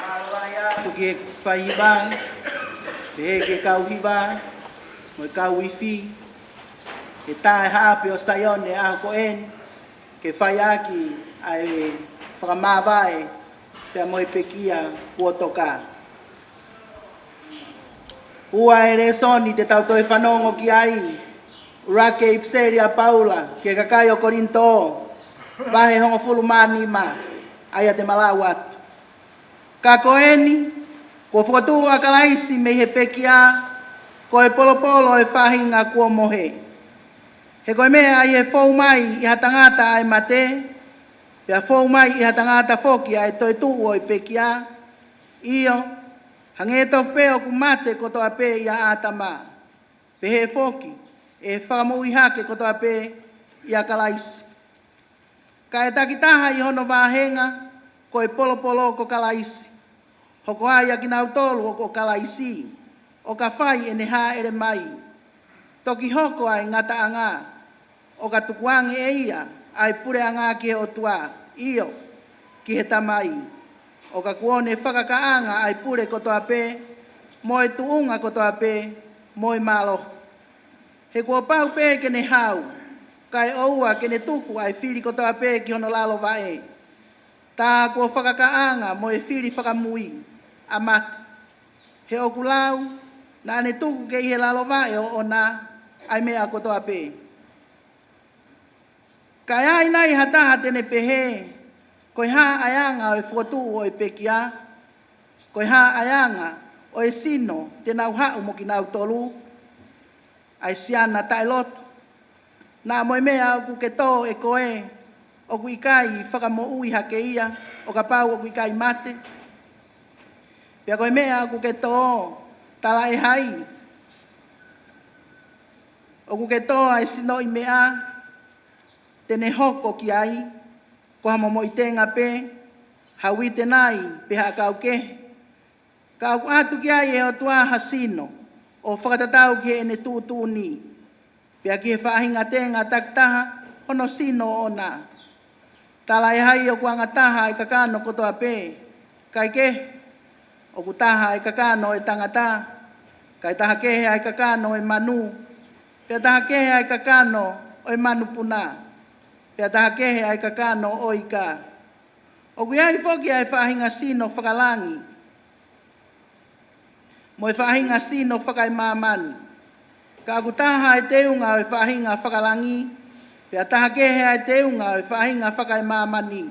Mālō lahi atu ki he faihiva, pehē ki he kau hiva, mo e kau ifi, he tā e haʻape ʻo Saione ʻaho ko eni, ke fai ʻaki ʻa e fakamāvae pea mo e pekia kuo toka. Ua e lēsoni te tau toe fanongo ki ai, ʻuluaki ʻipiseli ʻa Paula ki he kakai ʻo Kolinitō, vahe hongofulu mā nima, ʻa ia te ma lau atu. Ka ko eni, kuo fokotuʻu ʻa Kalaisi mei he pekia, ko e polopolo ʻo e faʻahinga kuo mohe. He ko e meʻa ʻi he fou mai ʻi ha tangata ʻa e mate, pea fou mai ʻi ha tangata foki ʻa e toetuʻu ʻo e pekia, ʻio, hangē tofu pē ʻoku mate kotoa pē ʻia ʻĀtama, pehē foki ʻe fakamoʻui hake kotoa pē ʻia Kalaisi. Ka ʻe takitaha ʻi hono vāhenga, ko e polopolo ko Kalaisi, hoko ai ʻa kinautolu ʻoku ʻo Kalaisi, ʻo ka fai ʻene hāʻele mai. Toki hoko ʻa e ngataʻanga, ʻo ka tukuange ʻe ia ʻa e puleʻanga ki he ʻOtua, ʻio, ki he Tamai, ʻo ka kuo ne fakakaʻanga ʻa e pule kotoa pē, mo e tuʻunga kotoa pē, mo e mālohi. He kuo pau pē ke ne hau, kae ʻoua ke ne tuku ʻa e fili kotoa pē ki hono lalo vaʻe. Tā kuo fakakaʻanga mo e fili fakamui ʻa mate. He ʻoku lau, naʻa ne tuku ke ʻi he lalo vaʻe ʻoʻona ʻa e meʻa kotoa pē. Ka ʻe ai nai ha taha te ne pehē, ko e hā ʻa e anga ʻo e fokotuʻu ʻo e pekia, ko e hā ʻa e anga ʻo e sino te nau haʻu mo kinautolu, ʻa e siana taʻeloto? Naʻa mo e meʻa ʻoku ke tō ʻe koe, ʻoku ʻikai fakamoʻui hake ia, ʻo kapau ʻoku ʻikai mate? Pea ko e meʻa ʻoku ke tō, tala ʻe hai? ʻOku ke tō ʻa e sinoʻi meʻa, te ne hoko ki ai, ko ha momoʻi tenga pē, ha uite nai, pe ha ʻakau kehe. Ka ʻoku ʻatu ki ai ʻe he ʻOtua ha sino, ʻo fakatatau ki heʻene tuʻutuʻuni, pea ki he faʻahinga tenga takitaha hono sino ʻoʻona. Tala ʻe hai ʻoku anga taha ʻa e kakano kotoa pē, kae kehe, ʻoku taha ʻa e kakano ʻo e tangata, kae taha kehe ʻa e kakano ʻo e manu, pea taha kehe ʻa e kakano ʻo e manupuna, pea taha kehe ʻa e kakano ʻo e ika. ʻOku ʻi ai foki ʻa e faʻahinga sino fakalangi, mo e faʻahinga sino fakaemāmani. Ka ʻoku taha ʻa e teunga ʻo e faʻahinga fakalangi, pea taha kehe ʻa e teunga ʻo e faʻahinga fakaemāmani.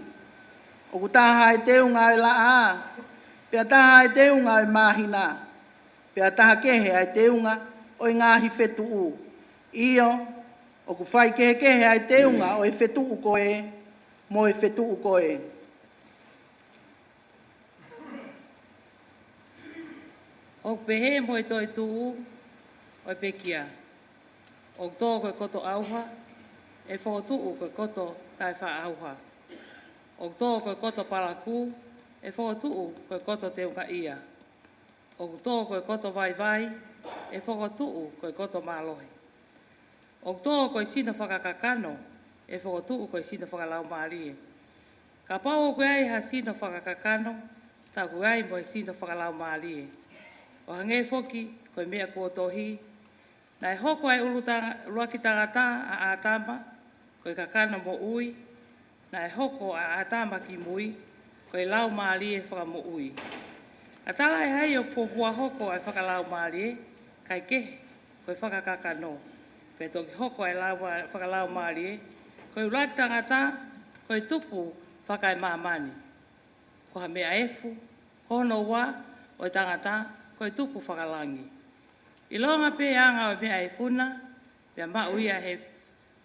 ʻOku taha ʻa e teunga ʻo e laʻā, pea taha ʻa e teunga ʻo e māhina, pea taha kehe ʻa e teunga ʻo e ngaahi fetuʻu. ʻIo, ʻoku faikehekehe ʻa e teunga ʻo e fetuʻu ko ē, mo e fetuʻu ko ē. ʻOku pehē mo e toetuʻu ʻo e pekia. ʻOku tō ko e koto ʻauha, ʻe fokotuʻu ko e koto taʻefaʻaʻauha. ʻOku tō ko e koto palakū, ʻe fokotuʻu ko e koto teungaʻia. ʻOku tō ko e koto vaivai, ʻe fokotuʻu ko e koto mālohi. ʻOku tō ko e sino fakakakano, ʻe fokotuʻu ko e sino fakalaumālie. Kapau ʻoku ʻi ai ha sino fakakakano, tā ʻoku ʻi ai mo e sino fakalaumālie. ʻO hangē foki ko e meʻa kuo tohi, naʻe hoko ʻa e ʻulu tanga-, ʻuluaki tangata ʻa ʻĀtama, ko e kakano moʻui, naʻe hoko ʻa ʻĀtama ki mui, ko e laumālie fakamoʻui. Ka tala ʻe hai ʻoku fuofua hoko ʻa e fakalaumālie, kae kehe, ko e fakakakano. Pea toki hoko ʻa e lau-, fakalaumālie, ko e ʻuluaki tangata, ko e tupu fakaemāmani. Ko ha meʻa efu, ko hono ua, ʻo e tangata, ko e tupu fakalangi. ʻIlonga pē anga ʻo e meʻa efu na, pea maʻu ia he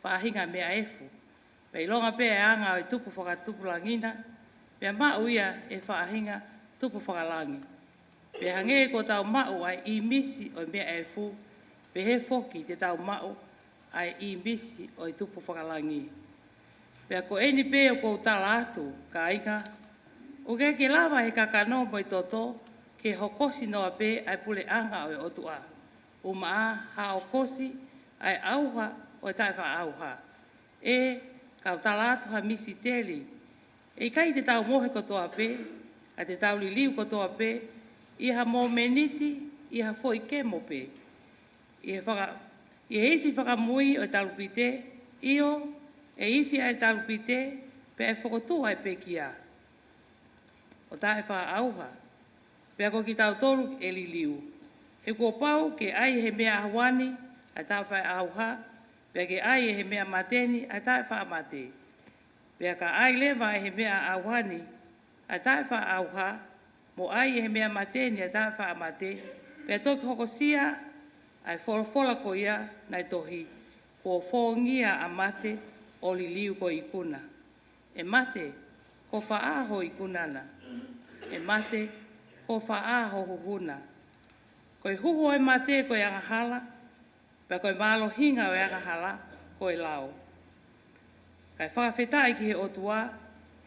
faʻahinga meʻa efu. Pea ʻilonga pē ʻa e anga ʻo e tupu fakatupulangi na, pea maʻu ia he faʻahinga tupu fakalangi. Pea hangē ko ʻetau maʻu ʻa e ʻīmisi ʻo e meʻa efu, pehē foki te tau maʻu ʻa e ʻīmisi ʻo e tupu fakalangi. Pea ko eni pē ʻoku ou tala atu, kāinga, ʻoku ʻikai ke lava he kakano mo e toto, ke hokosi noa pē ʻa e puleʻanga ʻo e ʻOtua. ʻUmaʻā ha hokosi ʻa e ʻauha ʻo e taʻefaʻaʻauha. ʻE, kau tala atu ha misiteli. ʻE ʻikai te tau mohe kotoa pē, Ka te tau liliu kotoa pē, ʻi ha momeniti, ʻi ha foʻi kemo pē, ʻi he faka-, ʻi he ifi fakamui ʻo e talupite, ʻio, ʻe ifi ʻa e talupite, pea ʻe fokotuʻu ʻa e pekia ʻo taʻefaʻaʻauha, pea ko kitautolu ʻe liliu. He kuo pau ke ʻai ʻe he meʻa ʻauha ni ʻa e taʻefaʻaʻauha, pea ke ʻai ʻe he meʻa mate ni ʻa e taʻefaʻamate. Pea ka ʻai leva ʻe he meʻa ʻauha ni ʻa e taʻefaʻaʻauha, mo ʻai ʻe he meʻa mate ni ʻa e taʻefaʻamate, pea toki hokosia ʻa e folofola ko ia naʻe tohi, kuo fōngia ʻa mate ʻo liliu ko e ikuna. ʻE mate, ko fē ʻa ho ikuna na? ʻE mate, ko fē ʻa ho huhu na? Ko e huhu ʻo e mate ko e angahala, pea ko e mālohinga ʻo e angahala ko e lao. Kae fakafetaʻi ki he ʻOtua,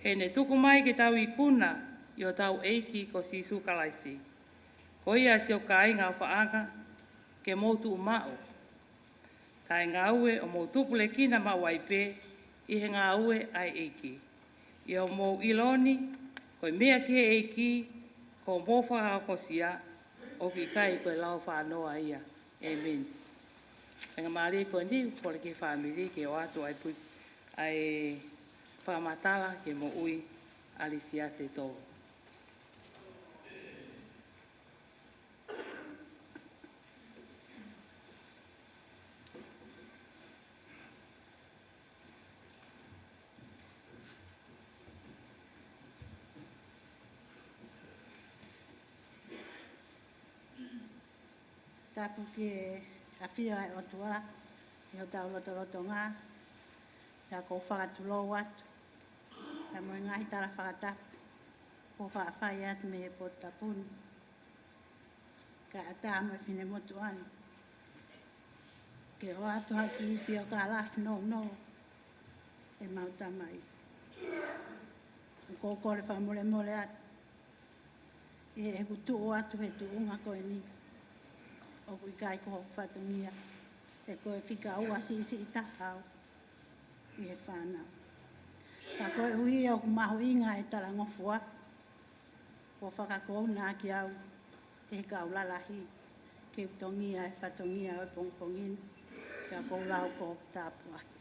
he ne tuku mai ke tau ikuna ʻi hotau ʻEiki ko Sīsū Kalaisi. Ko ia, siʻoku kāinga ʻofaʻanga, ke mou tuʻu maʻu, kae ngāue ʻo mou tupulekina maʻu ai pē ʻi he ngāue ʻa e ʻEiki, ʻi hoʻomou ʻilo ni, ko e meʻa ki he ʻEiki kuo mou fakahokosia, ʻoku ʻikai ko e lao fānoa ia. ʻĒmeni. Faingamālie ko eni, kole ki he fāmili ke ʻoatu ʻa e pui, ʻa e fakamatala ki he moʻui ʻa Lisiate Tovo. Tapu ki he ʻafio ʻa e ʻOtua ʻi hotau lotolotonga, pea ʻoku ou fakatulou atu, pea mo e ngaahi tala fakatapu kuo faʻa fai atu mei he potu tapu ni, kae ʻatā mo e finemotuʻa ni ke ʻoatu ha kiʻi piokalafi nounou ʻemau tamai. ʻOku ou kole fakamolemole atu ʻi heʻeku tuʻu atu he tuʻunga ko eni, ʻoku ʻikai ko hoku fatongia, he ko e fika ua siʻisiʻi taha au ʻi he fānau. Ka koeʻuhi ʻoku mahuʻinga e talangofua, kuo fakakouna ʻaki au ʻe he kau lalahi ke u tongia e fatongia ʻo e pongipongi ni, pea ʻoku ou lau ko e tāpuaki.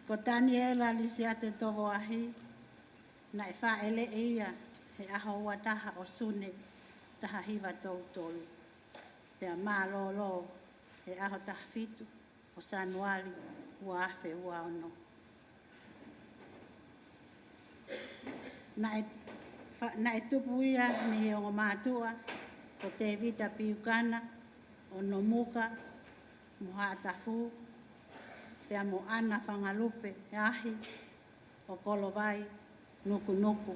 Ko Taniela Lisiate Tovo Ahi, naʻe fāʻeleʻi ia he ʻaho ua taha ʻo Sune taha hiva tolu tolu, pea mālōlō he ʻaho taha fitu ʻo Sānuali ua afe ua ono. Naʻe fa-, naʻe tupu ia mei he ongo mātuʻa ko Tēvita Piukana ʻo Nomuka mo Haʻatafu, pea mo ʻAna Fangalupe Ahi ʻo Kolovai, Nukunuku,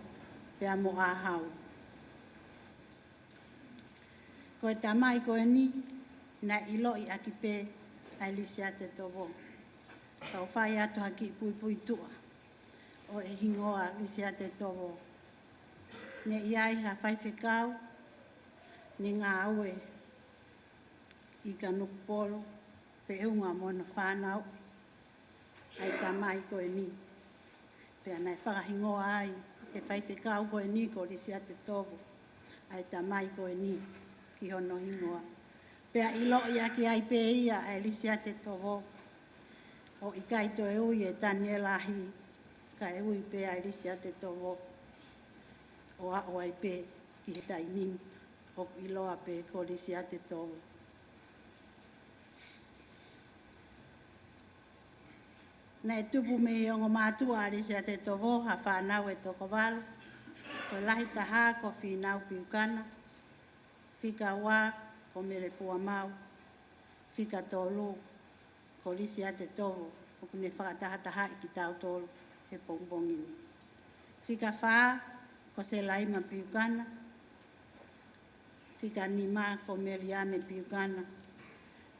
pea mo ʻAhau. Ko e tamai ko eni naʻe ʻiloʻi ʻaki pē ʻa e Lisiate Tovo. Kau fai atu ha kiʻi puipuituʻa ʻo e hingoa Lisiate Tovo. Ne ʻi ai ha faifekau ne ngāue ʻi Kanokupolu, feʻunga mo hono fānau ʻa e tamai ko eni. Pea naʻe fakahingoa ai ʻe he faifekau ko eni ko Lisiate Tovo ʻa e tamai ko eni ki hono hingoa. Pea ʻiloʻi ʻaki ai pē ia ʻa e Lisiate Tovo, ʻo ʻikai toe ui ʻe Taniela Ahi, kae ui pē ʻa e Lisiate Tovo, ʻo aʻu ai pē ki he taimi ni ʻoku ʻiloa pē ko Lisiate Tovo. Naʻe tupu mei he ongo mātuʻa ʻa Lisiate Tovo ha fānau ʻe toko valu, ko e lahi taha ko Fīnau Piukana, fika ua ko Mele Puamau, fika tolu ko Lisiate Tovo, ʻoku ne fakatahatahaʻi kitautolu he pongipongi ni. Fika fā ko Selaima Piukana, fika nima ko Meliame Piukana,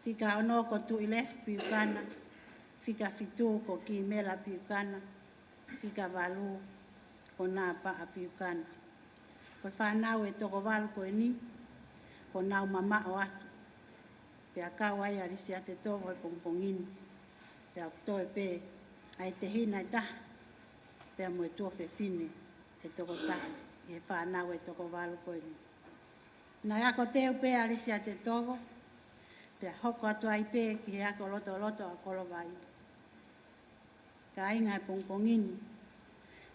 fika ono ko Tuʻilefu Piukana, fika fitu ko Kimela Piukana, fika valu ko Napaʻa Piukana. Ko e fānau ʻe toko valu ko eni, kuo nau mamaʻo atu, pea kau ai ʻa Lisiate Tovo he pongipongi ni, pea ʻoku toe pē ʻa e tehina ʻe taha, pea mo e tuofefine ʻe toko taha, ʻi he fānau ʻe toko valu ko eni. Naʻe ako teu pē ʻa Lisiate Tovo, pea hoko atu ai pē ki he ako lotoloto ʻa Kolovai. Kāinga, he pongipongi ni,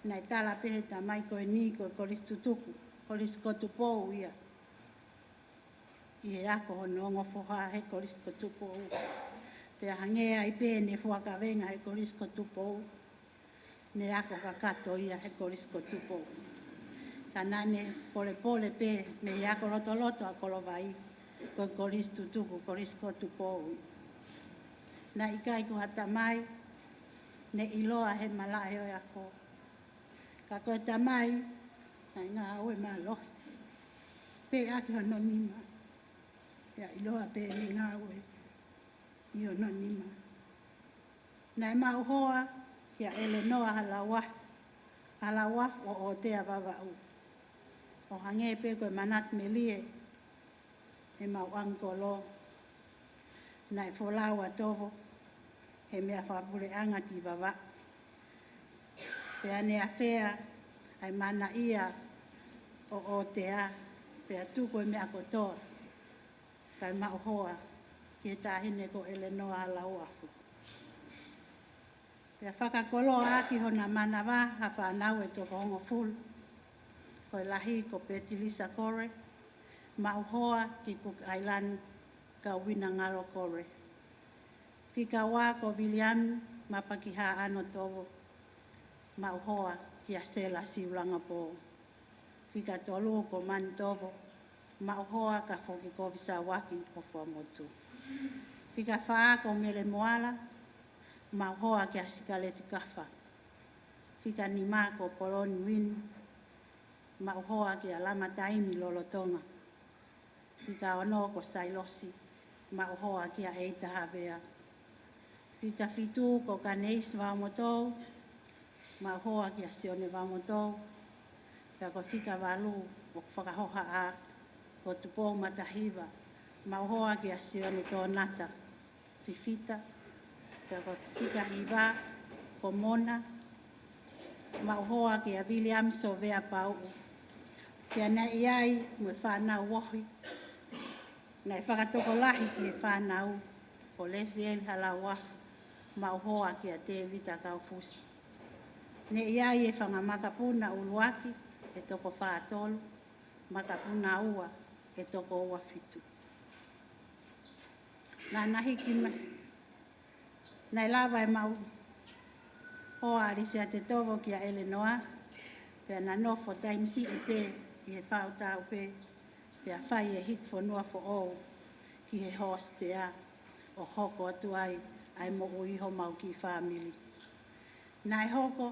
naʻe tala pē ʻe he tamai ko eni ko e Kolisi Tutuku, Kolisi ko Tupou ia, ʻi he ako hono ongo foha he Kolisi ko Tupou. Pea hangē ai pē ʻene fua kavenga he Kolisi ko Tupou, ne ako kakato ia he Kolisi ko Tupou. Ka naʻa ne polepole pē mei he ako lotoloto ʻa Kolovai, ko e Kolisi Tutuku, Kolisi ko Tupou. Naʻe ʻikai ko ha tamai ne ʻiloa he malaʻe ʻo e ako. Ka ko e tamai naʻe ngāue mālohi pē ʻaki hono nima. Pea ʻiloa pē ʻene ngāue ʻi hono nima. Naʻe maʻu hoa kia ʻElenoa Halauafu, Halauafu ʻo ʻOtea Vavaʻu. ʻO hangē pē ko e manatu melie ʻemau ʻangikolo, naʻe folau ʻa Tovo he meʻa fakapuleʻanga ki Vavaʻu. Pea ne afea ʻa e manaʻia ʻo ʻOtea, pea tuku e meʻa kotoa kae maʻu hoa ki he taʻahine ko ʻElenoa Halauafu. Pea fakakoloa ʻaki hona manava ha fānau ʻe toko hongofulu. Ko e lahi ko Petilisa Kore, maʻu hoa ki Cook Island, Kauina Ngalo Kore. Fika ua ko Viliami Mapakihāʻano Tovo, maʻu hoa kia Sela Siulangapō. Fika tolu ko Mani Tovo, maʻu hoa kia Foki Kovi Sauaki ʻo Fuaʻamotu. Fika fā ko Mele Moala, maʻu hoa kia Sikaleti Kafa. Fika nima ko Poloni Uini, maʻu hoa kia Lamataimi Lolotonga. Fika ono ko Sailosi, maʻu hoa kia Eita Havea. Fika fitu ko Kaneisi Vaomotou, maʻu hoa kia Sione Vaomotou. Pea ko e fika valu ʻoku fakahohaʻa ko Tupou Matahiva, maʻu hoa kia Sione Tonata Fifita. Pea ko e fika hiva ko Mona, maʻu hoa kia Viliami Sovea Pauʻu. Pea naʻe ʻi ai mo e fānau ohi naʻe fakatokolahi ki he fānau, ko Lesieli Halauafu, maʻu hoa kia Tēvita Kaufusi. Naʻe ʻi ai e fanga makapuna ʻuluaki ʻe toko fā tolu, makapuna ua ʻe toko ua fitu. Naʻa na hiki mai, naʻe lava e maʻu hoa ʻa Lisiate Tovo kia ʻElenoa, pea na nofo taimi siʻi pē ʻi he faʻu tau pē, pea fai e hiki fonua foʻou ki he hostel ʻo hoko atu ai ʻa e moʻui homau kiʻi fāmili. Naʻe hoko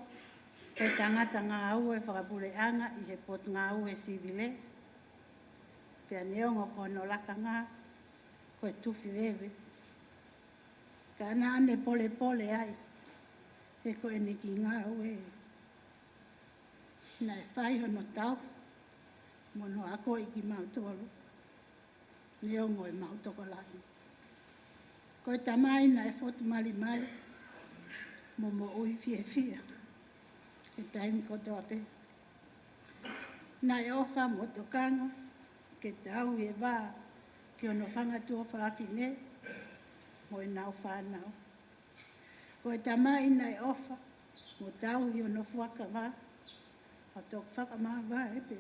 ko e tangata ngāue fakapuleʻanga ʻi he Potungāue Sivile, pea neongo ko hono lakanga ko e tufi veve, ka naʻa ne polepole ai, he ko ʻene kiʻi ngāue naʻe fai hono tauhi mo hono akoʻi kimautolu, neongo ʻemau tokolahi. Ko e tamai naʻe fotu malimali mo moʻui fiefia he taimi kotoa pē. Naʻe ʻofa mo tokanga ke tauhi e vā ki hono fanga tuofāfine mo ʻenau fānau. Ko e tamai naʻe ʻofa mo tauhi hono fuakava, ʻo toki fakamavae pē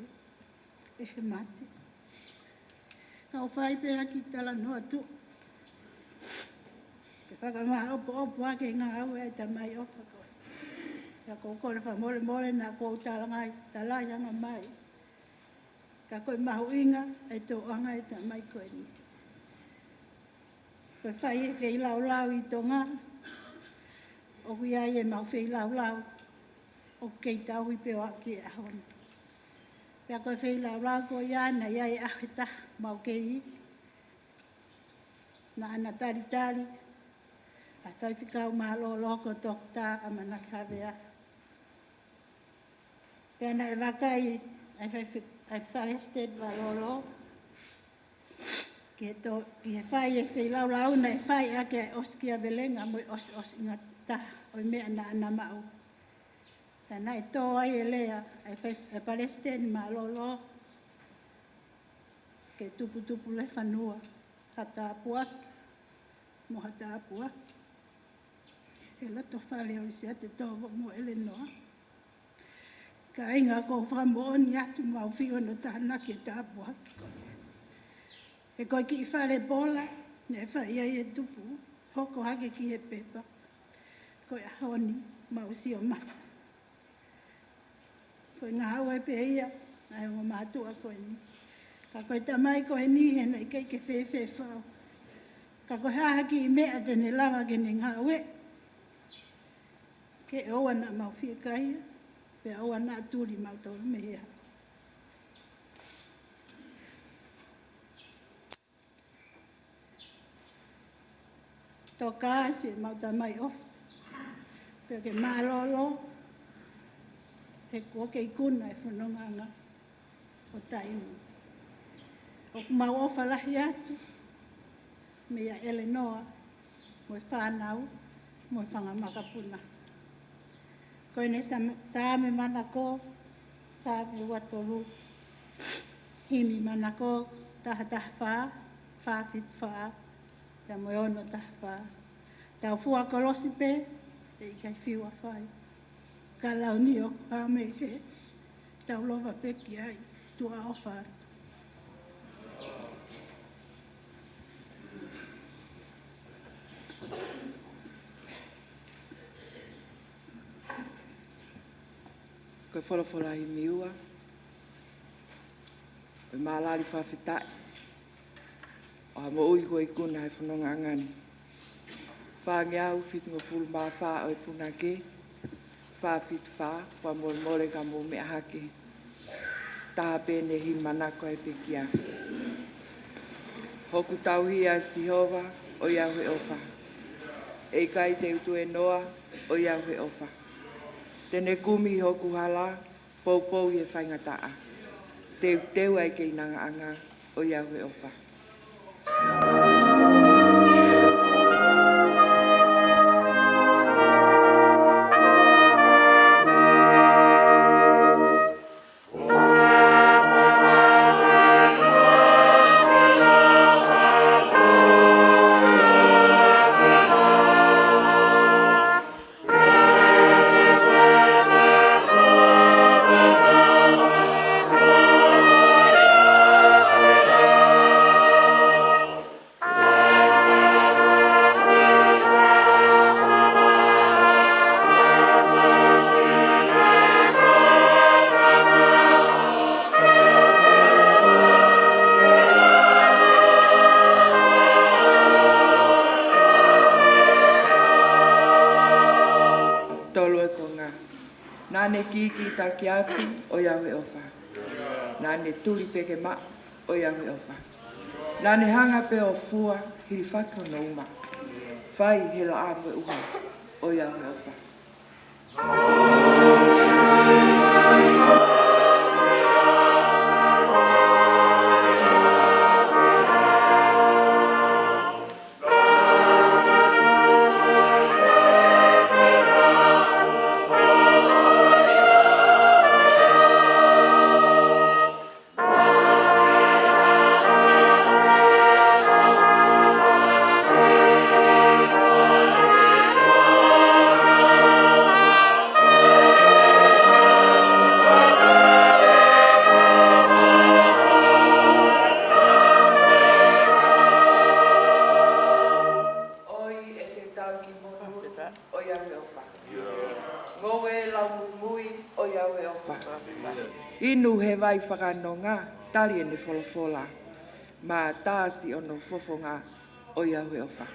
ʻe he mate. Kau fai pē ʻaki talanoa tuʻu ke fakamāʻopoʻopo ʻaki e ngāue ʻa e tamai ʻofa ko ē. Pea ʻoku ou kole fakamolemole naʻa ku ou talangai, talaianga mai. Ka ko e mahuʻinga e tōʻonga e tamai ko eni. Ko e fai e feilaulau ʻi Tonga, ʻoku ʻi ai ʻemau feilaulau ʻoku kei tauhi pē ʻo aʻu ki he ʻaho ni. Pea ko e feilaulau ko ia naʻe ʻi ai e ʻaho ʻe taha mau kei, naʻa na talitali ʻa e faifekau mālōlō ko Toketā ʻAmanaki Havea. Pea naʻe vakai ʻa e fai, ʻa e palesiteni mālōlō ki he tō, ki he fai e feilaulau naʻe fai ʻaki ʻa e ʻosikiavelenga mo e ʻosiʻosiʻanga taha ʻo e meʻa naʻa na maʻu. Pea naʻe tō ai e lea ʻa e fai-, ʻa e palesiteni mālōlō ke tuputupu lefanua ha tāpuaki mo ha tāpuaki he loto fale ʻo Lisiate Tovo mo ʻElenoa. Kāinga, ʻoku ou fakamoʻoni atu ʻoku mau fiu hono tānaki e tāpuaki ko ē. He ko e kiʻi fale pola naʻe fai ai e tupu, hoko hake ki he pepa, ko e ʻaho ni mau sio mata. Ko e ngāue pē ia ʻa e ongo mātuʻa ko eni. Ka ko e tamai ko eni he naʻe ʻikai ke fēfē fau. Ka ko e hā ha kiʻi meʻa te ne lava ke ne ngāue, ke ʻoua naʻa mau fiekaia, pea ʻoua naʻa tuli mautolu mei he ʻaho. Tokāsi ʻemau tamai ʻofa, pea ke mālōlō, he kuo ke ikuna e fonongaʻanga ʻo taimi. ʻOku mau ʻofa lahi atu meia ʻElenoa, mo e fānau, mo e fanga makapuna. Ko ʻene Saame, Saame Manako, Saame ua tolu, Himi Manako, taha taha fā, fā fitu fā, pea mo e ono taha fā. Tau fua kolosi pē, ʻe ʻikai fiu ʻa fai. Ka lau ni ʻoku hā mei hē, tau lova pē ki ai, tuʻa ʻofa atu. Ko e folofola himi ua ʻo e mālali fakafetaʻi ʻo ha moʻui kuo ikuna he fonongaʻanga ni. Fāngeau fitungofulu mā fā ʻo e punake, fā fitu fā, fakamolemole ka mou meʻa hake. Taha pē ʻene himi manako ʻa e pekia. Hoku tauhi ʻa Sihova, ʻoiauē ʻofa. ʻE ʻikai te u tuēnoa, ʻoiauē ʻofa. Te ne kumi hoku hala, poupou ʻi he faingataʻa. Teuteu ʻa e keinangaʻanga, ʻoiauē ʻofa. Tolu e konga. Naʻa ne kikitaki atu, ʻoiauē ʻofa. Naʻa ne tuli pē ke maʻu, ʻoiauē ʻofa. Naʻa ne hanga pē ʻo fua, hilifaki hono uma. Fai he laʻā mo e ʻuha, ʻoiauē ʻofa. ʻOi ʻe te tau ki monu, ʻoiauē ʻofa. Ngoue lau muimui, ʻoiauē ʻofa. Inu he vai fakanonga, tali ʻene folofola. Mā tā siʻono fofonga, ʻoiauē ʻofa.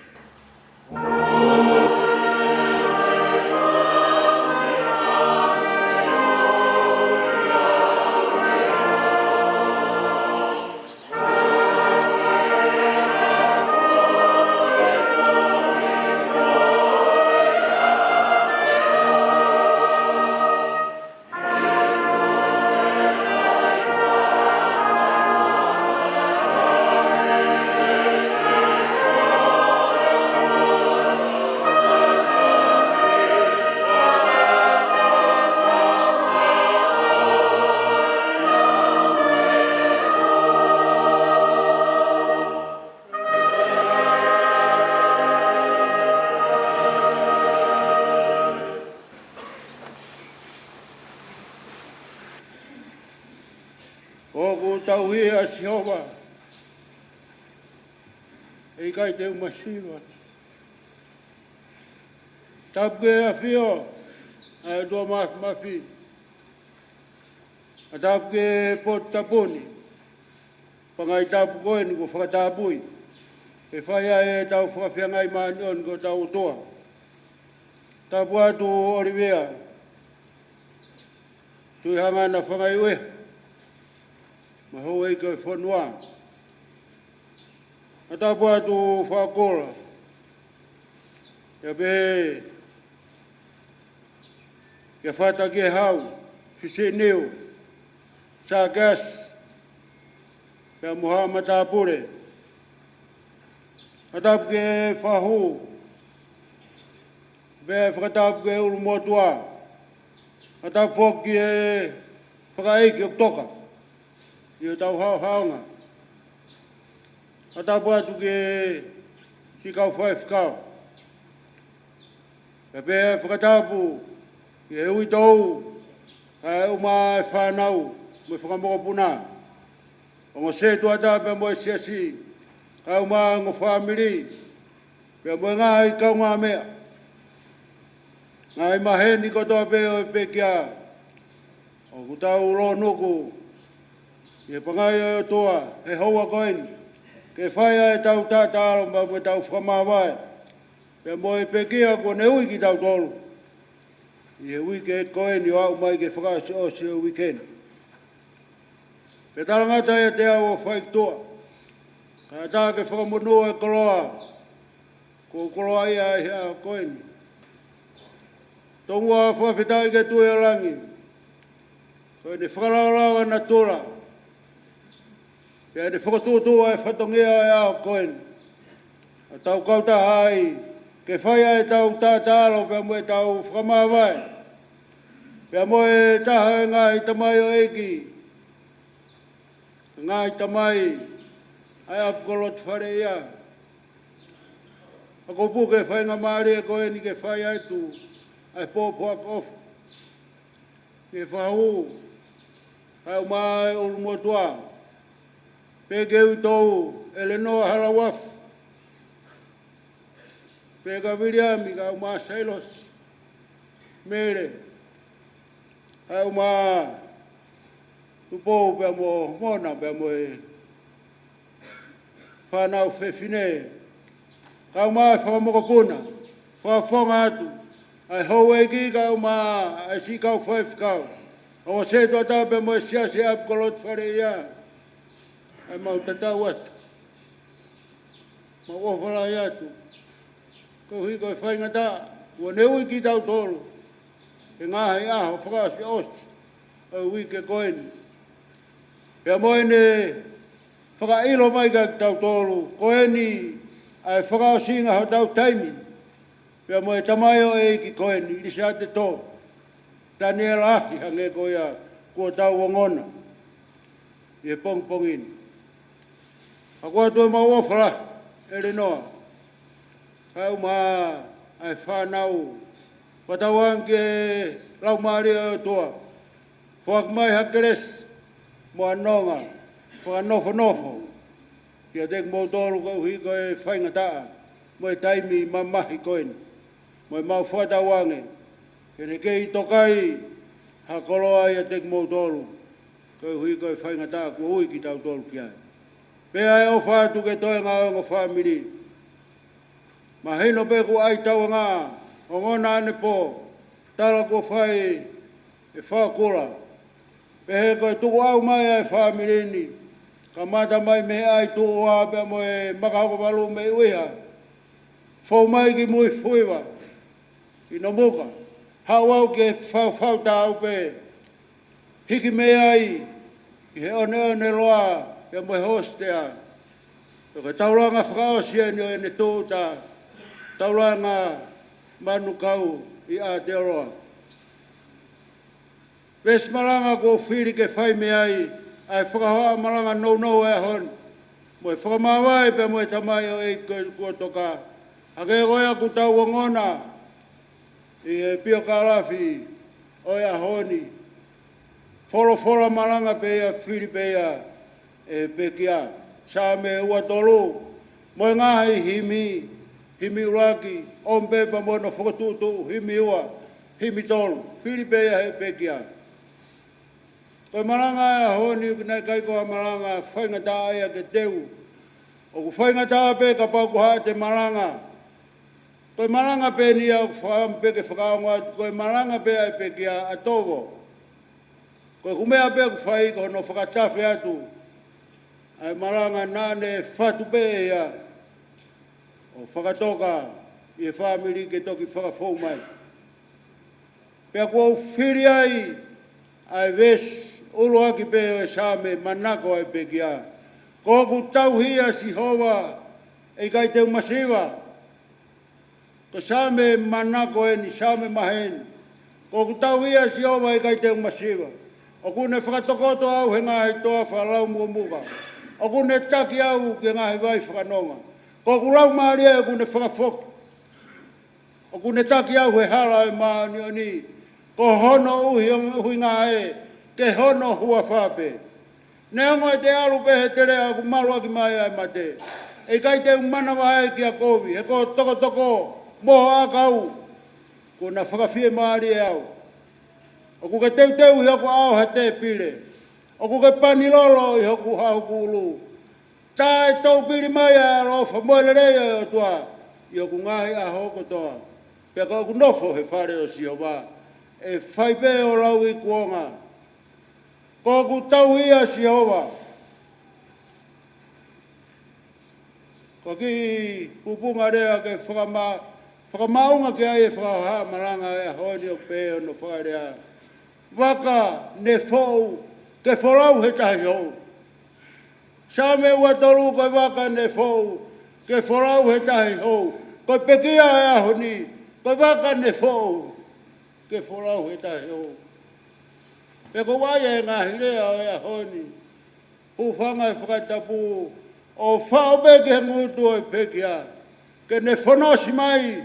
ʻOku tauhi ʻa Sihova, ʻe ʻikai te u masiva. Tapu ki he ʻAfio ʻa e ʻOtua Māfimafi. ʻA, tapu ki he potu tapu ni, pangai tapu ko eni kuo fakatapui, ʻe fai ai ʻetau fakafeangai māʻoniʻoni ko hotau ʻOtua. Tapu atu ʻOlivea Tuʻihangana Fangaiueha, mo e houʻeiki ʻo e fonua. ʻA, tapu atu Fakola, ʻa ia pē kia Fatakihau, Fisiniu, Sakeasi, pea mo haʻa matāpule. ʻA, tapu ki he fahu, pea fakatapu ki he ʻulumotuʻa. ʻA, tapu foki ki he fakaʻeiki ʻoku toka ʻi hotau haʻohaʻonga. ʻA, tapu atu ki he siʻi kau faifekau. Pea pehē ʻa e fakatapu ki he uitou, kae ʻumaʻā e fānau mo e fanga mokopuna, ongo sētuata pea mo e siasi, kae ʻumaʻā e ongo fāmili, pea mo e ngaahi kaungāmeʻa, ngaahi maheni kotoa pē ʻo e pekia ʻoku tau lōnuku ʻi he pangai ʻo e ʻOtua he houa ko eni, ke fai ai ʻetau taʻataʻalo pea mo ʻetau fakamāvae pea mo e pekia kuo ne ui kitautolu ʻi he uike ko eni ʻo aʻu mai ki he fakaʻosiʻosi ʻo e uike ni. Pea talangata ʻiate au ʻo fai ki tuʻa, kae ʻatā ke fakamonū e koloa kuo koloaʻia ai he ʻaho ko eni. Tomuʻa fakafetaʻi ki he Tuʻi ʻo langi, ko ʻene fakalaolao ʻa natula, pea ʻene fokotuʻutuʻu ʻa e fatongia ʻo e ʻaho ko eni, ʻo tau kautaha ai ke fai ai ʻetau taʻataʻalo pea mo ʻetau fakamāvae pea mo e taha ʻo e ngaahi tamaioʻeiki, ngaahi tamai ʻa e ʻapi koloa Fale Ia. ʻA, ʻoku ou puke e faingamālie ko eni ke fai atu ʻa e pōpoaki ʻofa ki he fahu, kae ʻumaʻā e ʻulumotuʻa, pea ki he uitou, ʻElenoa Halauafu, pea kia Viliami kae ʻumaʻā Sailosi, Mele, kae ʻumaʻā Tupou pea mo Mona pea mo e fānau fefine, kae ʻumaʻā e fanga mokopuna, fakafofonga atu ʻa e houʻeiki kae ʻumaʻā e siʻi kau faifekau, ongo sētuata pea mo e siasi ʻapi koloa Fale Ia, ʻa e mau tatau atu, mau ʻofa lahi atu, koeʻuhi ko e faingataʻa kuo ne ui kitautolu he ngaahi ʻaho fakaʻosiʻosi ʻo e uike ko eni. Pea mo ʻene fakaʻilo mai kiate kitautolu, ko eni ʻa e fakaʻosinga hotau taimi pea mo e tamaioʻeiki ko eni, Lisiate Tō, Taniela Ahi, hangē ko ia kuo tau ongona ʻi he pongipongi ni. ʻOku ʻoatu ʻemau ʻofa lahi, ʻElenoa, kae ʻumaʻā ʻa e fānau, fakatauange ki he Laumālie ʻo e ʻOtua, foaki mai ha kelesi mo ha nonga fakanofonofo kiate kimoutolu koeʻuhi ko e faingataʻa mo e taimi mamahi ko eni, mo ʻemau fakatauange ke ne kei tokai ha koloa ʻiate kimoutolu koeʻuhi ko e faingataʻa kuo ui kitautolu ki ai. Pea ʻe ʻofa atu ki he toenga ʻo e ongo fāmili. Mahino pē kuo ʻai tauange, ongona ʻanepō, tala kuo fai ʻe Fakola, pehē ko e tukuʻau mai ʻa e fāmili ni, kamata mai mei he ʻAi Tuʻuʻa pea mo e Makahokovalu mei ʻUiha, fou mai ki Muifuiva, ki Nomuka, haʻu au ki he Faufau Tāupe, hiki mei ai ki he ʻOneʻone Loa pea mo e Hōsitea. Ko e taulanga fakaʻosi eni ʻo ʻene tūʻuta, taulanga Manukau ʻi Aotearoa. Veesi malanga kuo fili ke fai mei ai ʻa e fakahohaʻa malanga nounou ʻo e ʻaho ni, mo e fakamāvae pea mo e tamaioʻeiki ko e kuo toka, hangē ko ia kuo tau ongona ʻi he piokalafi ʻo e ʻaho ni. Folofola malanga pē ia, fili pē ia ʻe he pekia. Saame ua tolu, mo e ngaahi himi, himi ʻuluaki, ʻomi pē pea mo hono fokotuʻutuʻu, himi ua, himi tolu, fili pē ia ʻe he pekia. Ko e malanga ʻo e ʻaho ni ʻoku ʻikai ko ha malanga faingataʻa ia ke teu. ʻOku faingataʻa pē kapau ko haʻate malanga. Ko e malanga pē eni ia ʻoku fakaʻamu pē ke fakaongo atu, ko e malanga pē ʻa e pekia ʻa Tovo. Ko e ʻū meʻa pē ʻoku fai ko hono fakatafe atu ʻa e malanga naʻa ne fatu pē ia ʻo fakatoka ʻi he fāmili ke toki fakafou mai. Pea kuo u fili ai ʻa e veesi ʻuluaki pē ʻo e Saame, manako ʻa e pekia. Ko hoku tauhi ʻa Sihova, ʻe ʻikai te u masiva. Ko e Saame manako eni, Saame maheni. Ko hoku tauhi ʻa Sihova, ʻe ʻikai te u masiva. ʻOku ne fakatokoto au he ngaahi toafa laumuʻomuka. ʻOku ne taki au ki he ngaahi vai fakanonga. Ko hoku laumālie ʻoku ne fakafoki. ʻOku ne taki au he hala ʻo e māʻoniʻoni, ko hono ʻuhi-, ʻuhinga ē, ke hono huafa pē. Neongo ʻete ʻalu pē he teleʻa ʻoku maluʻaki mai ʻa e mate, ʻe ʻikai te u manavahē kia kovi, he ko e tokotoko mo e ʻakau, kuo na fakafiemālie au. ʻOku ke teuteu ʻi hoku ʻao ha tēpile, ʻoku ke pani lolo ʻi hoku, ʻa hoku ʻulu. Taʻetoupili mai ʻa e ʻaloʻofa mo e lelei ʻa e ʻOtua ʻi hoku ngaahi ʻaho kotoa. Pea ko ʻeku nofo he fale ʻo Sihova, ʻe fai pē ʻo lauikuonga. Ko hoku tauhi ʻa Sihova. Ko e kiʻi pupunga lea ke fakama-, fakamaʻunga ki ai e fakahā malanga ʻo e ʻaho ni ʻoku pehē hono fakalea: Vaka ne foʻu ke folau he tahi hou. Saame ua tolu, ko e vaka ne foʻu ke folau he tahi hou. Ko e pekia ʻo e ʻaho ni, ko e vaka ne foʻu ke folau he tahi hou. Pea ko e ʻuhinga ia e ngaahi lea ʻo e ʻaho ni, hūfanga he fakatapu ʻo faʻo pē ki he ngutu ʻo e pekia, ke ne fonosi mai,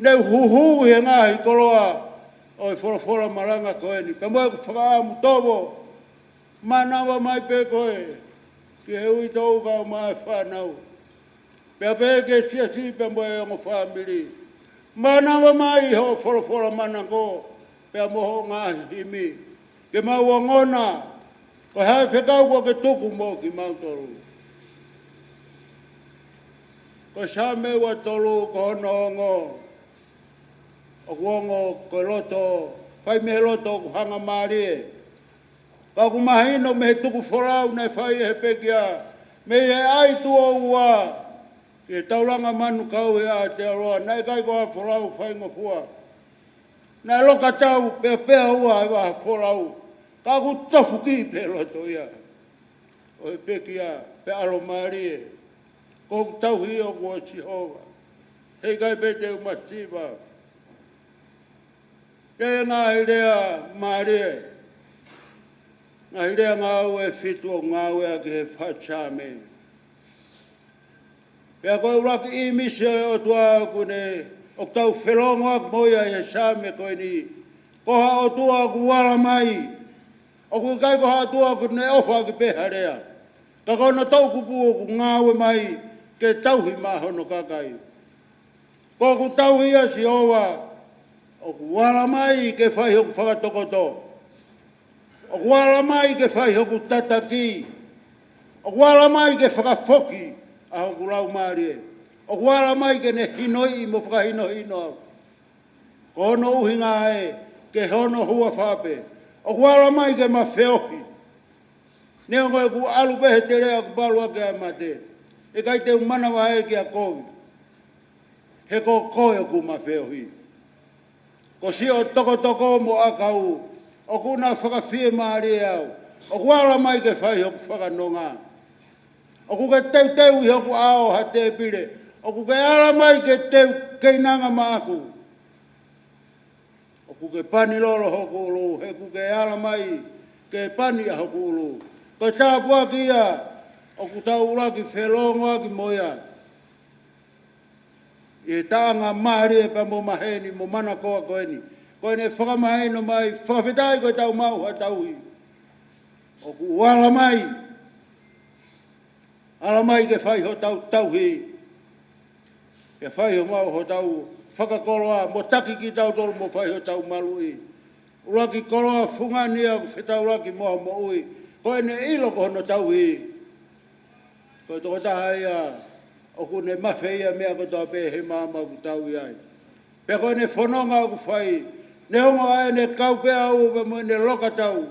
ne huhu ʻi he ngaahi koloa ʻo e folofola malanga ko eni. Pea mo ʻeku fakaʻamu, Tovo, mānava mai pē koe ki he uitou kae ʻumaʻā e fānau. Pea pehē ki he siasi pea mo e ongo fāmili. Mānava mai hoʻo folofola manako, pea mo hoʻo ngaahi himi, ke mau ongona ko e hā e fekau kuo ke tuku mo kimautolu. Ko e Saame ua tolu, ko hono ongo, ʻoku ongo ko e loto, fai mei he loto ʻoku hangamālie. Ka ʻoku mahino mei he tuku folau naʻe fai ʻe he pekia mei he ʻai tuʻo ua ki he taulanga manu kau he Aotearoa, naʻe ʻikai ko ha folau faingofua. Naʻe loka tau pea pea ua e vaha folau, ka ʻoku tofuki pē loto ia ʻo e pekia, pea ʻalomālie. Ko hoku tauhi ʻoku ʻo Sihova, ʻe ʻikai pē te u masiva. Pea ngaahi lea mālie, ngaahi lea ngāue ʻe fitu ʻoku ngāueʻaki he faʻu Saame. Pea ko e ʻuluaki ʻīmisi ʻo e ʻOtua ʻoku ne, ʻoku tau felongoaki mo ia ʻi he Saame ko eni, ko ha ʻOtua ʻoku ala mai. ʻOku ʻikai ko ha ʻOtua ʻoku ne ʻofa ʻaki pē ha lea, ka ko hono toʻukupu ʻoku ngāue mai ke tauhi maʻa hono kakai. Ko hoku tauhi ʻa Sihova, ʻoku ala mai ke fai hoku fakatokoto. ʻOku ala mai ke fai hoku tataki. ʻOku ala mai ke fakafoki ʻa hoku laumālie. ʻOku ala mai ke ne hinoiʻi mo fakahinohino au. Ko hono ʻuhinga ē, ke hono huafa pē. ʻOku ala mai ke ma feohi. Neongo ʻeku ʻalu pē he teleʻa ʻoku maluʻaki ʻa e mate, ʻe ʻikai te u manavahē kia kovi, he ko koe ʻoku ma feohi. Ko siʻo tokotoko mo ʻakau ʻoku na fakafiemālie au. ʻOku ala mai ke fai hoku fakanonga. ʻOku ke teuteu ʻi hoku ʻao ha tēpile. ʻOku ke ala mai ke teu keinanga maʻaku. ʻOku ke pani lolo hoku ʻulu, he ʻoku ke ala mai ke pani ʻa hoku ʻulu. Ko e tāpuaki ia ʻoku tau ʻuluaki felongoaki mo ia ʻi he taʻanga mālie pea mo maheni mo manakoa ko eni. Ko ʻene fakamahino mai, fakafetaʻi ko e tau maʻu ha tauhi. ʻOku ala mai, ala mai ke fai hotau tauhi, ke fai homau hotau fakakoloa mo taki kitautolu mo fai hotau maluʻi. ʻUluaki koloa fungani ʻoku fetaulaki mo hoʻo moʻui, ko ʻene ʻilo ko hono tauhi. Ko e tokotaha ia ʻoku ne mafeia meʻa kotoa pē he maama ʻoku tau ʻi ai. Pea ko ʻene fononga ʻoku fai, neongo ʻa ʻene kau pē ʻa ʻene loka tau,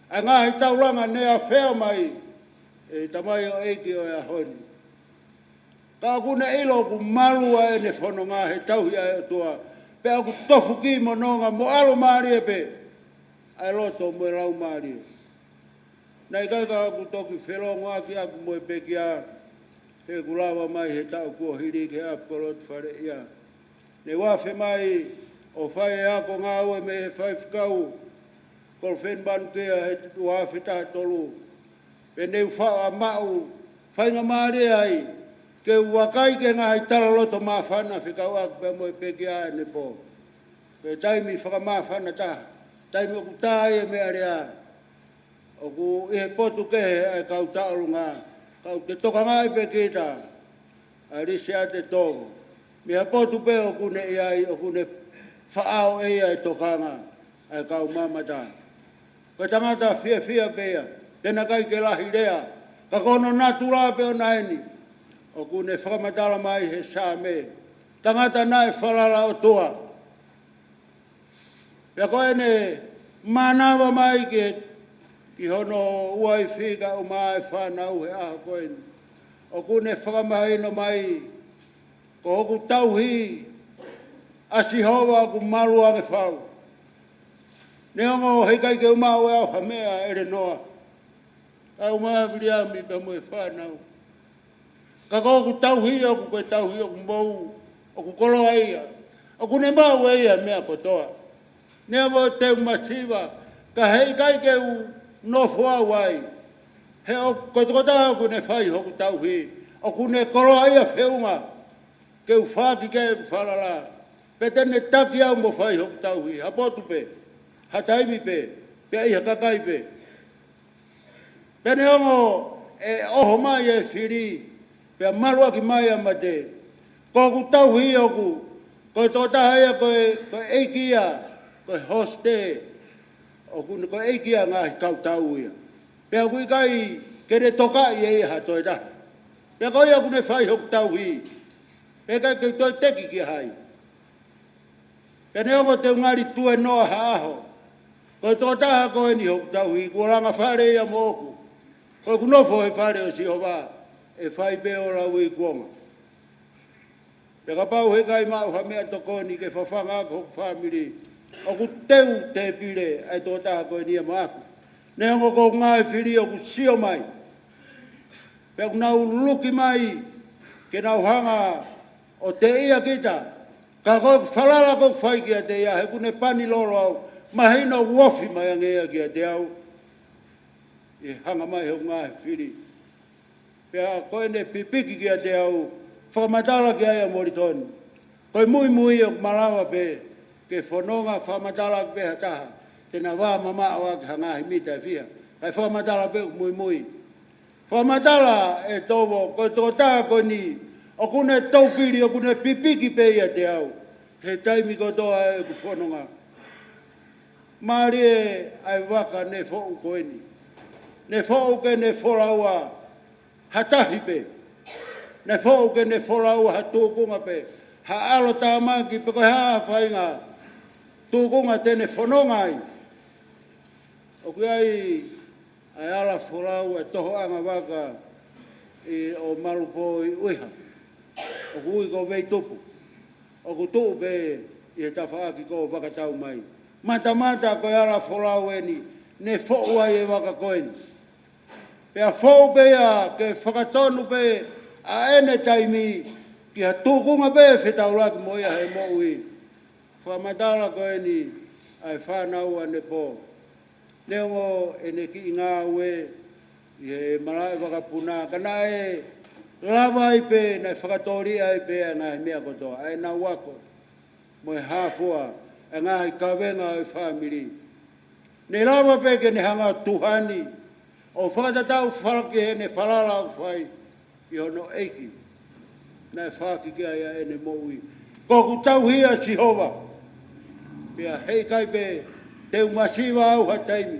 ʻa e ngaahi taulanga ne afea mai ʻe he tamaioʻeiki ʻo e ʻaho ni. Ka ʻoku ne ʻilo ʻoku malu ʻa ʻene fononga he tauhi ʻa e ʻOtua, pea ʻoku tofu ki mo nonga mo ʻalomālie pē ʻa e loto mo e laumālie. Naʻe ʻikai ka ʻoku toki felōngoaki ʻaku mo e pekia, he ʻoku lava mai he taʻu kuo hili ki he ʻapi ko Lotofaleʻia. Ne u afe mai ʻo fai e ako ngāue mei he faifekau Kolofeni Manukea he ua afe taha tolu. Pea ne u faʻa maʻu faingamālie ai ke u vakai ki he ngaahi talaloto māfana fekauʻaki pea mo e pekia ʻanepō. Ko e taimi fakamāfana taha, taimi ʻoku tā ai e meʻalea, ʻoku ʻi he potu kehe ʻa e kau tauʻolunga, ka ʻoku te tokangaʻi pē kita ʻa Lisiate Tongo. Mei ha potu pē ʻoku ne ʻi ai, ʻoku ne faʻao ʻe ia e tokanga ʻa e kau mamata. Ko e tangata fiefia pē ia, te na ʻikai ke lahi lea, ka ko hono natula pē ʻona eni. ʻOku ne fakamatala mai he Saame, tangata naʻe falala ʻOtua. Pea ko ʻene mānava mai ki, ki hono uaifi kae ʻumaʻā e fānau he ʻaho ko eni, ʻoku ne fakamahino mai, ko hoku tauhi ʻa Sihova ʻoku malu ange fau. Neongo he ʻikai ke u maʻu ʻe au ha meʻa, ʻElenoa, kae ʻumaʻā Viliami pea mo e fānau. Ka ko hoku tauhi ʻoku, ko e tauhi ʻoku mou, ʻoku koloa ia, ʻoku ne maʻu ʻe ia meʻa kotoa. Neongo te u masiva, ka he ʻikai ke u nofo au ai. He ʻoku, ko e tokotaha ʻoku ne fai hoku tauhi, ʻoku ne koloa ia feʻunga ke u faaki ki ai ʻeku falala. Pea te ne taki au mo fai hoku tauhi, ha potu pē, ha taimi pē, pea ʻi ha kakai pē. Pea neongo ʻe ʻoho mai e fili, pea maluʻaki mai ʻa mate, ko hoku tauhi ʻoku, ko e tokotaha ia ko e, ko e ʻeiki ia, ko e hosite, ʻoku ne ko e ʻeiki ia ngaahi kau tau ia. Pea ʻoku ʻikai ke ne tokaʻi ʻe ia ha toe taha. Pea ko ia ʻoku ne fai hoku tauhi. Pea ʻikai ke u toe teki kia hai. Pea neongo te u ngali tuenoa ha ʻaho, ko e tokotaha ko eni hoku tauhi, kuo langa fale ia moʻoku. Ko ʻeku nofo he fale ʻo Sihova, ʻe fai pē ʻo lauikuonga. Pea kapau he ʻikai maʻu ha meʻatokoni ke fafanga ʻaki hoku fāmili, ʻoku teu tēpile ʻa e tokotaha ko eni ia maʻaku. Neongo ko hoku ngaahi fili ʻoku sio mai, pea ʻoku nau luki mai ke nau hanga ʻo teʻia kita, ka ko e falala ʻoku ou fai kiate ia, he ʻoku ne pani lolo au, mahino ʻoku ofi mai ange ia kiate au. ʻI he hanga mai hoku ngaahi fili. Pea ko ʻene pipiki kiate au, fakamatala ki ai ʻa Molitoni, ko e muimui ʻoku malava pē ke fononga fakamatala pē ha taha, te na vā mamaʻo ʻaki ha ngaahi mita ʻe fiha, kae fakamatala pē ʻoku muimui. Fakamatala ʻe Tovo, ko e tokotaha ko eni, ʻoku ne toupili, ʻoku ne pipiki pē ʻiate au he taimi kotoa ʻeku fononga. Mālie ʻa e vaka ne foʻu ko eni. Ne foʻu ke ne folaua ha tahi pē. Ne foʻu ke ne folaua ha tūkunga pē, ha ʻalotāmaki pe ko e hā ha faʻahinga tūkunga te ne fononga ai. ʻOku ʻi ai ʻa e ala folau ʻa e tohoʻanga vaka ʻi ʻo Malupō ʻi ʻUiha, ʻoku ui ko Veitupu. ʻOku tuʻu pē ʻi he tafaʻaki ko Vakataumai. Matamata ko e ala folau eni ne foʻu ai e vaka ko eni. Pea foʻu pē ia ke fakatonu pē ʻa ʻene taimi ki ha tūkunga pē fetaulaki mo ia he moʻui. Fakamatala ko eni ʻa e fānau ʻanepō. Neongo ʻene kiʻi ngāue ʻi he malaʻe vakapuna, ka naʻe lava ai pē, naʻe fakatōliʻa ai pē ʻa e ngaahi meʻa kotoa, ʻa ʻenau ako mo e hā fua, ʻa e ngaahi kavenga ʻo e fāmili. Ne lava pē ke ne hanga ʻo tuhani ʻo fakatatau fala ki heʻene falala ʻoku fai ki hono ʻEiki naʻe fāki ki ai ʻa ʻene moʻui. Ko ʻeku tauhi ʻa Sihova, pea heʻikai pē te u masiva au ha taimi.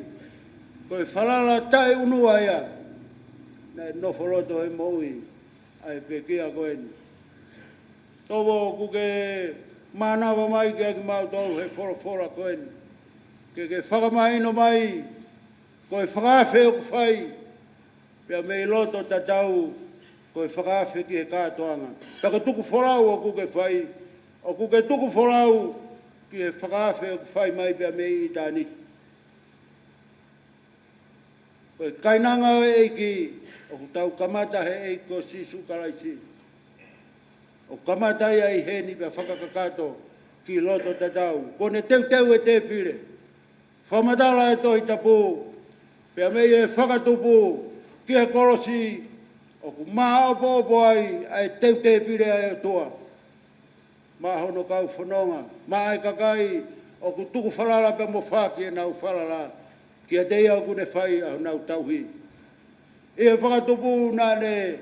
Ko e falala taʻeʻunua ia naʻe nofo loto he moʻui ʻa e pekia ko eni. Tovo, ʻoku ke mānava mai kiate kimautolu he folofola ko eni, ke ke fakamahino mai ko e fakaafe ʻoku fai pea mei loto tatau, ko e fakaafe ki he kātoanga. Pea ko e tuku folau ʻoku ke fai, ʻoku ke tuku folau ki he fakaafe ʻoku fai mai pea mei ʻitāniti. Ko e kainanga ʻo e ʻEiki, ʻoku tau kamata he ʻEiki ko Sīsū Kalaisi. ʻOku kamata ia ʻi heni pea fakakakato ki loto tatau. Ko ʻene teuteu e tēpile, fakamatala e Tohi Tapu, pea mei he fakatupu ki he kolosi, ʻoku māʻopoʻopo ai ʻa e teu tēpile ʻa e ʻOtua maʻa hono kau fononga, maʻa e kakai ʻoku tuku falala pea mo fāki ʻenau falala kiate ia ʻoku ne fai ʻa honau tauhi. ʻI he fakatupu naʻa ne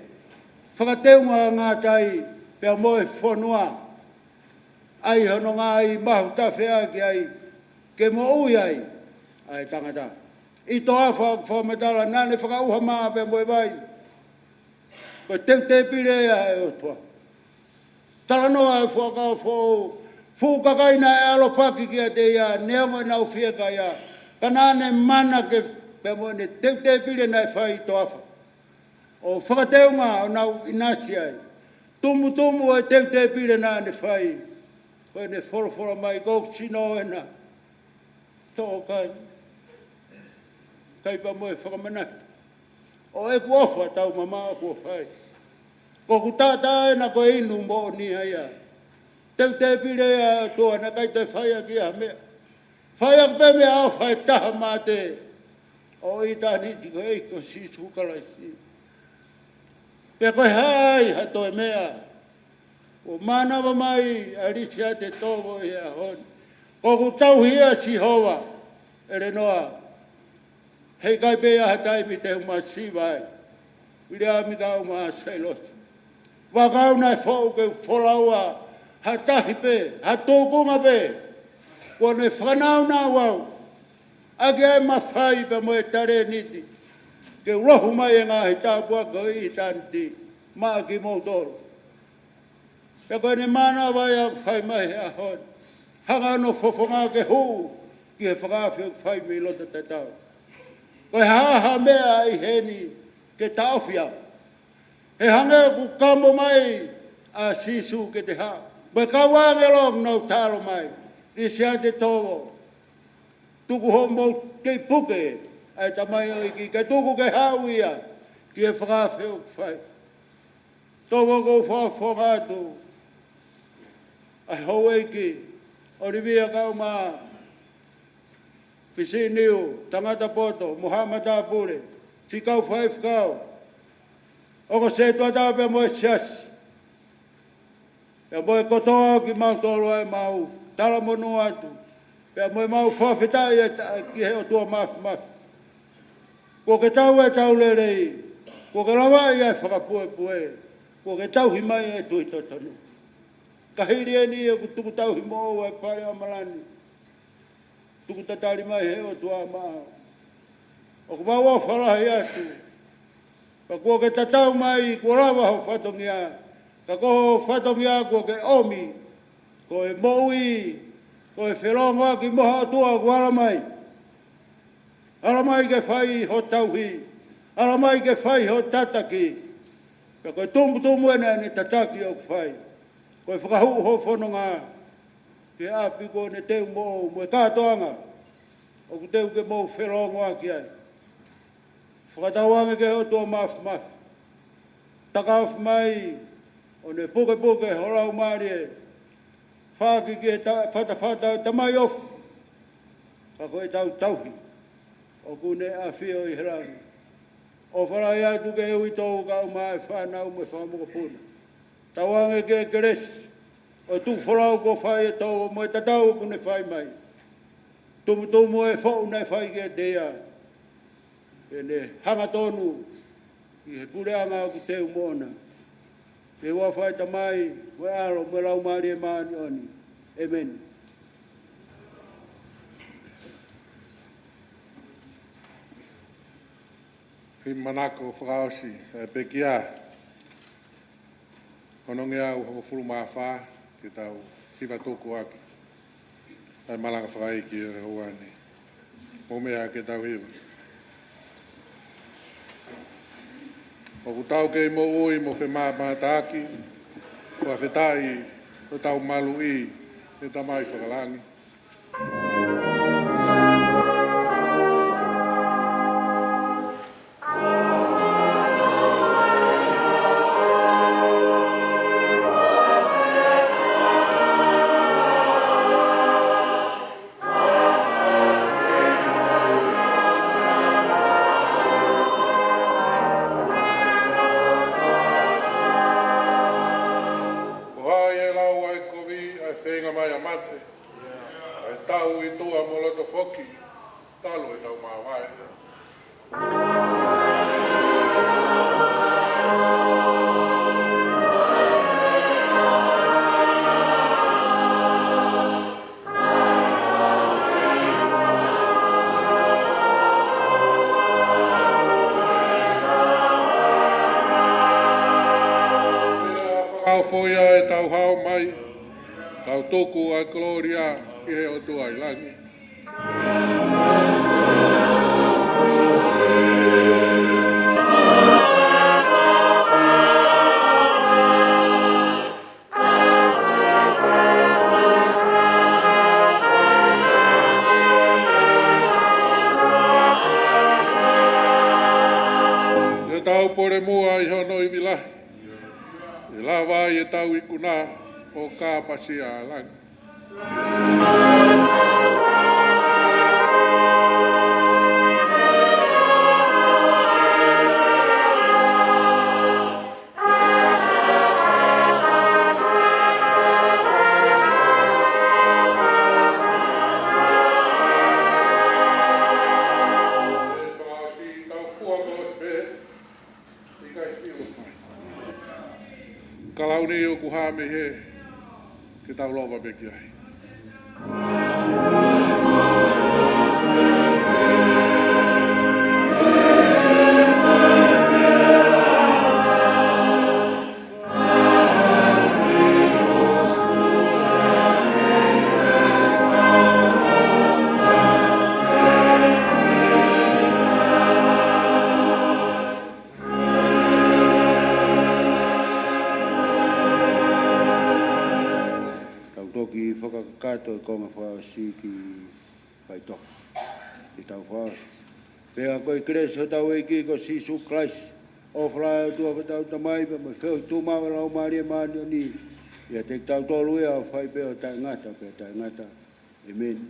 fakateunga ngātai pea mo e fonua, ʻa ia hono ngaahi mahu tafe ʻaki ai ke moʻui ai ʻa e tangata. ʻI he toafa ʻoku fakamatala naʻa ne fakaʻuha mā pea mo e vai. Ko e teu tēpile ia ʻa e ʻOtua. Talanoa e Fuakava Foʻou, fuʻu kakai naʻe ʻalofaki kiate ia, neongo ʻenau fiekaia, ka naʻa ne mana ke, pea mo ʻene teu tēpile naʻe fai ʻi he toafa, ʻo fakateunga ʻo nau ʻinasi ai. Tumutumu ʻo e teu tēpile naʻa ne fai, ko ʻene folofola mai, ko hoku sino ena, toʻo kai, kai pea mo e fakamanatu ʻo ʻeku ʻofa taumamaʻo kuo fai. Ko hoku taʻataʻa ena, ko e inu moʻoni ia. Teu tēpile ia ʻa e ʻOtua, naʻe ʻikai toe fai ʻaki ia ha meʻa. Fai ʻaki pē meʻaʻofa ʻe taha mate ʻo ʻitāniti, ko e ʻEiki ko Sīsū Kalaisi. Pea ko e hā ai ha toe meʻa? ʻO mānava mai ʻa Lisiate Tovo ʻi he ʻaho ni. Ko ʻeku tauhi ʻa Sihova, ʻElenoa. Heʻikai pē ʻi ai ha taimi te u masiva ai. Viliami kae ʻumaʻā Sailosi. Vaka au naʻe foʻu ke u folaua ha tahi pē, ha tūkunga pē kuo ne fakanaunau au ʻaki ʻa e mafai pea mo e talēniti ke u lohu mai e ngaahi tāpuaki ʻo ʻitāniti maʻa kimoutolu. Pea ko ʻene mānava ia ʻoku fai mai he ʻaho ni. Hanga hono fofonga ke hū ki he fakaafe ʻoku fai mei loto tatau. Ko e hā ha meʻa ʻi heni ke taʻofi au? He hangē ʻoku kamo mai ʻa Sīsū ke te haʻu. Mo e kau ʻāngelo ʻoku nau talo mai, Lisiate Tovo, tuku hoʻomou kei puke ʻa e tamaioʻeiki, ke tuku ke haʻu ia ki he fakaafe ʻoku fai. Tovo, ʻoku ou fakafofonga atu ʻa e houʻeiki, ʻOlivia kae ʻumaʻā Fisiniu, Tangata Poto, mo haʻa matāpule, siʻi kau faifekau, ʻoku setuata pea mo e siasi, pea mo e kotoa kimautolu ʻa e mau talamonū atu, pea mo e mau fakafetaʻi ʻa e ta-, ki he ʻOtua Māfimafi. Kuo ke tau e tau lelei, kuo ke lavaʻi ʻa e fakapuepue, kuo ke tauhi mai ʻa e tui totonu. Ka hili eni ʻoku tuku tauhi moʻou ʻa e Pale ʻa Malani, tuku tatali mai he ʻOtua maʻau. ʻOku mau ʻofa lahi atu, ka kuo ke tatau mai kuo lava ho fatongia, ka ko ho fatongia kuo ke ʻomi ko e moʻui, ko e felōngoaki mo ha ʻOtua ʻoku ala mai. Ala mai ke fai ho tauhi, ala mai ke fai ho tataki. Pea ko e tumutumu ena ʻene tataki ʻoku fai, ko e fakahū ho fononga ki he ʻapi kuo ne teu moʻou mo e kātoanga ʻoku teu ke mou felōngoaki ai. Fakatauange ki he ʻOtua Māfimafi, taka ofi mai ʻo ne pukepuke ho laumālie, fāki ki he ta-, fatafata ʻo e tamaioʻeiki, ka ko e tau tauhi ʻoku ne ʻafio ʻi he langi. ʻOfa lahi atu ke uitou kae ʻumaʻā e fānau mo e fanga mokopuna. Tauange ki he kelesi ʻo e tuku folau kuo fai ʻe Tovo mo e tatau ʻoku ne fai mai. Tumutumu e foʻu naʻe fai kiate ia. Ke ne hangatonu ʻi he puleʻanga ʻoku teu moʻona. Pea ʻofa ʻa e Tamai, mo e ʻAlo, mo e Laumālie Māʻoniʻoni. ʻĒmeni. Himi manako fakaʻosi ʻa e pekia onongeau hongofulu mā fā, ke tau hiva tuku ʻaki ʻa e malanga fakaʻeiki ʻo e houa ni. Mou meʻa ke tau hiva. ʻOku tau kei moʻui mo femāmātaaki, fakafetaʻi ʻo tau maluʻi ʻe Tamai Fakalangi. Ko hai ʻe lau ʻa e kovi ʻa e feinga mai ʻa mate, ʻa e tau ʻi tuʻa mo loto foki, talu ʻetau māvae. Pea fakaʻofoʻia ʻetau hao mai, tau tuku ʻa e kolōlia ki he ʻOtua ʻi langi. Ke tau pole muʻa ʻi hono ivi lahi, ʻe lava ai ʻetau ikuna ʻo kāpasia ʻa langi. Ka lau ni ʻoku hā mei hē, ke tau lava pē ki ai. Tau toki fakakakato e konga fakaʻosi ki faitoka. Ke tau fakaʻosi. Pea ko e kelesi ʻa hotau ʻEiki ko Sīsū Kalaisi, ʻofa lahi ʻa e ʻOtua ko hotau Tamai, pea mo e feohi tuʻumaʻu ʻa e Laumālie Māʻoniʻoni, ʻiate kitautolu ia ʻo fai pē ʻo taʻengata pea taʻengata. ʻĒmeni.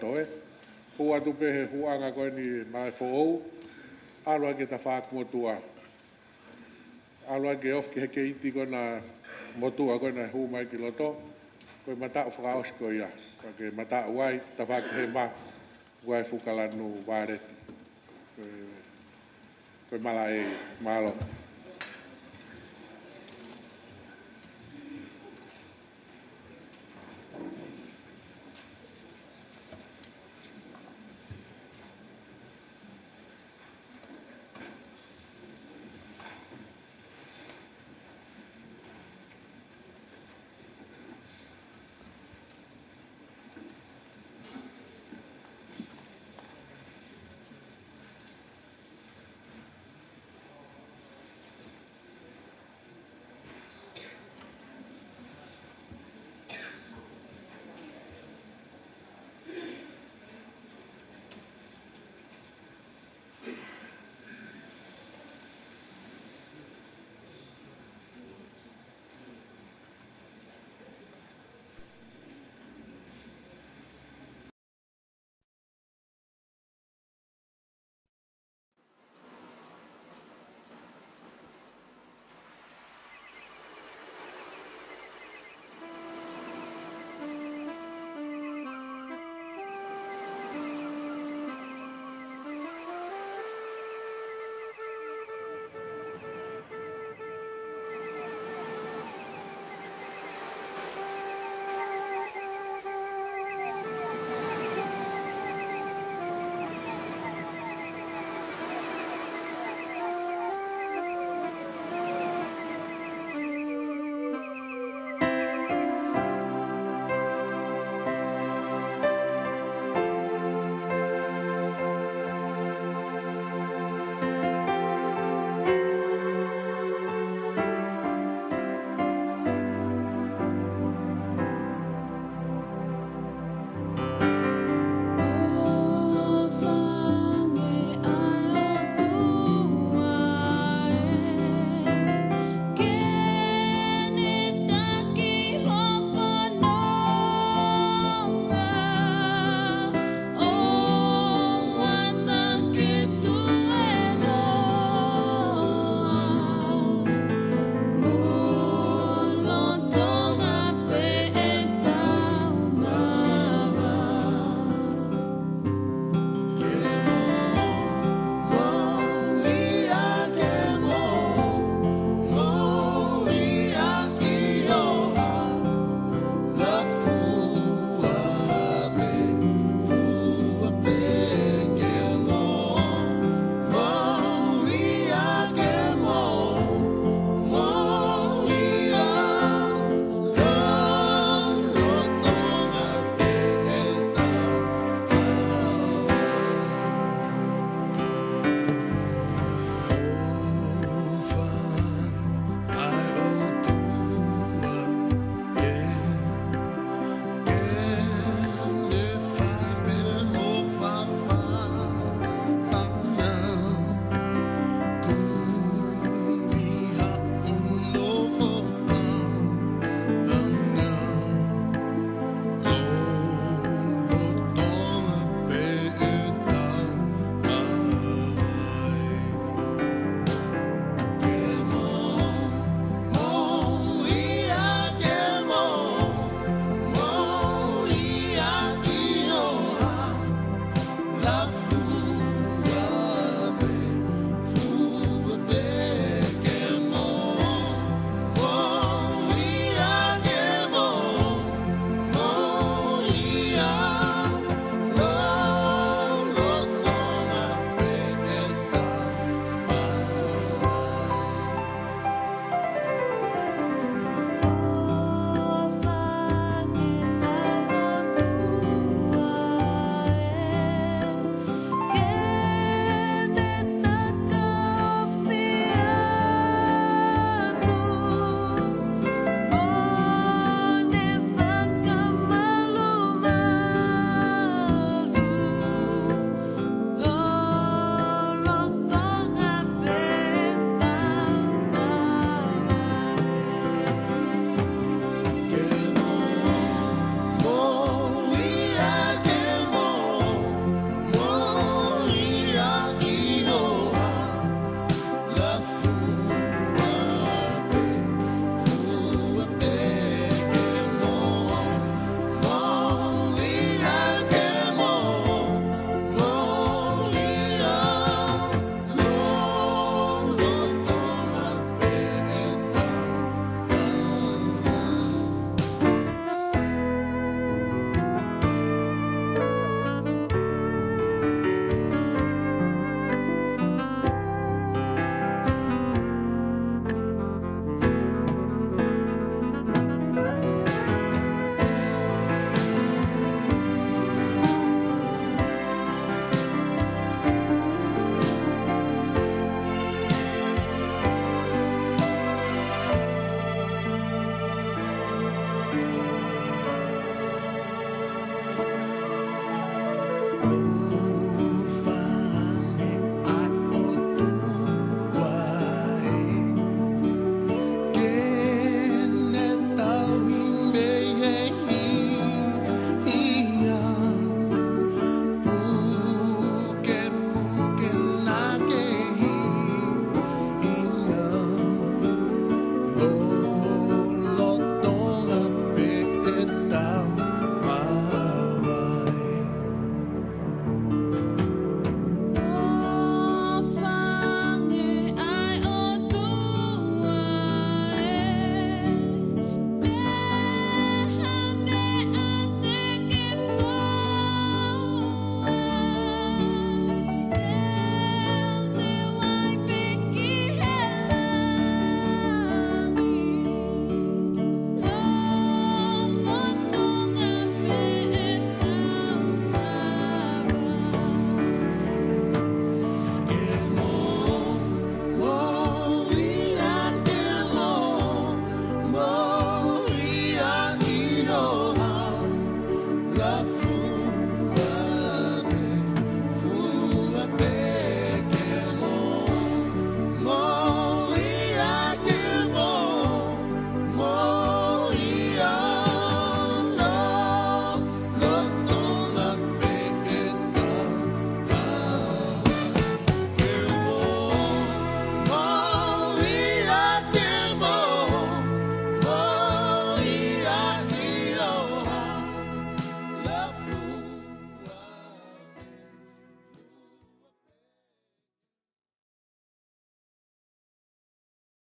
toe. Hū atu pē he hūʻanga ko eni Malaʻe Foʻou, ʻalu ai ki he tafaʻaki motuʻa. ʻAlu ai ke ofi ki he keiti ko ena motuʻa ko ena hū mai ki loto. Ko e mataʻu fakaʻosi ko ia. Ka ke mataʻu ai, tafaʻaki hema, ʻoku ʻi ai e fuʻu kalanu vāleti. Ko e, ko e malaʻe ia, mālō.